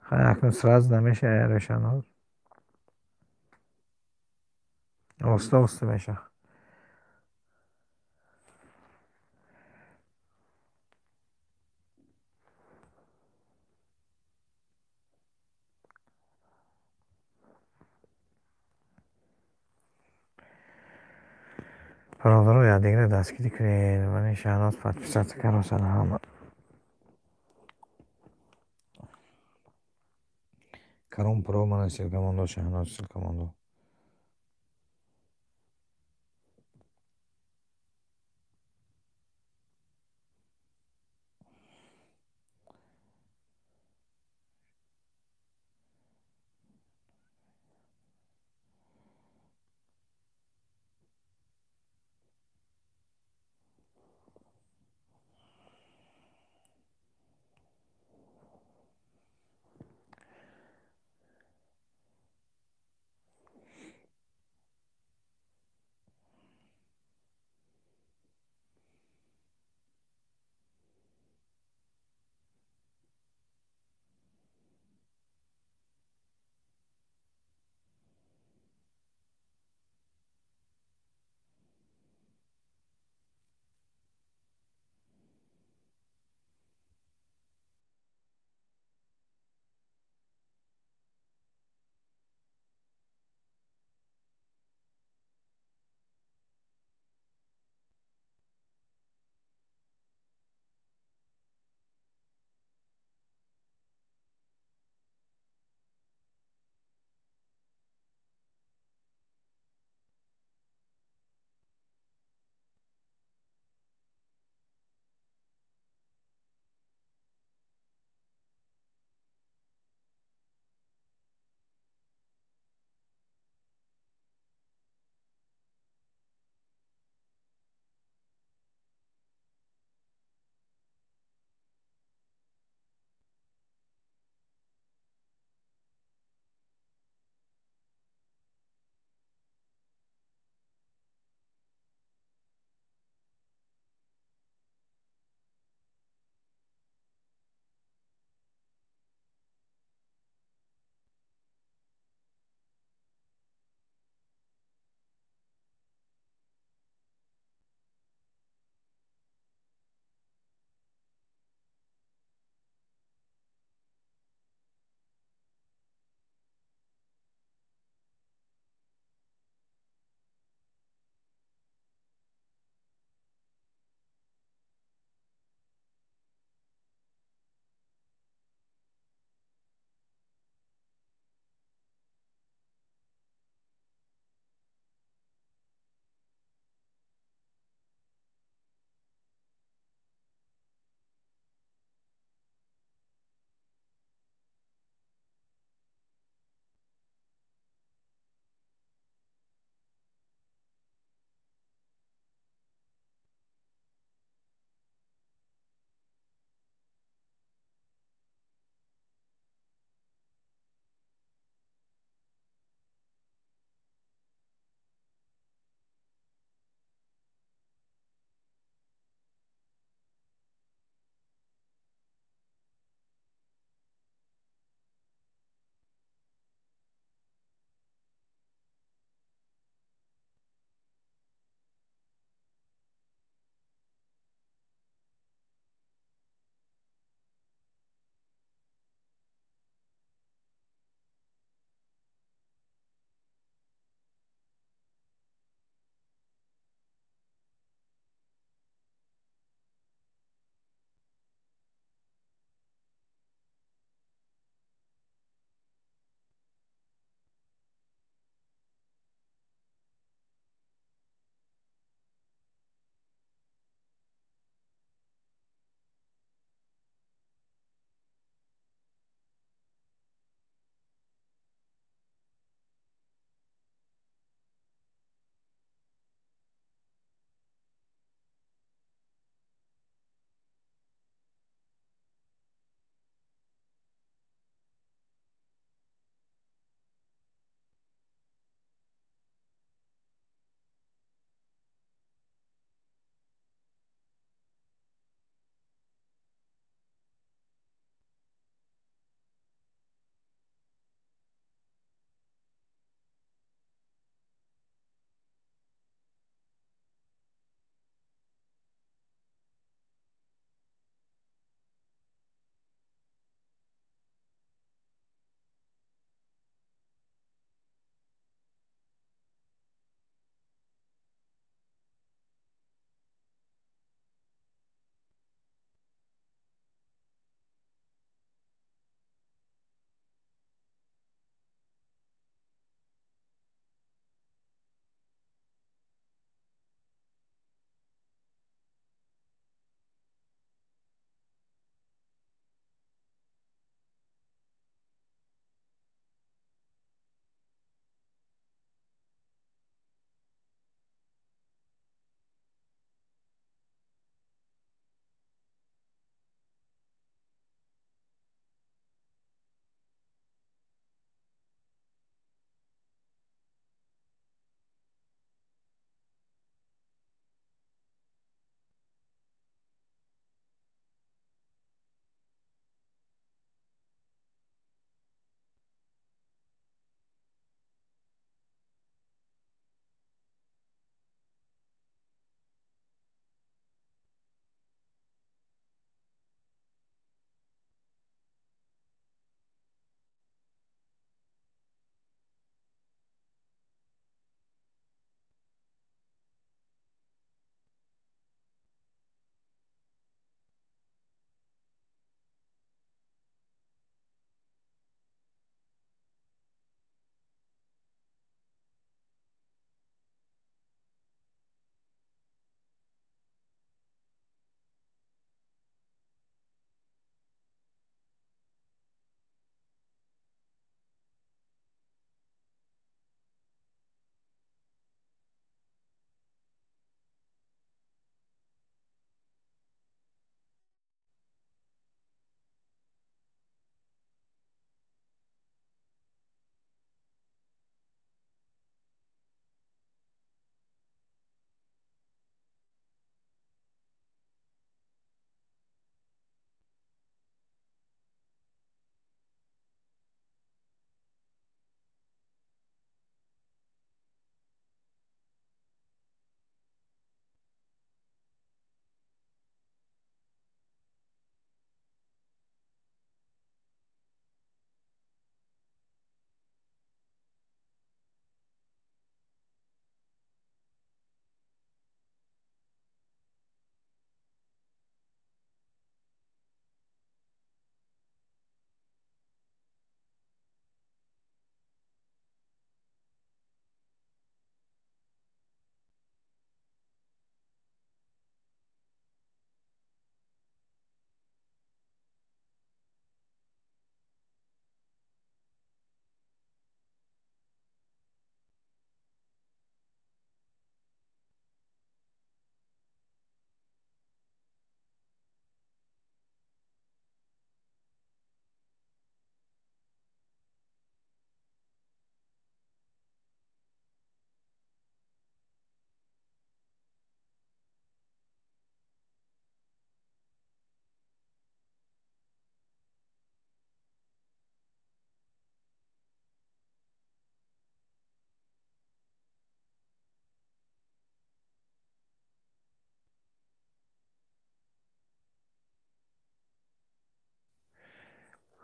Хай акнун сразу намеша яро Шаҳноз. Оҳиста оҳиста меша. Бародаро якдигарро дастгирӣ кунед. Мани Шаҳноз подписаться кардосан ҳама. Каром Про мана ссылка мондо, Шаҳноз ссылка мондо.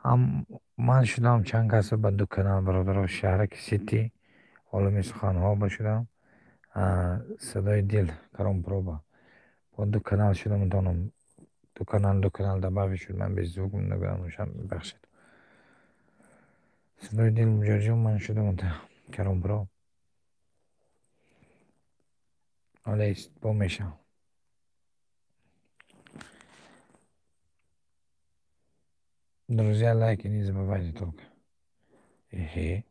Ҳам ман шудам чанд каса ба ду канал, бародаро. Шаҳраки Сити, Олами суханҳо ба шудам, Садои дил, Каромпроба бо ду канал шудам. Метавонам ду канал, ду канал добавить шуд. Ман без звук нагӯям, бахшед. Садои дил муҷоҷон, ман шудам Каромпро. Ҳоле бо мешавам. Друзья, лайки не забывайте только. Эҳе,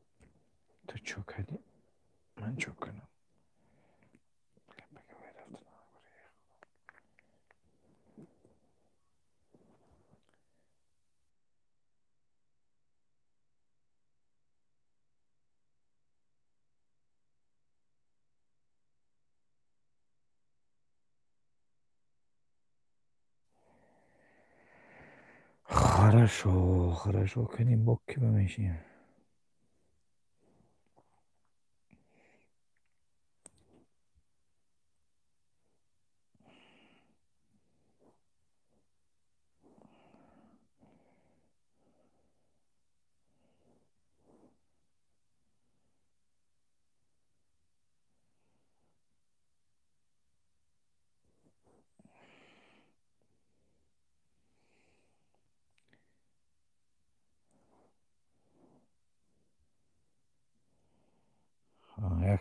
ту чо кардӣ? Ман чо кардам? Хорошо, хорошо, кунем, бо ки мешинем?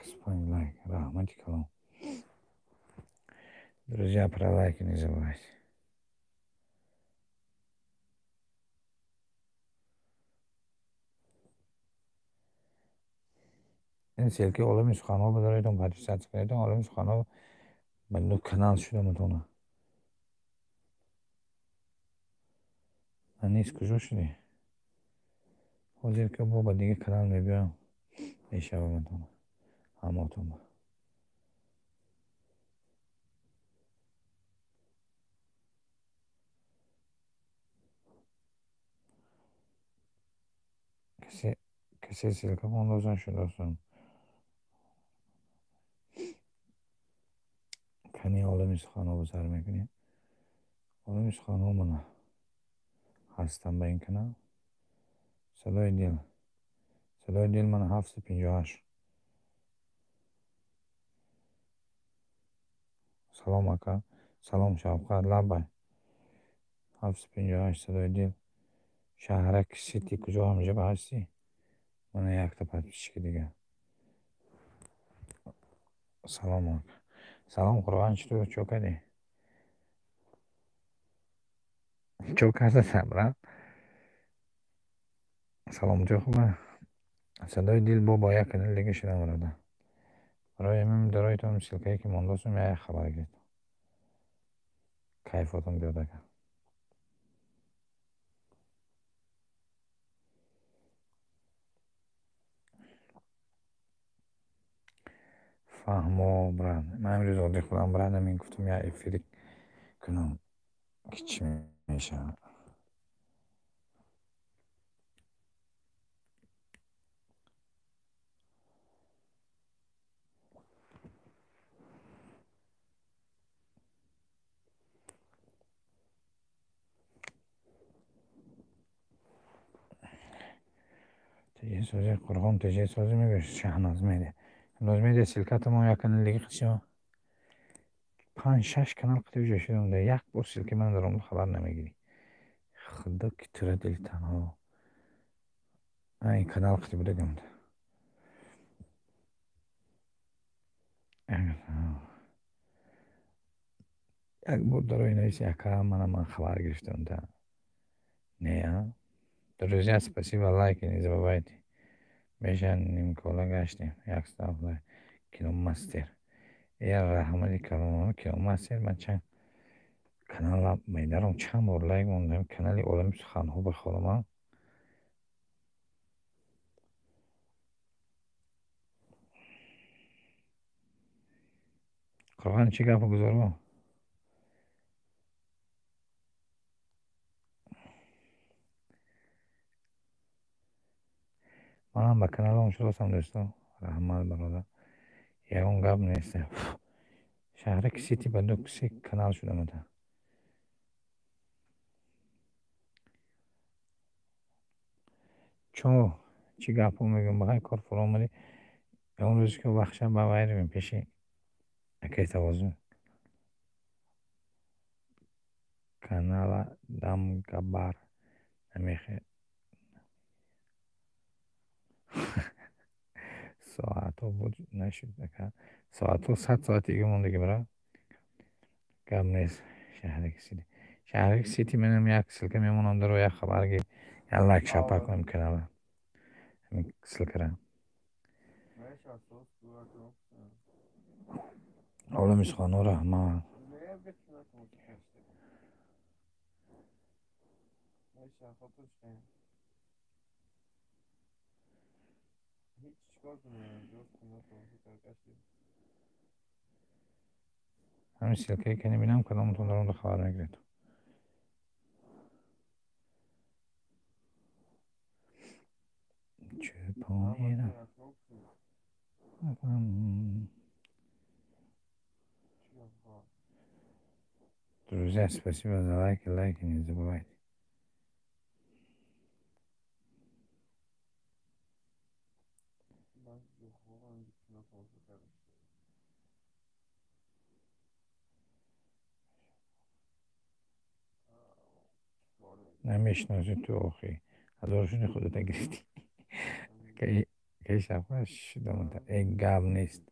105 лайк, раҳмати калом. Друзья, про лайки не забывайте. Ин ссылки Олами суханҳо бидоредон, подписаться кунедон. Олами суханҳо ба ду канал шуда метавонад. Анис, куҷо шудӣ? Ҳозир ки бо ба дигар канал мебиёям, мешава, метавонад ҳамотон. Касе ссылка мондозан шудастон. Кани, Олами суханҳо ба сар мекунем. Олами суханҳо мана ҳастам ба ин канал. Садои дил, Садои дил мана 758. Салом, ака, салом, Шавқат, лаббай. 758, Садои дил, Шаҳрак Сити, куҷо ҳамҷа ба ҳастӣ? Мана якта подписчики дигар. Салом, ака, салом. Қурбон, чӣ ту чо кардӣ? Чо кардата, брат? Саломатӣ хуба. Садои дил бо як канали дига шудам, бародар. Барои ҳамин дороитон ссылкае ки мондосум, як хабар гиред, кайфотон биёд, ака. Фаҳмо, брат. Ман имрӯз оддӣ худам, брат, ҳамин гуфтам, як эфири кунам, ки чӣ мешавад. Теҷаи Қурғон, теҷаи созӣ мегӯяш. Шаҳноз медиа, Шаҳноз медиа, ссылкатамон як канали дига қисима. Панҷ, шаш канал қити уҷо шудам. Як бор ссылкаи ман даромад, хабар намегирӣ. Худо ки тура дили танҳо ин канал қити буда гамда. Як бор дарои нависи, ака, мана ман хабар гирифтам да. Не, а? Друзья, спасибо, лайки не забывайте. Беша нимкола гаштем. Як став лайк. Киномастер. Я раҳмати калом, Киномастер, ман чанд канала медарам, чанд бор лайк мондам канали Олами суханҳо ба холама. Қурғон, чӣ гапу гузоро? Манам ба каналам шудасам, дӯсто. Раҳмат, бародар. Ягон гап нест. Шаҳраки Сити ба ду се канал шуда мета. Чо чӣ гапҳо мегӯям, ба хай кор фуро омадӣ. Он рӯзе ки вақт шаб ба вай равем пеши акаи тавозун. Канала дамгабар намехе соатҳо буд нашуд ака. Соатҳо 100 соати дига мондагӣ, брат. Гап нест. Шаҳраки Сити. Шаҳраки Сити менам як ссылка мемонам даро, як хабар гир. Як лайк шапа кунем канала. Ҳамин ссылкара. Олами суханҳо раҳмат. Ҳамин ссылкае ки бинам, кадомтон дар онда хабар мегиред. Чӯпонера. Друзья, спасибо за лайки, лайки не забывайте. Намешиносӣ ту охи. Ҳазоршуни худата гирифтӣ. Кай шабха шудам. Э, гап нест.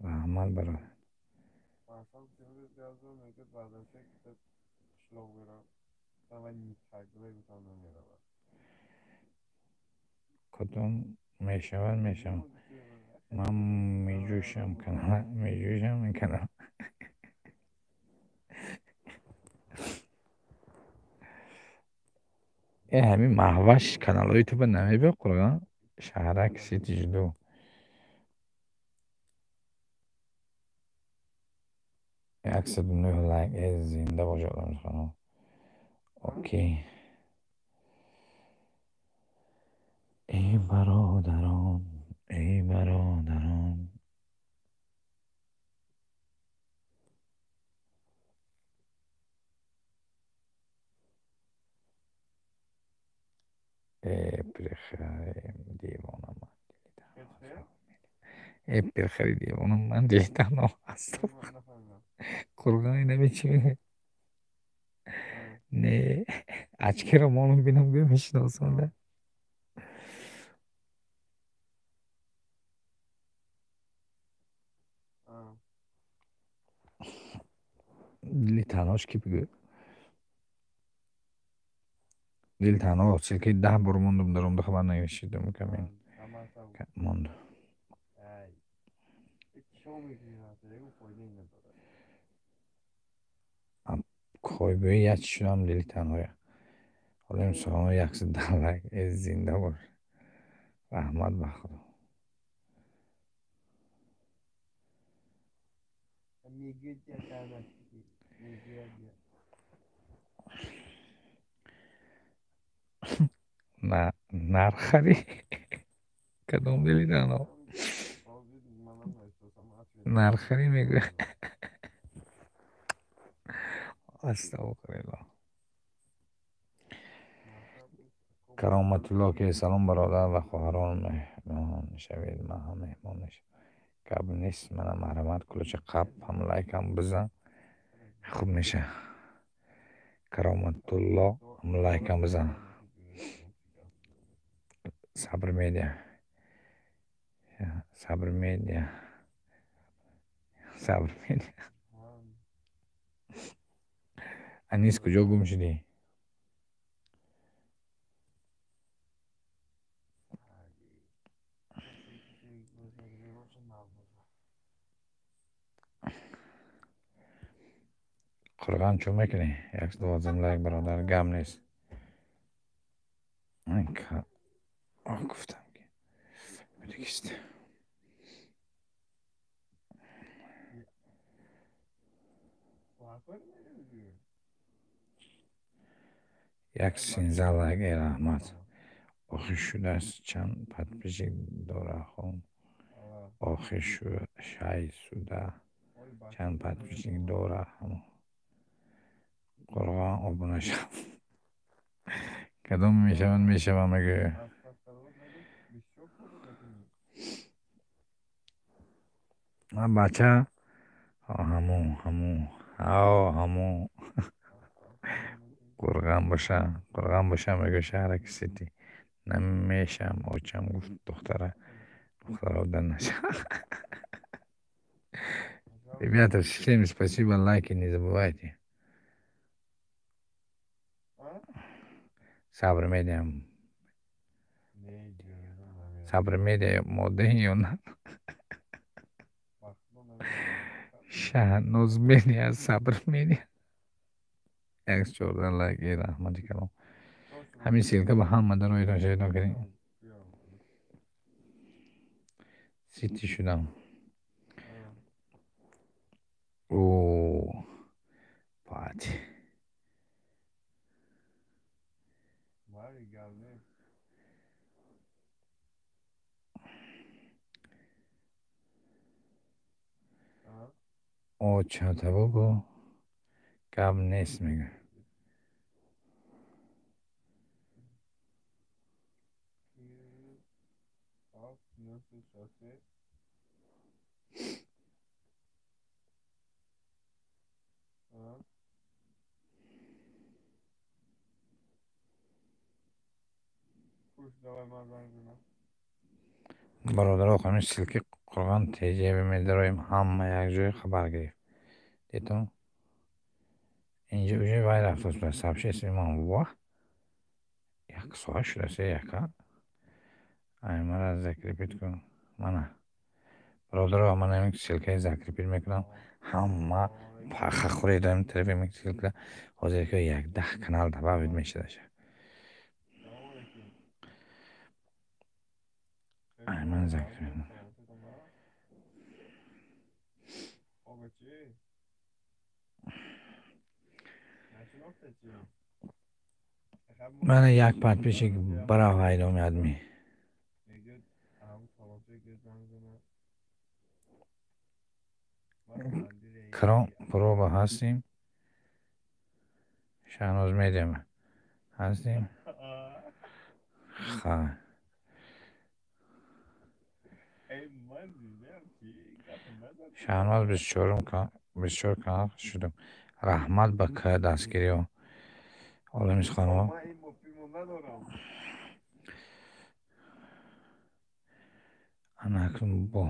Раҳмат, бародар. Кадом мешавад, мешавад. Ман меҷӯшам канала, меҷӯшам ин канал. Э, ҳамин Маҳваш каналҳои туба намебиёд, Қурғон? Шаҳрак Сити жду. 109 лайк. Э, зинда бошед, одамсуханҳо. Окей. Эй бародарон, эй бародарон. Э, пирхари девона, ман дили. Э, пирхари девона, ман дили танҳо ҳастам. Қурғон, инами чӣ мегӯяд? Не, очкиро монум бинам, гӯя мешиносам да. Дили танҳош ки бигӯ? Дили танҳо ссылкаи 10 бор мондум, дар омда хабар нагирифтам, камин монд. Койгӯи як чӣ шудам, дили танҳоя. Олами суханҳо 110 лайк. Э, зинда бош. Раҳмат ба Худо. Нархари? Кадом дили танҳо? Нархарӣ мегӯяд. Астағфируллоҳ. Кароматулло ки салом, бародар ва хоҳарон, меҳмон шавед, ман ҳам меҳмон мешавам. Гап нест, мана марҳамат, кулоча қап, ҳам лайкам бизан. Хуб меша. Кароматулло, ҳам лайкам бизан. Сабр медиа. Сабр медиа. Сабр медиа. Анис, куҷо гум шудӣ? Қурғон, чӯ мекунӣ? 112 лайк, бародар, гап нест. Гуфтам ки кист. 113 лайк, э, раҳмат. Охир шудааст, чанд подписчик дора хон? Охир шай суда чанд подписчик дора ҳамо? Қурғон, обуна шав. Кадом мешаванд, мешавам мегӯя. Бача ҳамун ҳамун ҳамун Қурған боша, Қурған боша мегӯя шаҳраки Сити. Намешам, очам гуфт духтара духтаро дар наша. Ребята, всем спасибо, лайки не забывайте. Сабр медиҳам. Сабр медиа модаи ё на? Шаҳноз медиа, Сабр медиа. 114 лайк, э раҳмати калом. Ҳамин ссылка ба ҳама дароитон шайтон кардем. Сити шудам. О, пати. Очата бугӯ, гап нест мегӯ. Бародаро, ҳамин ссылки Қурғон ТЖ медароем, ҳама якҷоя хабар гирифт. Дидон? Инҷа уже вай рафтааст ба сообществои ман. Ваҳ! Як соат шудааст э яка. Ай мара закрепить кун. Мана. Бародаро, ман ҳамин ссылкаи закрепить мекунам. Ҳама паха хӯред ҳамин тарафи ҳамин ссылка. Ҳозир ки як даҳ канал добавить мешавад. Ай ман закрепить. Мана як подписчик барав ҳайдоми адми. Кром проба ҳастем. Шаҳноз медиа ҳастем. Ха. Шаҳноз 24 канал шудам. Раҳмат ба дастгириҳо. Олами суханҳо. Ана акнун бо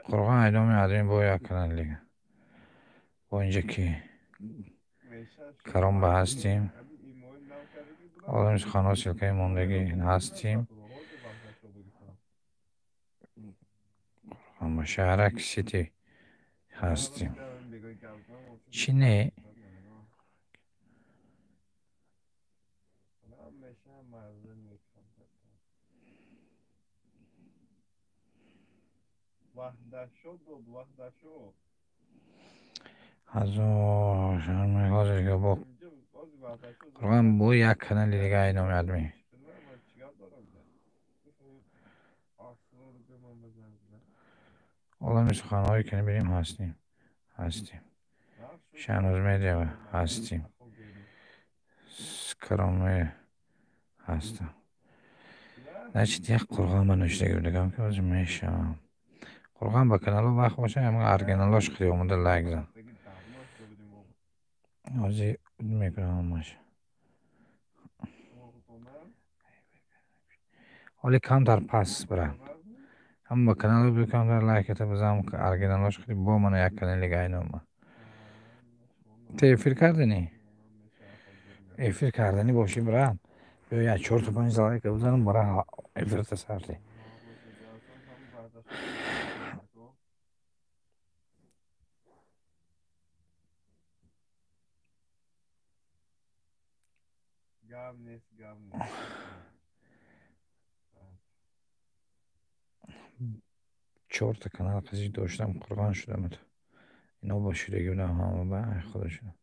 Қурғон ҳайдоми адми бо як канал дига. Бо инҷа ки Каромба ҳастем. Олами суханҳо ссылкаи мондагӣ ҳастем. Қурғон ба шаҳрак Сити ҳастем. Чӣ не? Ҳазор ҳозир ки бо Қурғон бо як канали дига ҳайдоми адми. Олами суханҳое ки мебинем ҳастем. Ҳастем. Шаҳноз медиа ҳастем. Кароме ҳастам. Значит, як Қурғон ба нӯшидаги будагам ки ҳозир мешавам. Қурғон ба каналҳо вақт боша, ҳамин оригиналош хеле омода лайк зан. Ҳозир мекунам ҳамаш. Ҳоли камтар пас бирам. Ҳама ба каналҳо бу камтар лайката бизанам, оригиналош хеле бо мана як канали дига айнома. Ту эфир кардани? Эфир карданӣ бошӣ брат. Биё як чорта панҷ лайка бизанам, бара эфирта сарти. Чорта канал қазӣ доштам, Қурғон шудам. Ино бо шудагӣ будам ҳама ба худо шудам.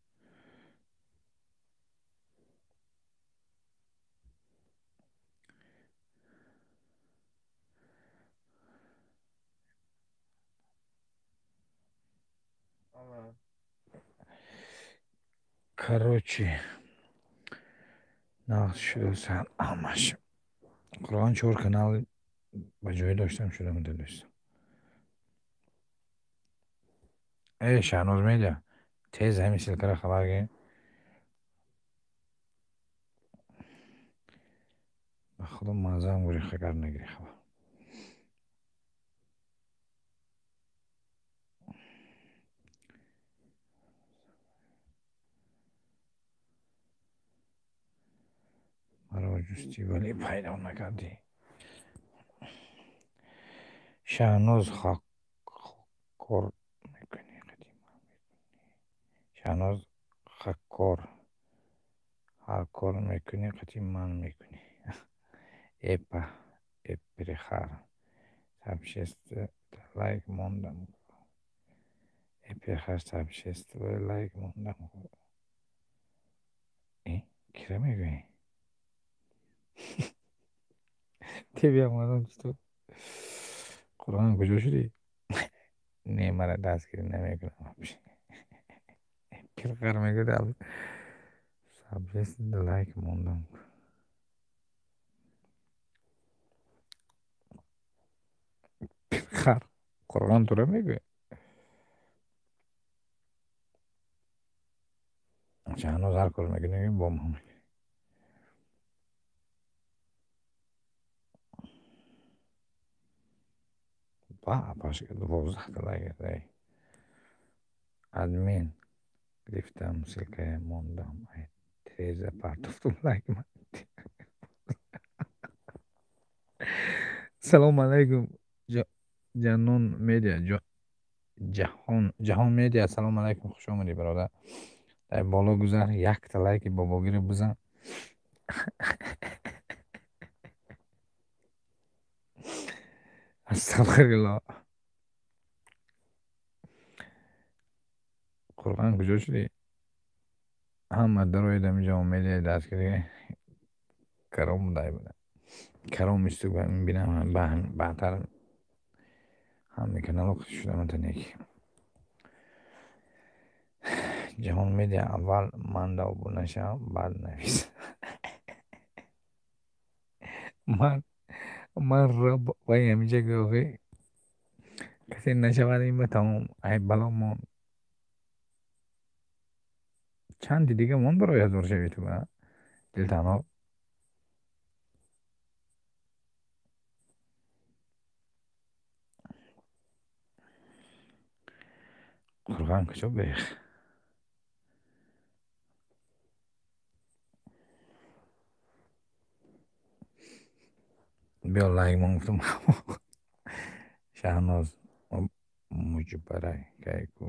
Короче, Нағз шудасан ҳамаш. Қуръон чор канал ба ҷое доштам шуда муда дӯстон. Э Шаҳноз Медиа, тез ҳамин ссылкаро хабар гир. Ба худо маззаам гурехт агар нагирӣ хабар. Маро ҷустӣ, вале пайдо накардӣ. Шаҳноз хаккор мекунӣ қадима мекунӣ. Шаҳноз хаккор ҳар кор мекунӣ қати ман мекунӣ. Эпа эпирхар сообщество лайк мондам. Эпирхар сообщество лайк мондам. Э кира мегӯӣ? Тебе омадам читор? Қуръон куҷо шудӣ? Не, мара дастгирӣ намекунам. Пирхар мегӯяд сообщество лайк мондам. Пирхар Қуръон тура мегӯяд? Шаҳноз ҳар кор мекунӣ бо ман мекунӣ. Ба пашка 12та лайк эй. Админ гирифтам ссылкая мондам. Ай тиреза партофтум лайк. Салому алайкум Ҷанон Медиа, Ҷаҳон Медиа, салому алайкум, хуш омадӣ бародар. Дар боло гузар, якта лайки бобогиро бизан. Астағфируллоҳ. Қуръон куҷо шудӣ? Ҳама дароед ҳамин Ҷаҳон Медиаи дастгирӣ каром будай буда. Каром исту бинам баъдтар ҳамин каналҳо шуда метавонед. Ҷаҳон Медиа аввал манда обуна шав, баъд навис. Ман раб вай ҳаминҷа гӯё касе нашавад ин ба тамом ай бало монд. Чанди дига монд барои ҳазор шави ту ба дилтанҳо. Қуръон куҷо бех? Биё лайк мон гуфтам. Шаҳноз муҷбарай кайку.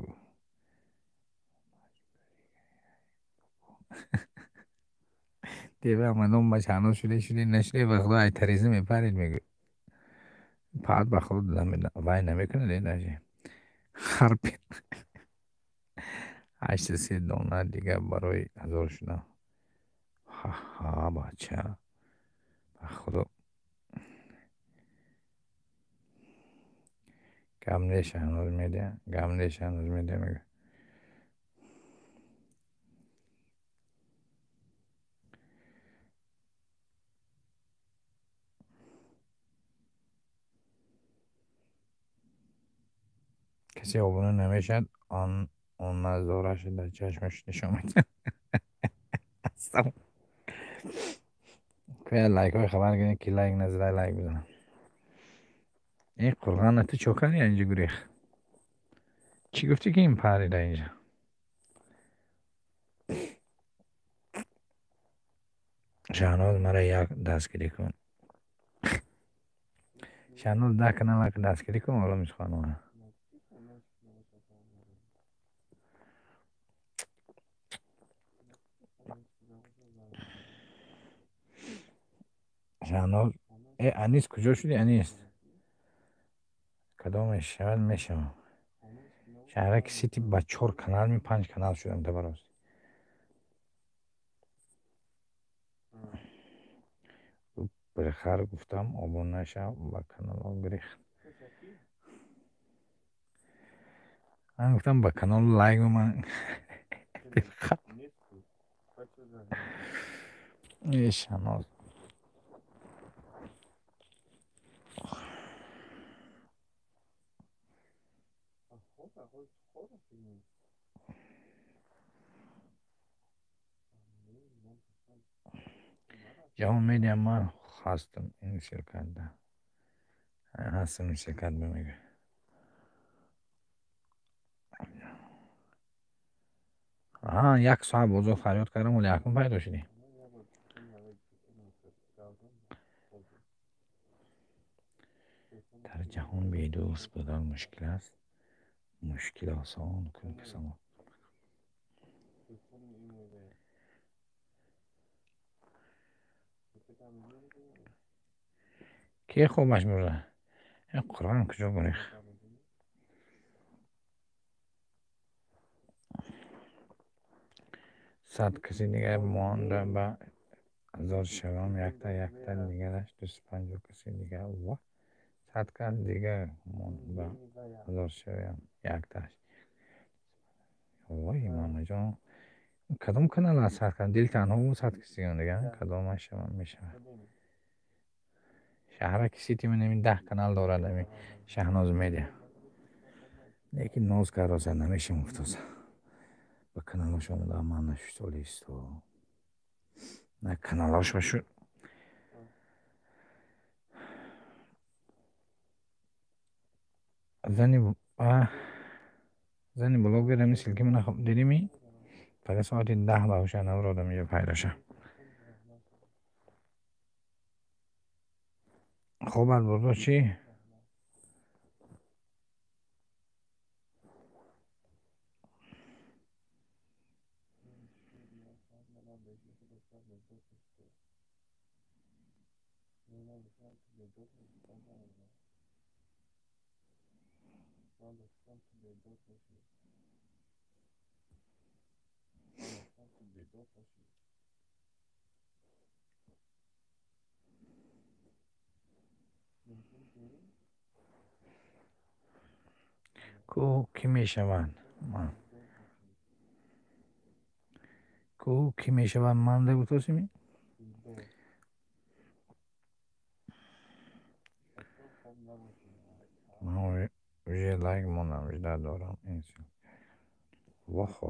Дева омадам ба Шаҳноз шуде шуде нашуде ба худо ай тареза мепарид мегӯяд. Паат ба худо вай намекунад э даже. Харпи 83 дона дига барои ҳазор шудан. Ҳа бача. Ба худо гап не Шаҳноз Медиа, гап не Шаҳноз Медиа мегӯяд. Касе обуна намешавад, он назораша дар чашмаш нишон медиҳад. Лайкҳои хабар гиред, ки лайк назадай лайк бизанад. Ин қуръона ту чо кардӣ инҷа гурехт? Чӣ гуфтӣ ки ин парида инҷа? Шаҳноз мара як дастгирӣ кун. Шаҳноз 10 канал дастгирӣ кун, олами суханона. Шаҳноз э Анис куҷо шудӣ Анис? Кадомеш шавад мешавам. Шаҳраки Сити ба 4 канал ми 5 канал шудам табароз. Бирхар гуфтам обуна шав ба каналҳо гирехт. Ман гуфтам ба канал лайк ман. Шаҳноз. Ҷаҳон медиа ман ҳастам ин ширкатда. Ҳастам ин ширкат мегӯяд. Як соат бозор фарёд кардам, вале акнун пайдо шудӣ. Дар ҷаҳон бедӯст будан мушкил аст. Мушкил осон кун касамо. Ки хобаш бурда? Ин Қуръон куҷо гурехт? 100 каси дигар монда ба 1000 шавам, якта якта дигараш 250 каси дигар. Ва 100 кас дигар монда ба 1000 шавам, якташ. Вой мамаҷон, кадом канал аст 100 кас? Дил танҳо 100 каси дигар кадомаш шавам мешавад? Шаҳраки Сити ман ҳамин 10 канал дорад ҳамин Шаҳноз медиа. Лекин ноз кароса намешим гуфтоса. Ба каналош омада ман нашуд олисто. На каналош башуд. Зани блогер ҳамин ссылки мана дидими? Фақат соати 10 ба ҳуша навродам инҷо пайдо ша. Хобат бурдо чӣ? Ку кӣ мешавад? Ку кӣ мешавад? Ман гуфтосими? Ман уже лайк мондам, ждать дорам. Вохо.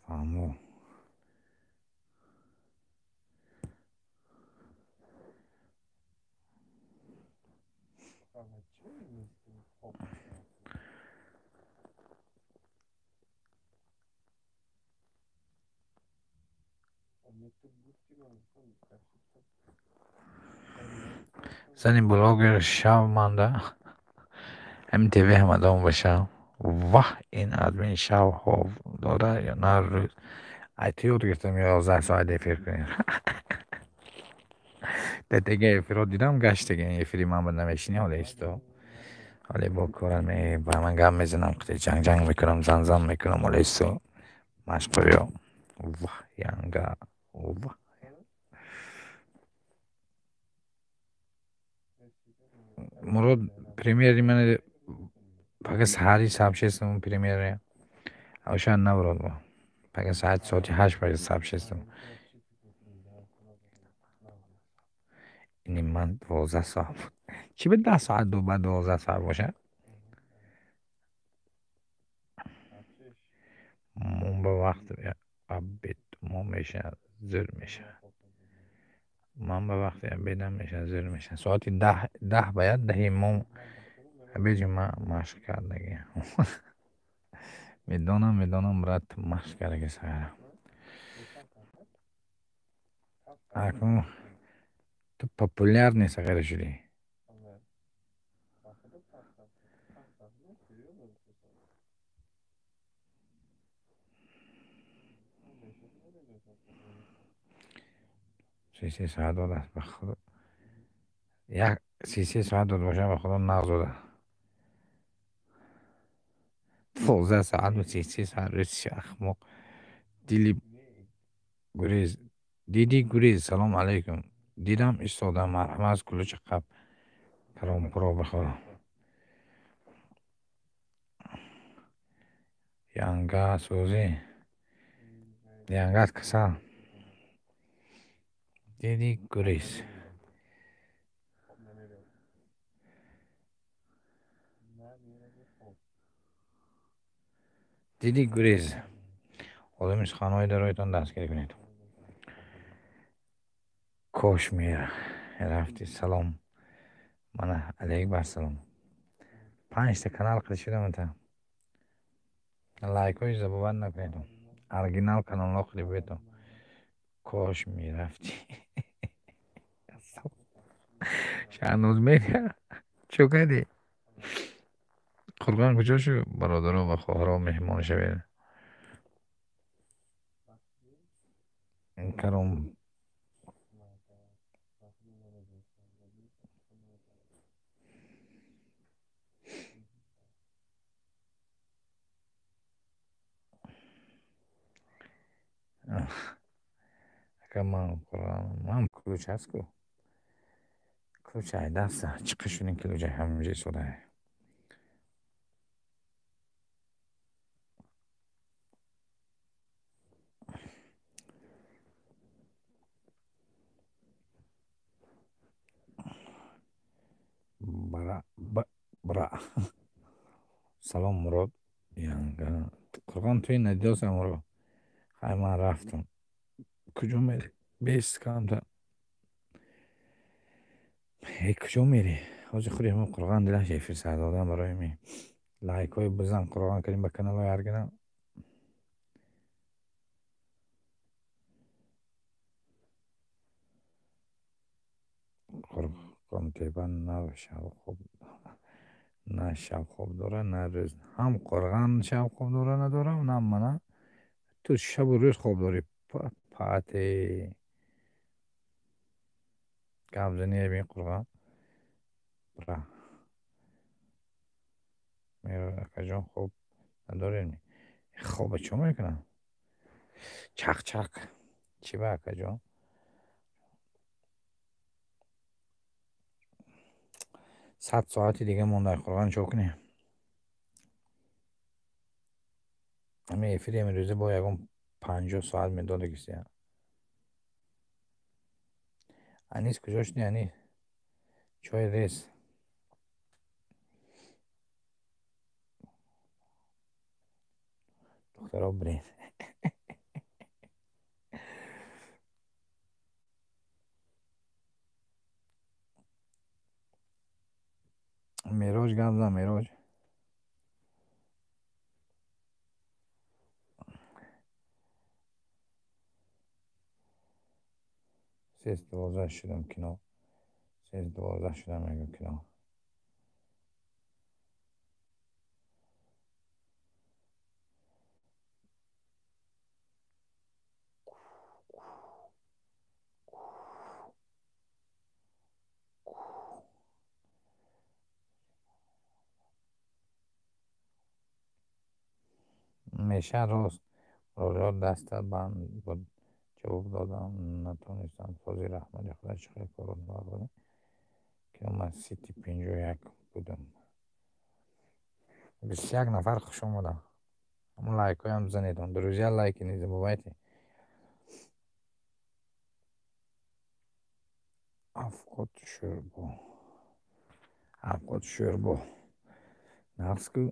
Фаҳмо. Зани блогер шав манда. Ҳамин ТВ ҳамадон ба шав. Ваҳ, ин админ шав хоб дора ё на рӯз. Ай ту ёд гирифтам 11 соат эфир кунем. Дар дига эфирҳо дидам гаштаги эфири ман ба намешинӣ ҳоле исто. Ҳоле бо корам ба ман гап мезанам, ҷанг ҷанг мекунам, зан зан мекунам ҳоле исто. Машқ биё. Ваҳ, янга. Ваҳ. Мурод премьери ман фақат саҳари сабшестам премьере. Шояд набурод бо. Фақат соати 8 баҷа сабшестам. Ини ман 12 соат буд. Чӣ ба 10 соат ду ба 12 соат бошад? Мо ба вақт обед мо мешавад, зӯр мешавад. Ман ба вақти обедам мешавад, зӯр мешавад. Соати 10 бояд даҳи мо обеди ман машқ кардагӣ. Медонам, медонам, брат, машқ кардаги саҳара. Акнун ту популярный сағира шудӣ. 33 соат додааст ба худо. Як 33 соат дод бошад, ба худо нағз додааст. 12 соат бу 33 соат рӯзи ахмоқ. Дили гурез. Диди гурез. Салом алайкум. Дидам истодам. Марҳамат кулуча қап. Каломпуро бихӯрам. Янга сӯзӣ. Янгат касал. Диди гурез. Диди гурез. Одами суханҳои дароятон дастгирӣ кунед. Кош мерафти. Салом. Мана алейк бар салом. 5та канал қилиш шудам та. Лайкҳои забуват накунед. Оригинал каналҳо қилибетон. Кош мерафти. Шаҳноз медиа чӣ кардӣ? Қурғон куҷо шуд? Бародаро ва хоҳаро меҳмон шавед. Каром ака ман қурғон ман ключ ҳаст ку? Ключ ай даста чиқа шудин ключ ай ҳаминҷо истода. Бра. Салом Мурод. Янга. Қурғон туи надидосам Мурод. Хай ман рафтам. Куҷо мерӣ? Бест камта. Эй куҷо мерӣ? Ҳозир худи ҳамон Қурғон дилаш эфир сар додан барои ми. Лайкҳои бизан Қурғон кардем ба каналҳои оригинал. Қурғонтепа на шабхоб на шабхоб дора, на рӯз. Ҳам Қурғон шабхоб дора надорам, на мана. Ту шабу рӯз хоб дорӣ. Пате. Гап занӣ бин Қурғон. Бра. Меҳрод акаҷон хоб надорем. Хоба чо мекунам? Чақ-чақ. Чӣ ба акаҷон? 100 соати дига монда Қурғон чо кунем? Ҳамин эфири имрӯза бо ягон 50 соат медода кисия. Анис куҷо шудӣ Анис? Чой рез. Духтаро бирен. Мероҷ гап зан Мероҷ. Сес 12 шудам кино. Сес 12 шудам мегӯ кино. Меша рост. Муроҷиат даста банд буд. Ҷавоб додам натонистам. Сози раҳмати Худо чӣ хел корро набарем? Кино ман сити 51 будам. 21 нафар хуш омадам. Ҳамон лайкҳоям занедон. Друзья, лайки не забывайте. Авқот шӯрбо. Авқот шӯрбо. Нағз ку?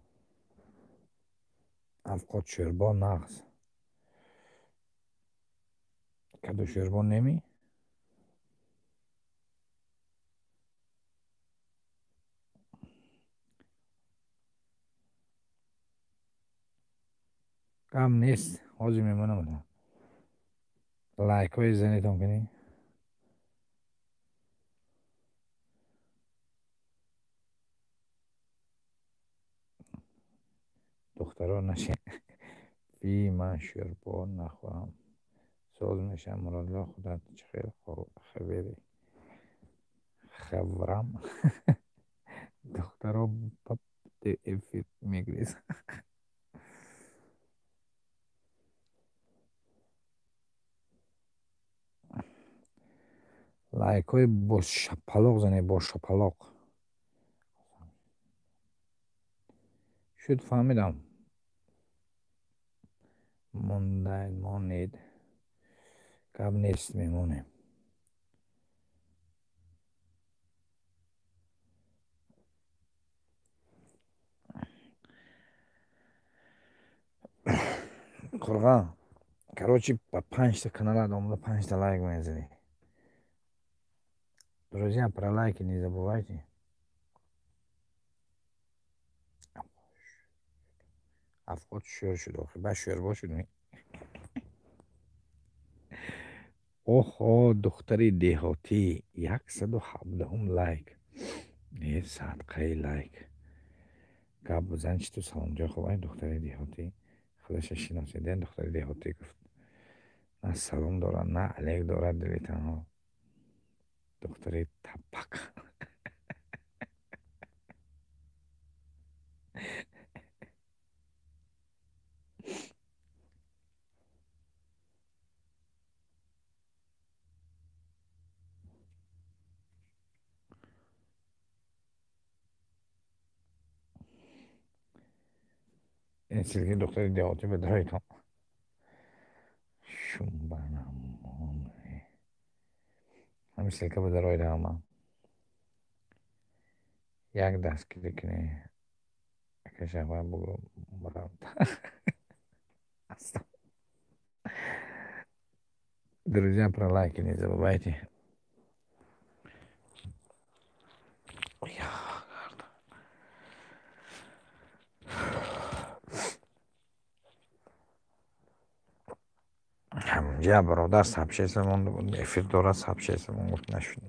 Авқот шӯрбо нағз. Каду шӯрбо неми? Гап нест. Ҳозир мемонам. Лайкҳои занетон кунӣ. Духтаро нашин. Ви ман шӯрбо нахӯрам. Соз мешавам. Муродло худат чӣ хел хабери? Хабрам. Духтаро ба эфир мегирезанд. Лайкҳои бо шапалоқ занед, бо шапалоқ. Шуд фаҳмидам. Монед. Гап нест мемонем. Қурған. Короче, ба панҷта каналат омада, панҷта лайк мезанӣ. Друзья, про лайки не забывайте. Афғот шӯр шуд охи, ба шӯрбо шуд. Оҳо, духтари деҳотӣ, 117-ум лайк. Е, садқаи лайк. Гап бизан, чӣ ту саломҷон хуб, ай духтари деҳотӣ. Худаша шиносида, духтари деҳотӣ гуфт. На салом дорад, на алек дорад, дили танҳо. Духтари таппак. Ин силки духтари деҳотӣ ба дароитон. Шумбанамон. Ҳамин силка ба дароида ҳама. Як дастгирӣ кунӣ. Ака Шаҳбан бугӯ мурам. Друзья, про лайки не забывайте. Ҳамҷа бародар сообщение монда буд, эфир дорад, сообщение мон гуфт нашуд.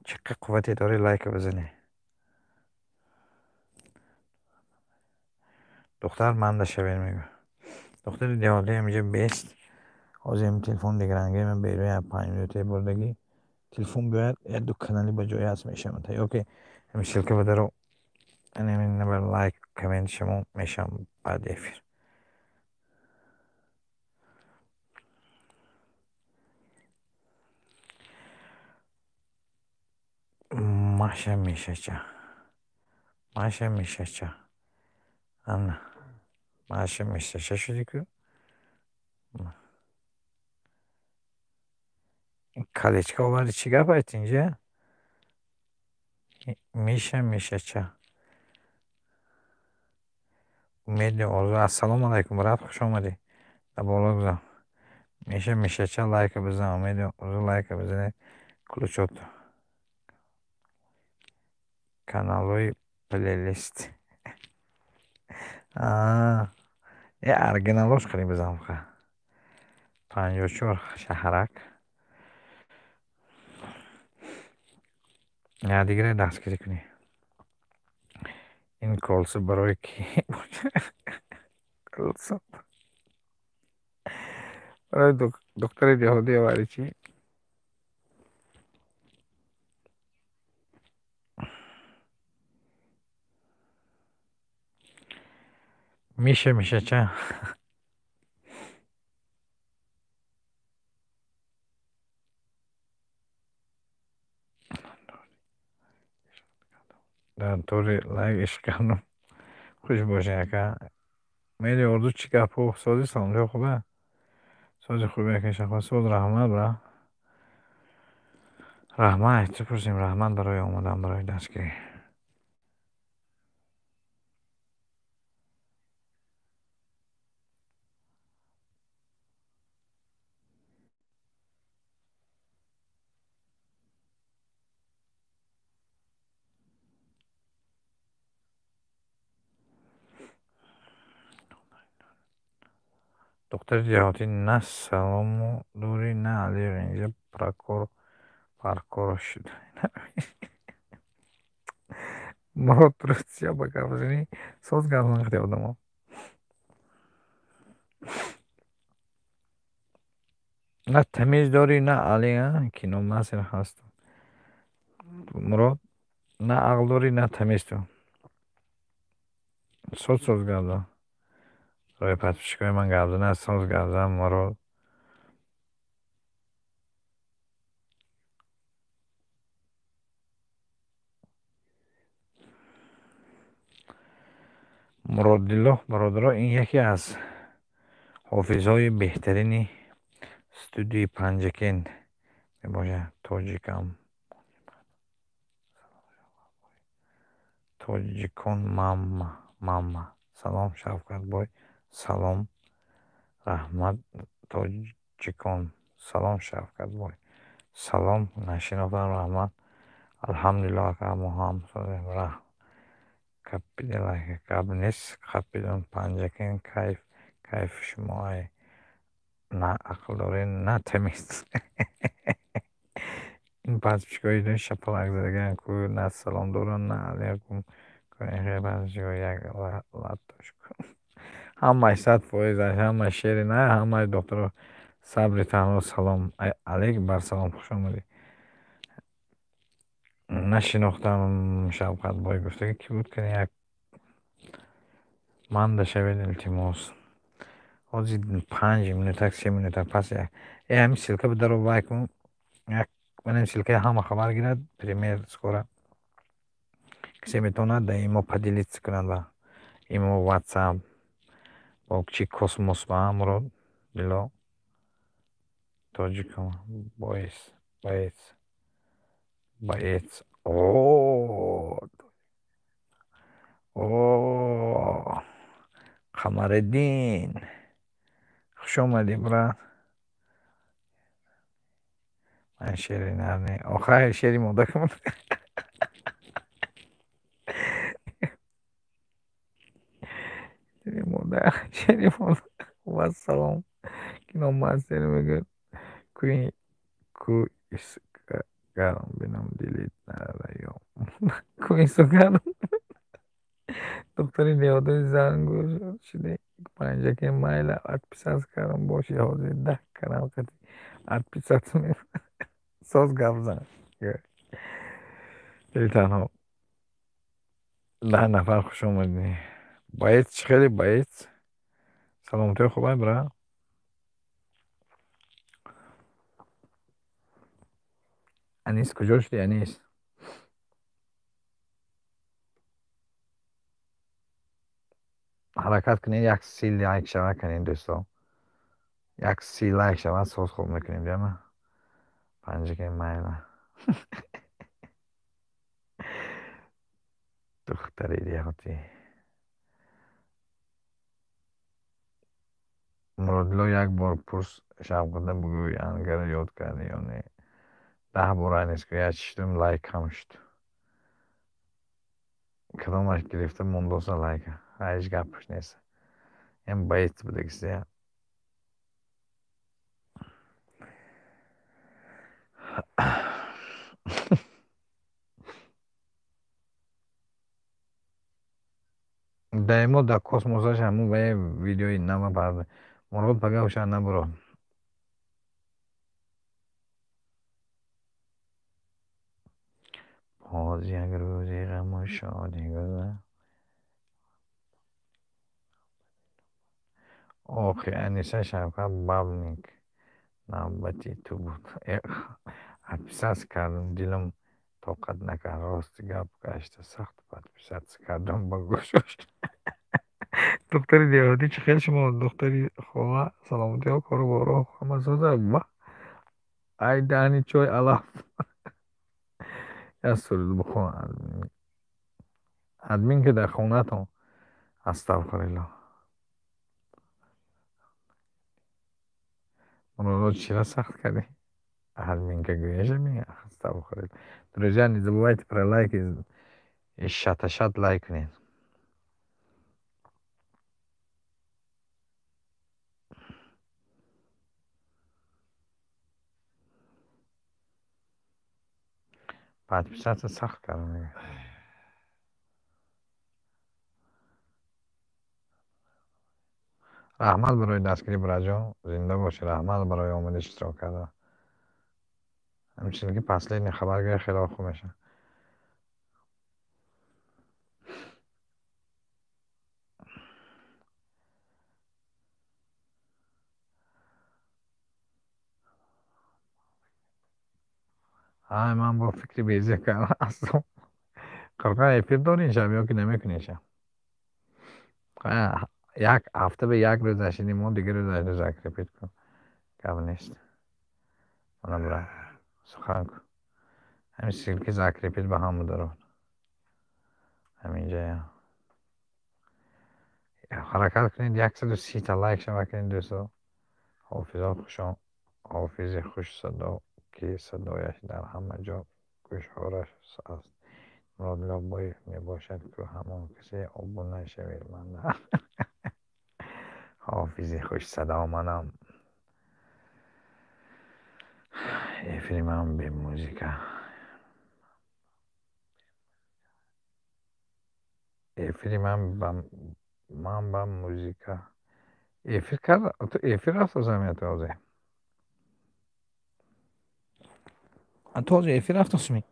Чӣ қадр қуввате дорӣ, лайка бизанӣ. Духтар манда шавед мегӯ. Духтари деҳотӣ ҳамҷа бест. Ҳозир ҳам телефон дигаранге ман берун як 5 минуте бурдагӣ. Телефон биёяд, як ду канали ба ҷои ҳаст мешавад. Ё ки ҳамин ссылка ба даро лайк, коммент шумо мешавам баъди эфир. Маша Мишача. Маша Мишача. Ана. Маша Мишача шуди ку? Колечко оварди, чӣ гап аст инҷа? Миша Мишача. Умеди орзу. Ассалому алайкум, брат, хуш омадӣ. Дар боло гузар. Миша Мишача лайка бизан. Умеди орзу лайка бизанед. Ключот. Каналҳои плейлист. Е, оригиналош қариб бизан ха. 54 шаҳрак. Я дигаре дастгирӣ кунӣ. Ин колса барои ки бошад? Колса барои духтари деҳотӣ оварди чӣ? Миша Мишача. Дар тори лайк ишканум. Хуш бошед, ака. Мери орзу, чӣ гапҳо сози саломҷон хуба? Сози хубе, ака Шаҳбан. Соз, раҳмат, бра. Раҳмат, чӣ пурсем? Раҳмат барои омадан, барои дастгирӣ. Духтари деҳотӣ на салому дорӣ, на алиқ. Инҷа паркор шуд. Мурод Русия ба гап занӣ, соз гап зан хеле одамо. На тамиз дорӣ, на алиқ, кино масир ҳаст. Мурод, на ақл дорӣ, на тамиз ту. Соз соз гап зан. Рои подписчикои ман гап зан, соз гап зан, Мурод. Муроддиллоҳ бародаро, ин яке аз ҳофизҳои беҳтарини студияи Панҷакент мебошад. Тоҷикам. Тоҷикон мамма мамма. Салом, Шавкатбой, салом, раҳмат. Тоҷикон, салом, Шавкатбой, салом. Нашинохтам, раҳмат. Алҳамдулилло, ака, мо ҳам созем. Раҳ капиди лайка, гап нест, қапидон. Панҷакент, кайф кайф. Шумо ай на ақл доред, на тамиз. Ин подписчикои шапалак задагиан ку, на салом доранд, на алейкум. Як латтош ҳамаи 100%, ҳамаи шери на, ҳамаи духтаро. Сабри танҳо, салом алейк, бар салом, хуш омадӣ. Нашинохтам, Шавқатбой гуфтаги ки буд? Кани, як манда шавед, илтимос. Ҳозир 5 минутак, 3 минутак пас э ҳамин ссылка бидаро, вай кун, як манам ссылкаи ҳама хабар гирад. Пример, скоро касе метавонад дар имо поделиться кунад, ба имо, Ватсап, бо чи, Космос ба Мурод Дило. Тоҷикон, боец, боец, боец. О, о, Қамариддин, хуш омадӣ, брат. Ман шери нар не, охай, шери мода кун. Шери мода, шери мода. Вассалом. Кино мастер мегӯяд, кӯи ку гарм бинам, дили нараё кӯи сугарм. Духтари деҳоти зангӯр шуди. Панҷаке, майла, отписаться кардам боши, ҳозир 10 канал қати отписаться. Соз гап зан. Дили танҳо, 10 нафар, хуш омадӣ. Боец, чӣ хеле, боец? Саломатиё хубай, брат? Анис куҷо шудӣ, Анис? Ҳаракат кунед, як 30 лайк шава кунед, дӯсто. Як 30 лайк шава, соз хуб мекунем. Биёма, панҷаке, майла. Духтари деҳотӣ. Муродило, як бор пурс Шавқата, бугӯ, Ангара ёд кардӣ ё не? 10 бор Анис гӯ, як чиштум, лайк кам шуд. Кадомаш гирифта мондоса лайка? Ҳеҷ гапаш нест. Ям боец будагисия. Даимо дар космосаш ҳамун вае видеои нава парда. Мурод пага ҳушад набурод. Боз як рӯзи ғаму шодӣ гузашт. Охи, Аниса, Шавкат бабник, навбати ту буд. Отписаться кардам, дилам тоқат накард. Рости гап гашта, сахт подписаться кардам ба гӯшош. Духтари деҳотӣ, чӣ хел шумо, духтари хола? Саломатиҳо, кору боро ҳама соза? Ва ай даҳни чой алаф. Як суруд бихон, админ, ки дар хонаатон. Астағфируллоҳ. Муродо, чира сахт кардӣ? Админка гӯяша ми. Астағфируллоҳ. Друзья, не забывайте про лайки и шаташат лайк кунед. Подписаться сахт кардам, мегӯяд. Раҳмат барои дастгирӣ, братҷон, зинда бошӣ. Раҳмат барои омада иштирок кардан. Ҳамчунин ки последний хабар гиря, хеле хуб мешавад. Ай, ман бо фикри безеб кардам. Қуръон, эфир дорӣ шаб ё ки намекунӣ шаб? Як ҳафта ба як рӯз ашини мо, дигар рӯз закрепить кун. Гап нест. Мана, брат, сухан кун. Ҳамин ссылки закрепить ба ҳама дарод. Ҳаминҷая. Ҳаракат кунед, 130 та лайк шава кунед, дӯсто. Ҳофизо ҳофизи хушсадо, ки садояш дар ҳама ҷо гӯшҳораш аст. Муродилло Боев мебошад ку ҳамон касе обуна шавед. Ман ҳофизи хушсадо манам. Эфири ман бе музика. Эфири ман ба музика. Эфир кард, ту эфир рафтосам я ту ҳозир? Ту ҳозир эфир рафтосми?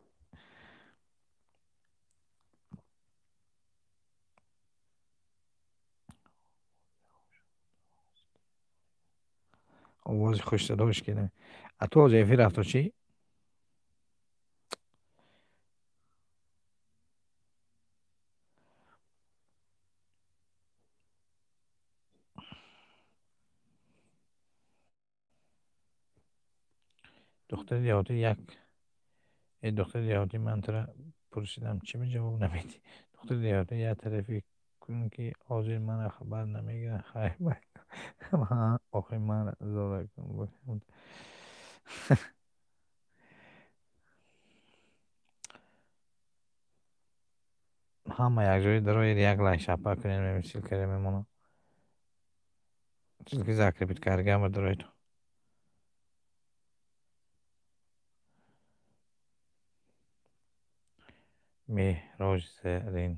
Овози хушсадош ки а ту ҳозир эфир рафто чӣ? Духтари деҳотӣ як э духтари деҳотӣ, ман тура пурсидам, чӣ ба ҷавоб намедиҳӣ? Духтари деҳотӣ, як тарафе кун, ки ҳозир мана хабар намегиранд. Хайр, охир ман зора кун. Ҳама якҷоя дароед, як лайк шапа кунед, ссылка ра мемонам. Ссылка закрепить каргама дароед. Меҳроҷ Зарин.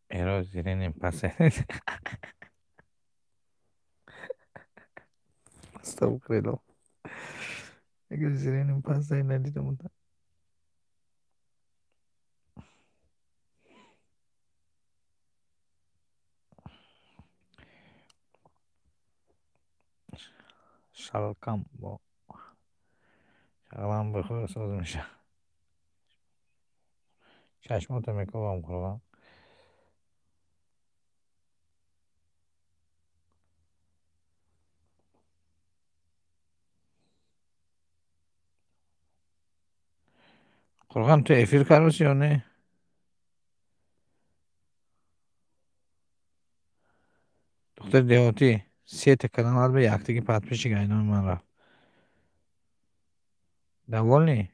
Меҳроҷ Зириним пас. Астағфируллоҳ. Агар Зириним пас надидам. Шалқам бо шалғам бихӯр соз мешавад. Чашмото мекобам, қурбон. Қурғон, ту эфир кардоси ё не? Духтари деҳотӣ, сета каналат ба яктаги подписчик айноми ман рафт. Довольный?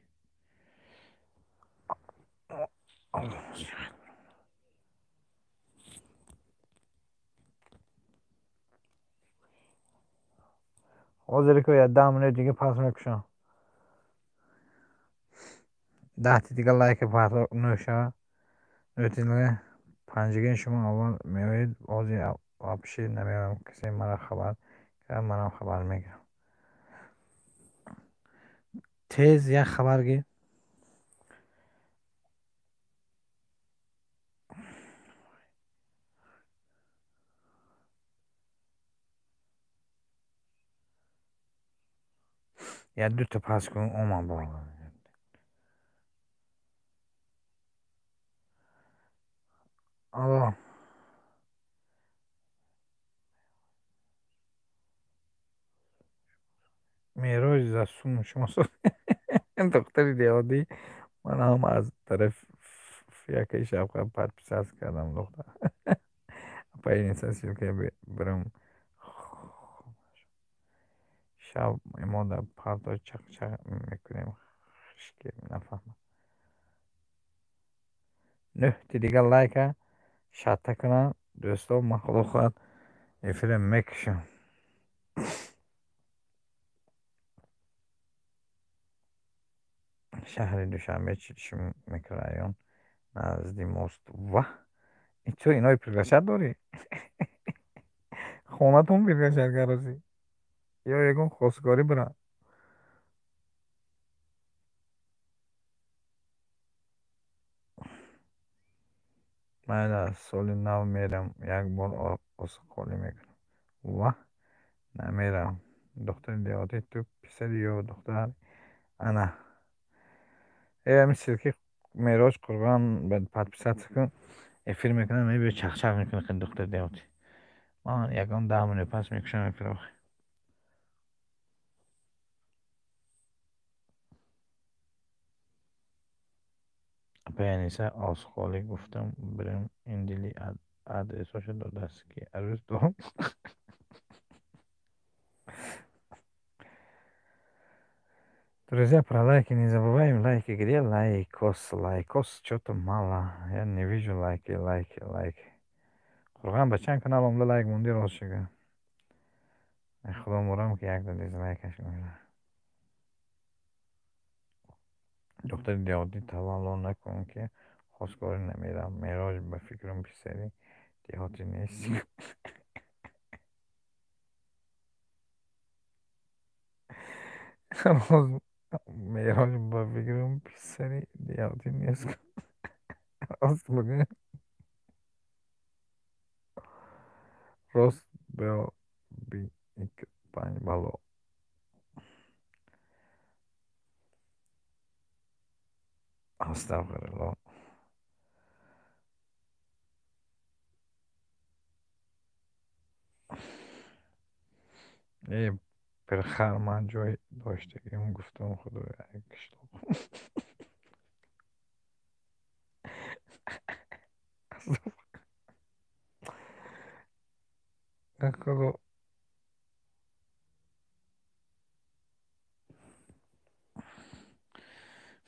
Ҳозир ку я 10 минут дига пас мекушам. 10 ти дига лайка нӯ шава. Нӯти дига панҷигини шумо аввал меоед, ҳозир вообще намеоям. Касе мара хабар кард, манам хабар мегирам. Тез як хабар гир. Як дута пас кун, омад бо. Алло. Меҳроҷ за сум шумо духтари деҳотӣ, ман ҳам аз тарафи якаи шавқат подписаться кардам, духтар. Апаи инста ссылка бирам. Шаб мо дар парто чақ-чақ мекунем, хишке нафаҳмад. Нӯҳти дига лайка шатта кунам, дӯсто, ман худо хоҳад эфира мекушам. Шаҳри Душанбе, Чилшум микрорайон, назди мост. Ваҳ! Ту инои приглашать дорӣ? Хонатон приглашать кардосӣ? Ё ягон хостгорӣ бира? Майли, аз соли нав мерам, як бор осиқолӣ мекунам. Ваҳ! Намерам. Духтари деҳотӣ, ту писари ё духтар? Ана. Э ҳамин ссылка Меҳроҷ Қурбон подписаться кун. Эфир мекунам, мебиё чақчақ мекунӣ, духтари деҳотӣ. Ман ягон 10 минут пас мекушам эфирро. Апай Аниса озхолӣ гуфтам бирем ин дили адресоша додааст ки арӯс дорам. Друзья, про лайки не забываем. Лайки где? Лайкос, лайкос, что-то мало. Я не вижу лайки, лайки, лайки. Қурған ба чанд канал омда лайк монди рост шуга. Худо мурам ки якда дизлайкаш мекунад. Духтари деҳотӣ тавалло накун ки хостгорӣ намерам. Мероҷ ба фикрам писари деҳотӣ нестӣ. Мероҷ ба фикрам писари деҳотӣ нест. Рост бигӯ. Рост биё би панҷ бало. Астағфируллоҳ. Э пирхар ман ҷой доштагим гуфтам худоё як қишлоқ. Худо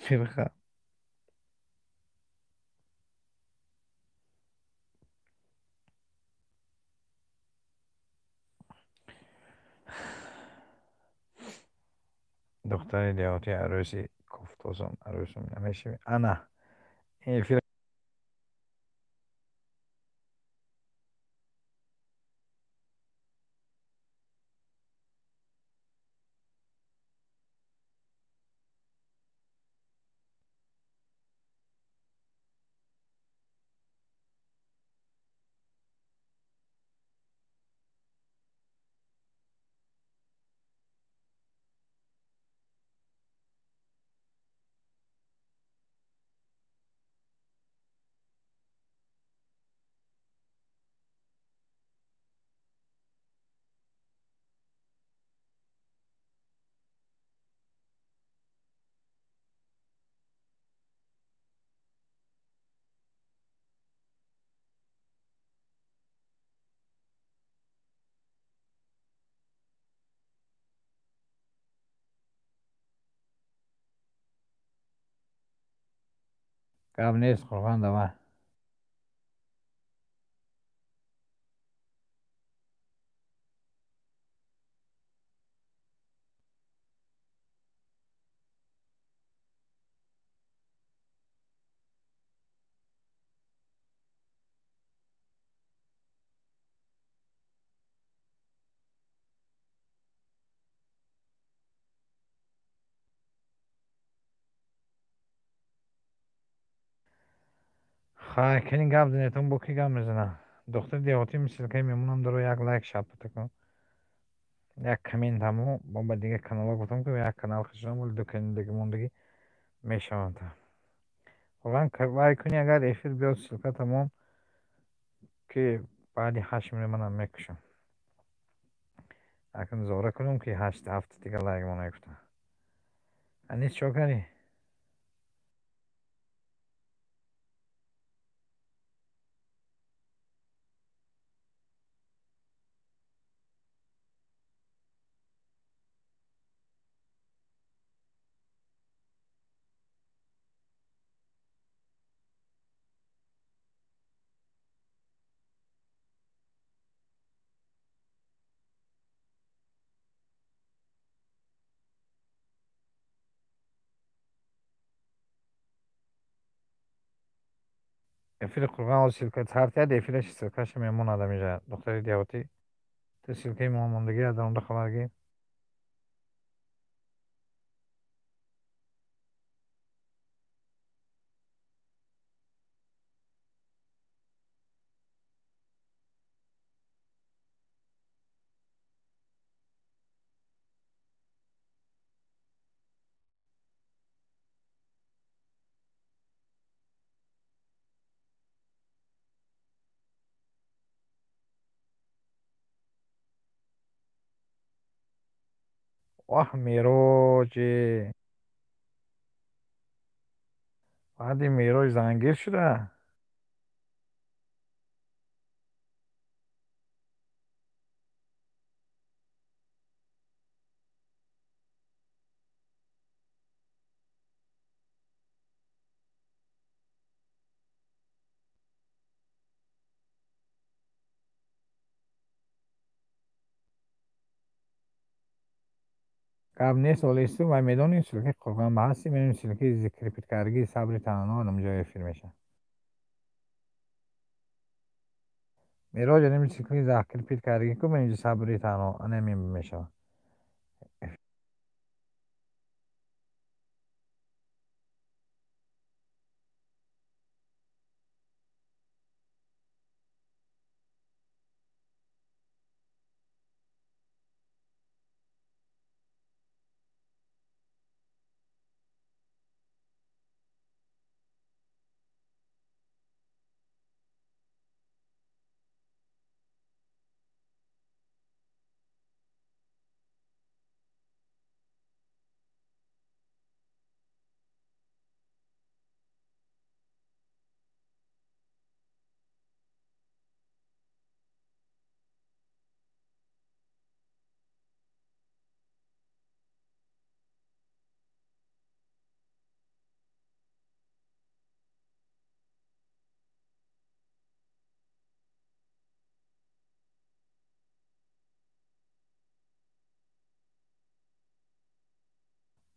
пирхар. Духтари деҳотӣ арӯси кофтосам арӯсам намешавӣ. Ана эфир гап нест Қурғон давай. Хай кани гап занетон бо ки гап мезанам? Духтари деҳотӣ ссылкаи мемонам даро як лайк шапата кун. Як коммент ҳамо бо ба дигар каналҳо гуфтам ки як канал хишам вале ду канал дига мондагӣ мешаванд. Қурғон вай куни агар эфир биёд ссылка тамом ки баъди ҳашт минут манам мекушам. Акн зора кунам ки ҳашт ҳафт дига лайк монай гуфтам. Анис чо кардӣ? Эфири Қурғон ссылка ҳар эфираш ссылкаша мемонад ҳамиҷа. Духтари деҳотӣ ту ссылкаи мо мондагӣ аз даронда хабар гир. Ваҳ Мероҷе. Баъди Меъроҷ зангир шуда? Гап нест, олисту вай медонӣ, ссылки қурғон ба ҳасти, медонӣ, ссылки закрепить кардагии сабри танҳо намҷо эфир мешавад. Меъроҷ, анами ссылки закрепить кардагӣ ку, инҷо сабри танҳо анами мешавад.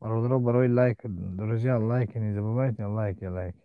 Бародаро, барои лайк, друзья, лайки не забывайте, лайки, лайк.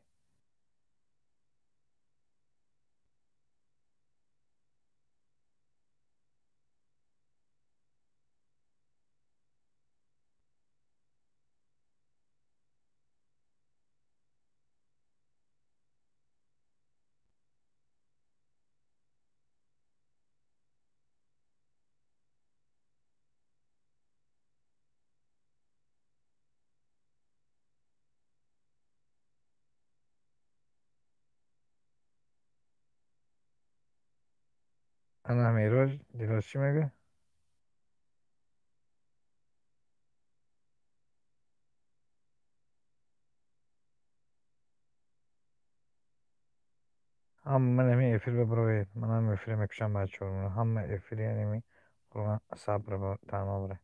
Ана Меъроҷ, Дилоз чӣ мегӯяд? Ҳама ман ҳамин эфир бибароед, ман ҳам эфира мекушам, бачаҳо. Ҳама эфири ҳамин қурғон сабр танҳо бира.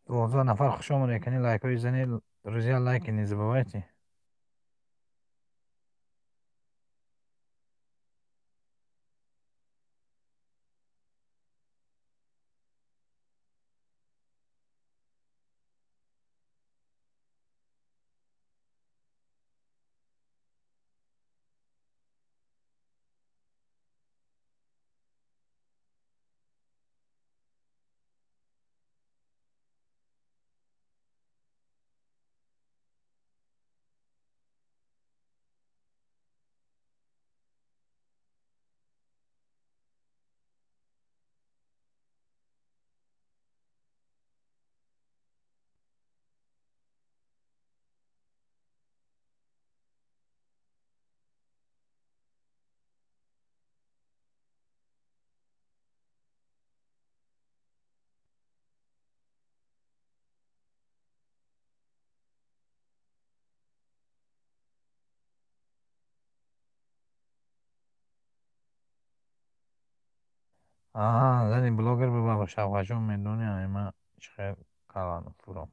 12 нафар хуш омадед, кани лайкҳои занед, друзья, лайки не забывайте. Аҳа, зани блогер бибабо, шавқашон медони, ама чӣ хел каланфуром.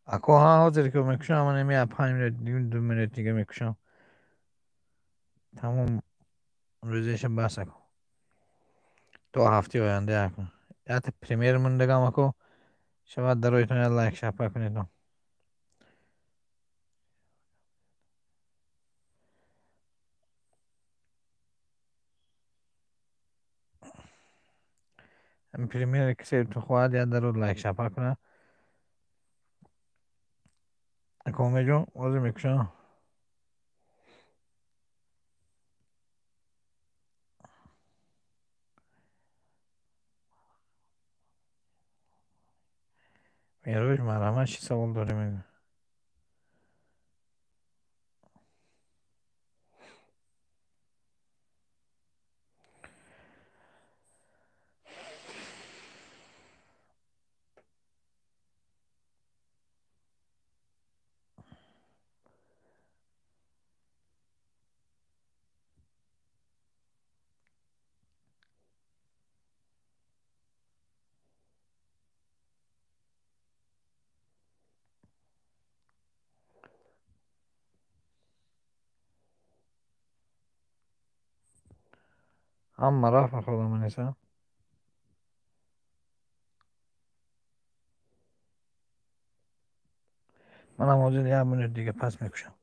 Ако ҳа, ҳозир ки мекушам, ман еми 5 минут, 2 минут дига мекушам. Тамом рӯзеша бас ако. То ҳафтаи оянда ако. Ята премьер мондагам ако. Шавад дароитон я лайк шапа кунедон. Премьер кисе хоҳад я дарод лайк шапа кунад. Ако Умедҷон, ҳозир мекушам. Мероҷ, марҳамат, чӣ савол дорӣ мегӯ? Ҳама рафт худам Аниса. Манам ҳозир як минут дига пас мекушам.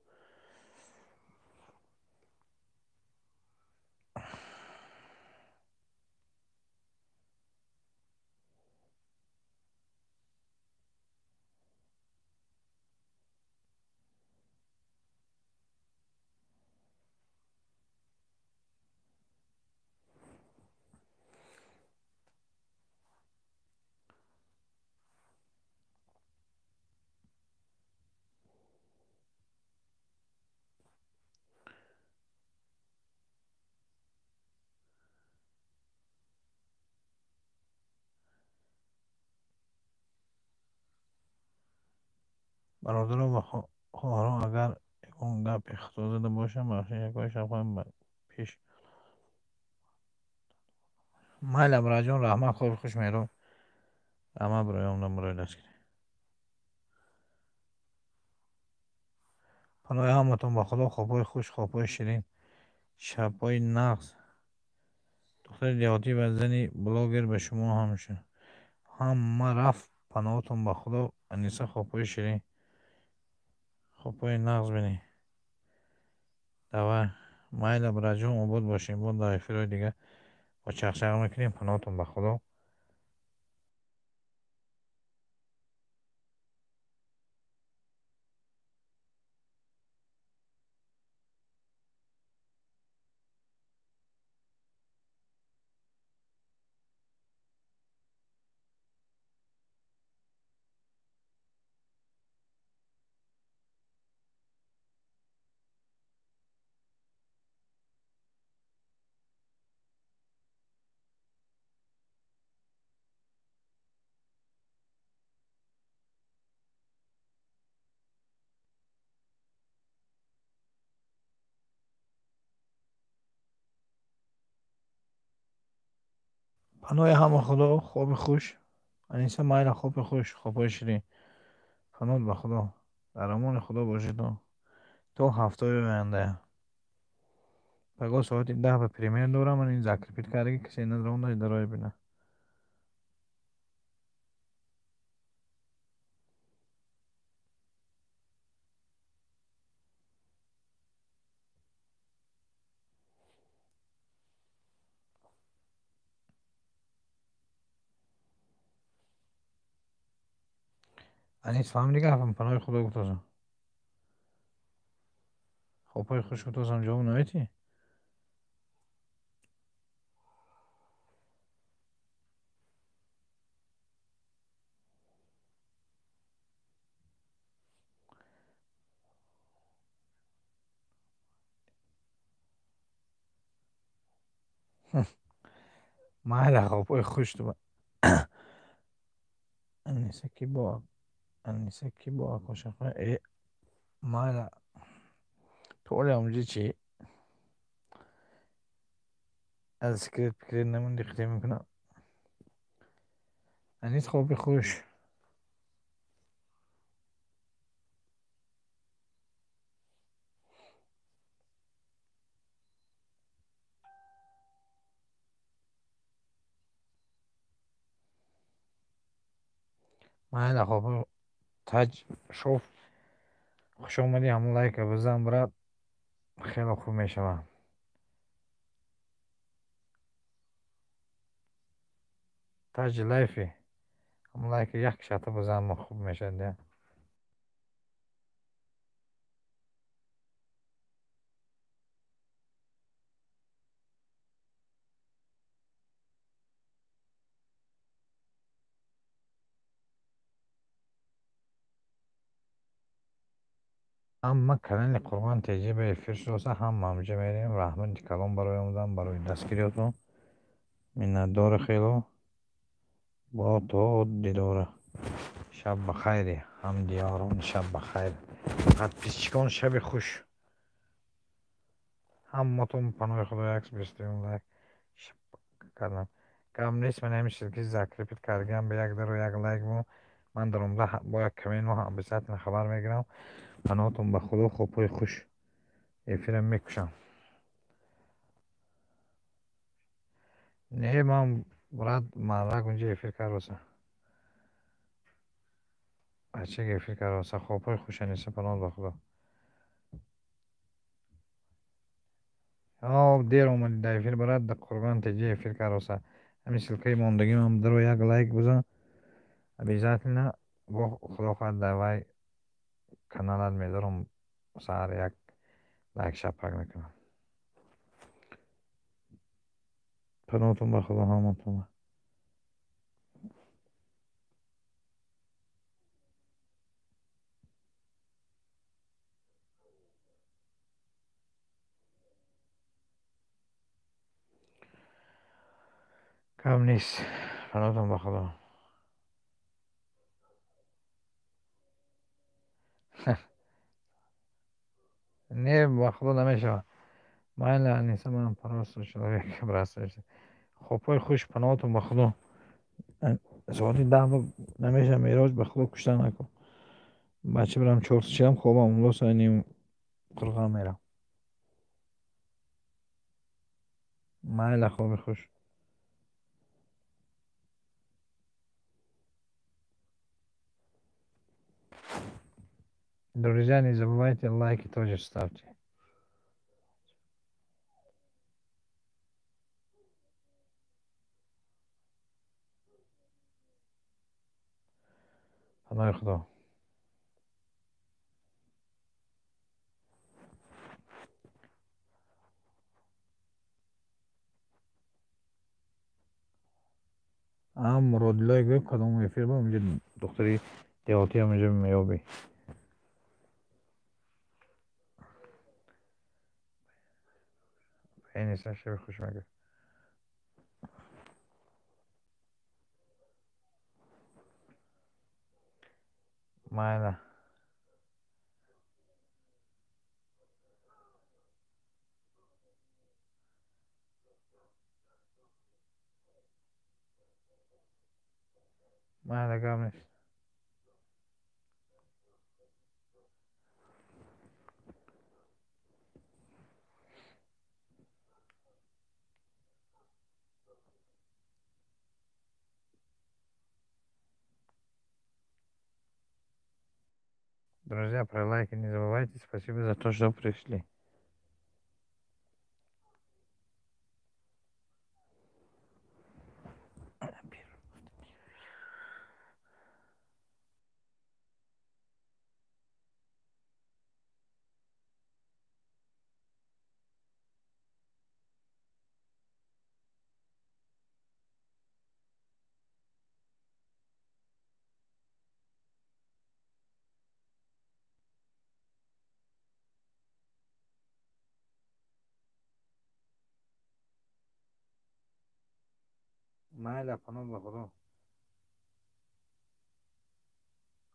Бародарон ва хоҳарон, агар ягон гапе хато зада бошам, бахшиш якои шабхои пеш. Майли Абраҷон, раҳмат, хоби хуш меро. Раҳмат барои омадан, барои дастгирӣ. Паноҳи ҳаматон ба Худо, хобҳои хуш, хобҳои ширин, шабҳои нағз. Духтари деҳотӣ ва зани блогер ба шумо ҳам ҳама рафт. Паноҳатон ба Худо, Аниса, хобҳои ширин, хобҳои нағз бинӣ. Давай, майли Абраҷон, обод бошем. Боз дар эфирҳои дига бо чақчақ мекунем. Паноҳатон ба Худо. Паноҳи ҳама Худо, хоби хуш. Аниса, майла, хоби хуш, хобҳои ширин. Паноҳ ба Худо. Дар амони Худо бошед то ҳафтаи оянда. Пагоҳ соати 10 ба премьер дорам, ман ин закрепить кардаги, касе надаронда дарои бина. Анис, фаҳмидӣ гапам? Паноҳи Худо гуфтозам. Хобҳои хуш гуфтозам, ҷавоб наметиҳӣ? Майла, хобҳои хуш ту. Аниса ки бо Аниса ки бо акошақа э майла ту оля онҷо чӣ? Аз секрет пикрет намонди қитъа мекунам. Анис, хоби хуш. Майла, хоб, Таҷ Шоф, хуш омадӣ, ҳамон лайка бизан, брат, хеле хуб мешавад. Таҷи Лайфи, ҳамон лайка як шата бизан, хуб мешавад. Ҳама канали Қурбон ТЖ ба эфир шудоса, ҳама ҳамҷа мерем. Раҳмати калон барои омадан, барои дастгириётон. Миннатдори хело. Бо то дидора. Шаб ба хайре, ҳамдиёрон, шаб ба хайр. Подписчикон, шаби хуш. Ҳаматон паноҳи Худо, 121 лайк кардам. Гап нест, ман ҳамин ссылки закрепить кардагиам ба як дару як лайк бо ман даромада бо як коммент обязательно хабар мегирам. Паноҳатон ба Худо, хобҳои хуш. Эфирам мекушам. Не, ман, брат, маррак унҷа эфир кардоса. Бачак эфир кардоса. Хобҳои хуш, Аниса, паноҳ ба Худо. Дер омадӣ дар эфир, брат, дар Қурбон ТЖ эфир кардоса. Ҳамин ссылкаи мондагиам даро як лайк бизан. Обязательно бо Худо хоҳад дар вай каналат медорам, саҳар як лайк шапак мекунам. Паноҳатон ба Худо ҳаматон. Кам нест. Паноҳатон ба Худо. Не, ба Худо намешавад. Майла, Аниса, ман просто человек бросаюсь. Хобҳои хуш, паноҳатон ба Худо. Соати 10 намешавад, Мероҷ, ба Худо кушта накун. Бача бирам чорсчиам, хобам омлоса, ним қурғон мерам. Майла, хоби хуш. Друзья, не забывайте лайки тоже ставьте. Паноҳи Худо. Ам Муродиллои гӯ, кадом эфир ба унҷа духтари деҳотиам унҷа меёбӣ. Аниса, шаби хуш мегӯ. Майла. Майла, гап нест. Друзья, про лайки не забывайте. Спасибо за то, что пришли. Майла, паноҳ ба Худо.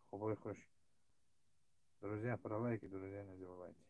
Хобҳои хуш. Друзья, про лайки, друзья, не забывайте.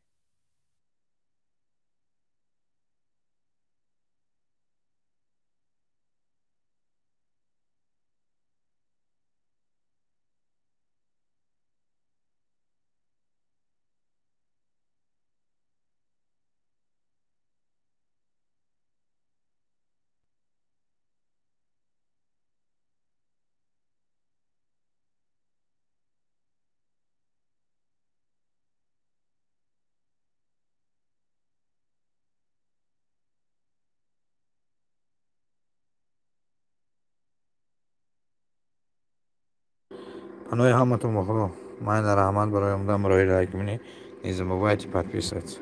Паноҳи ҳаматон ба Худо. Майна, раҳмат барои омадан, барои лайк. Не забывайте подписываться.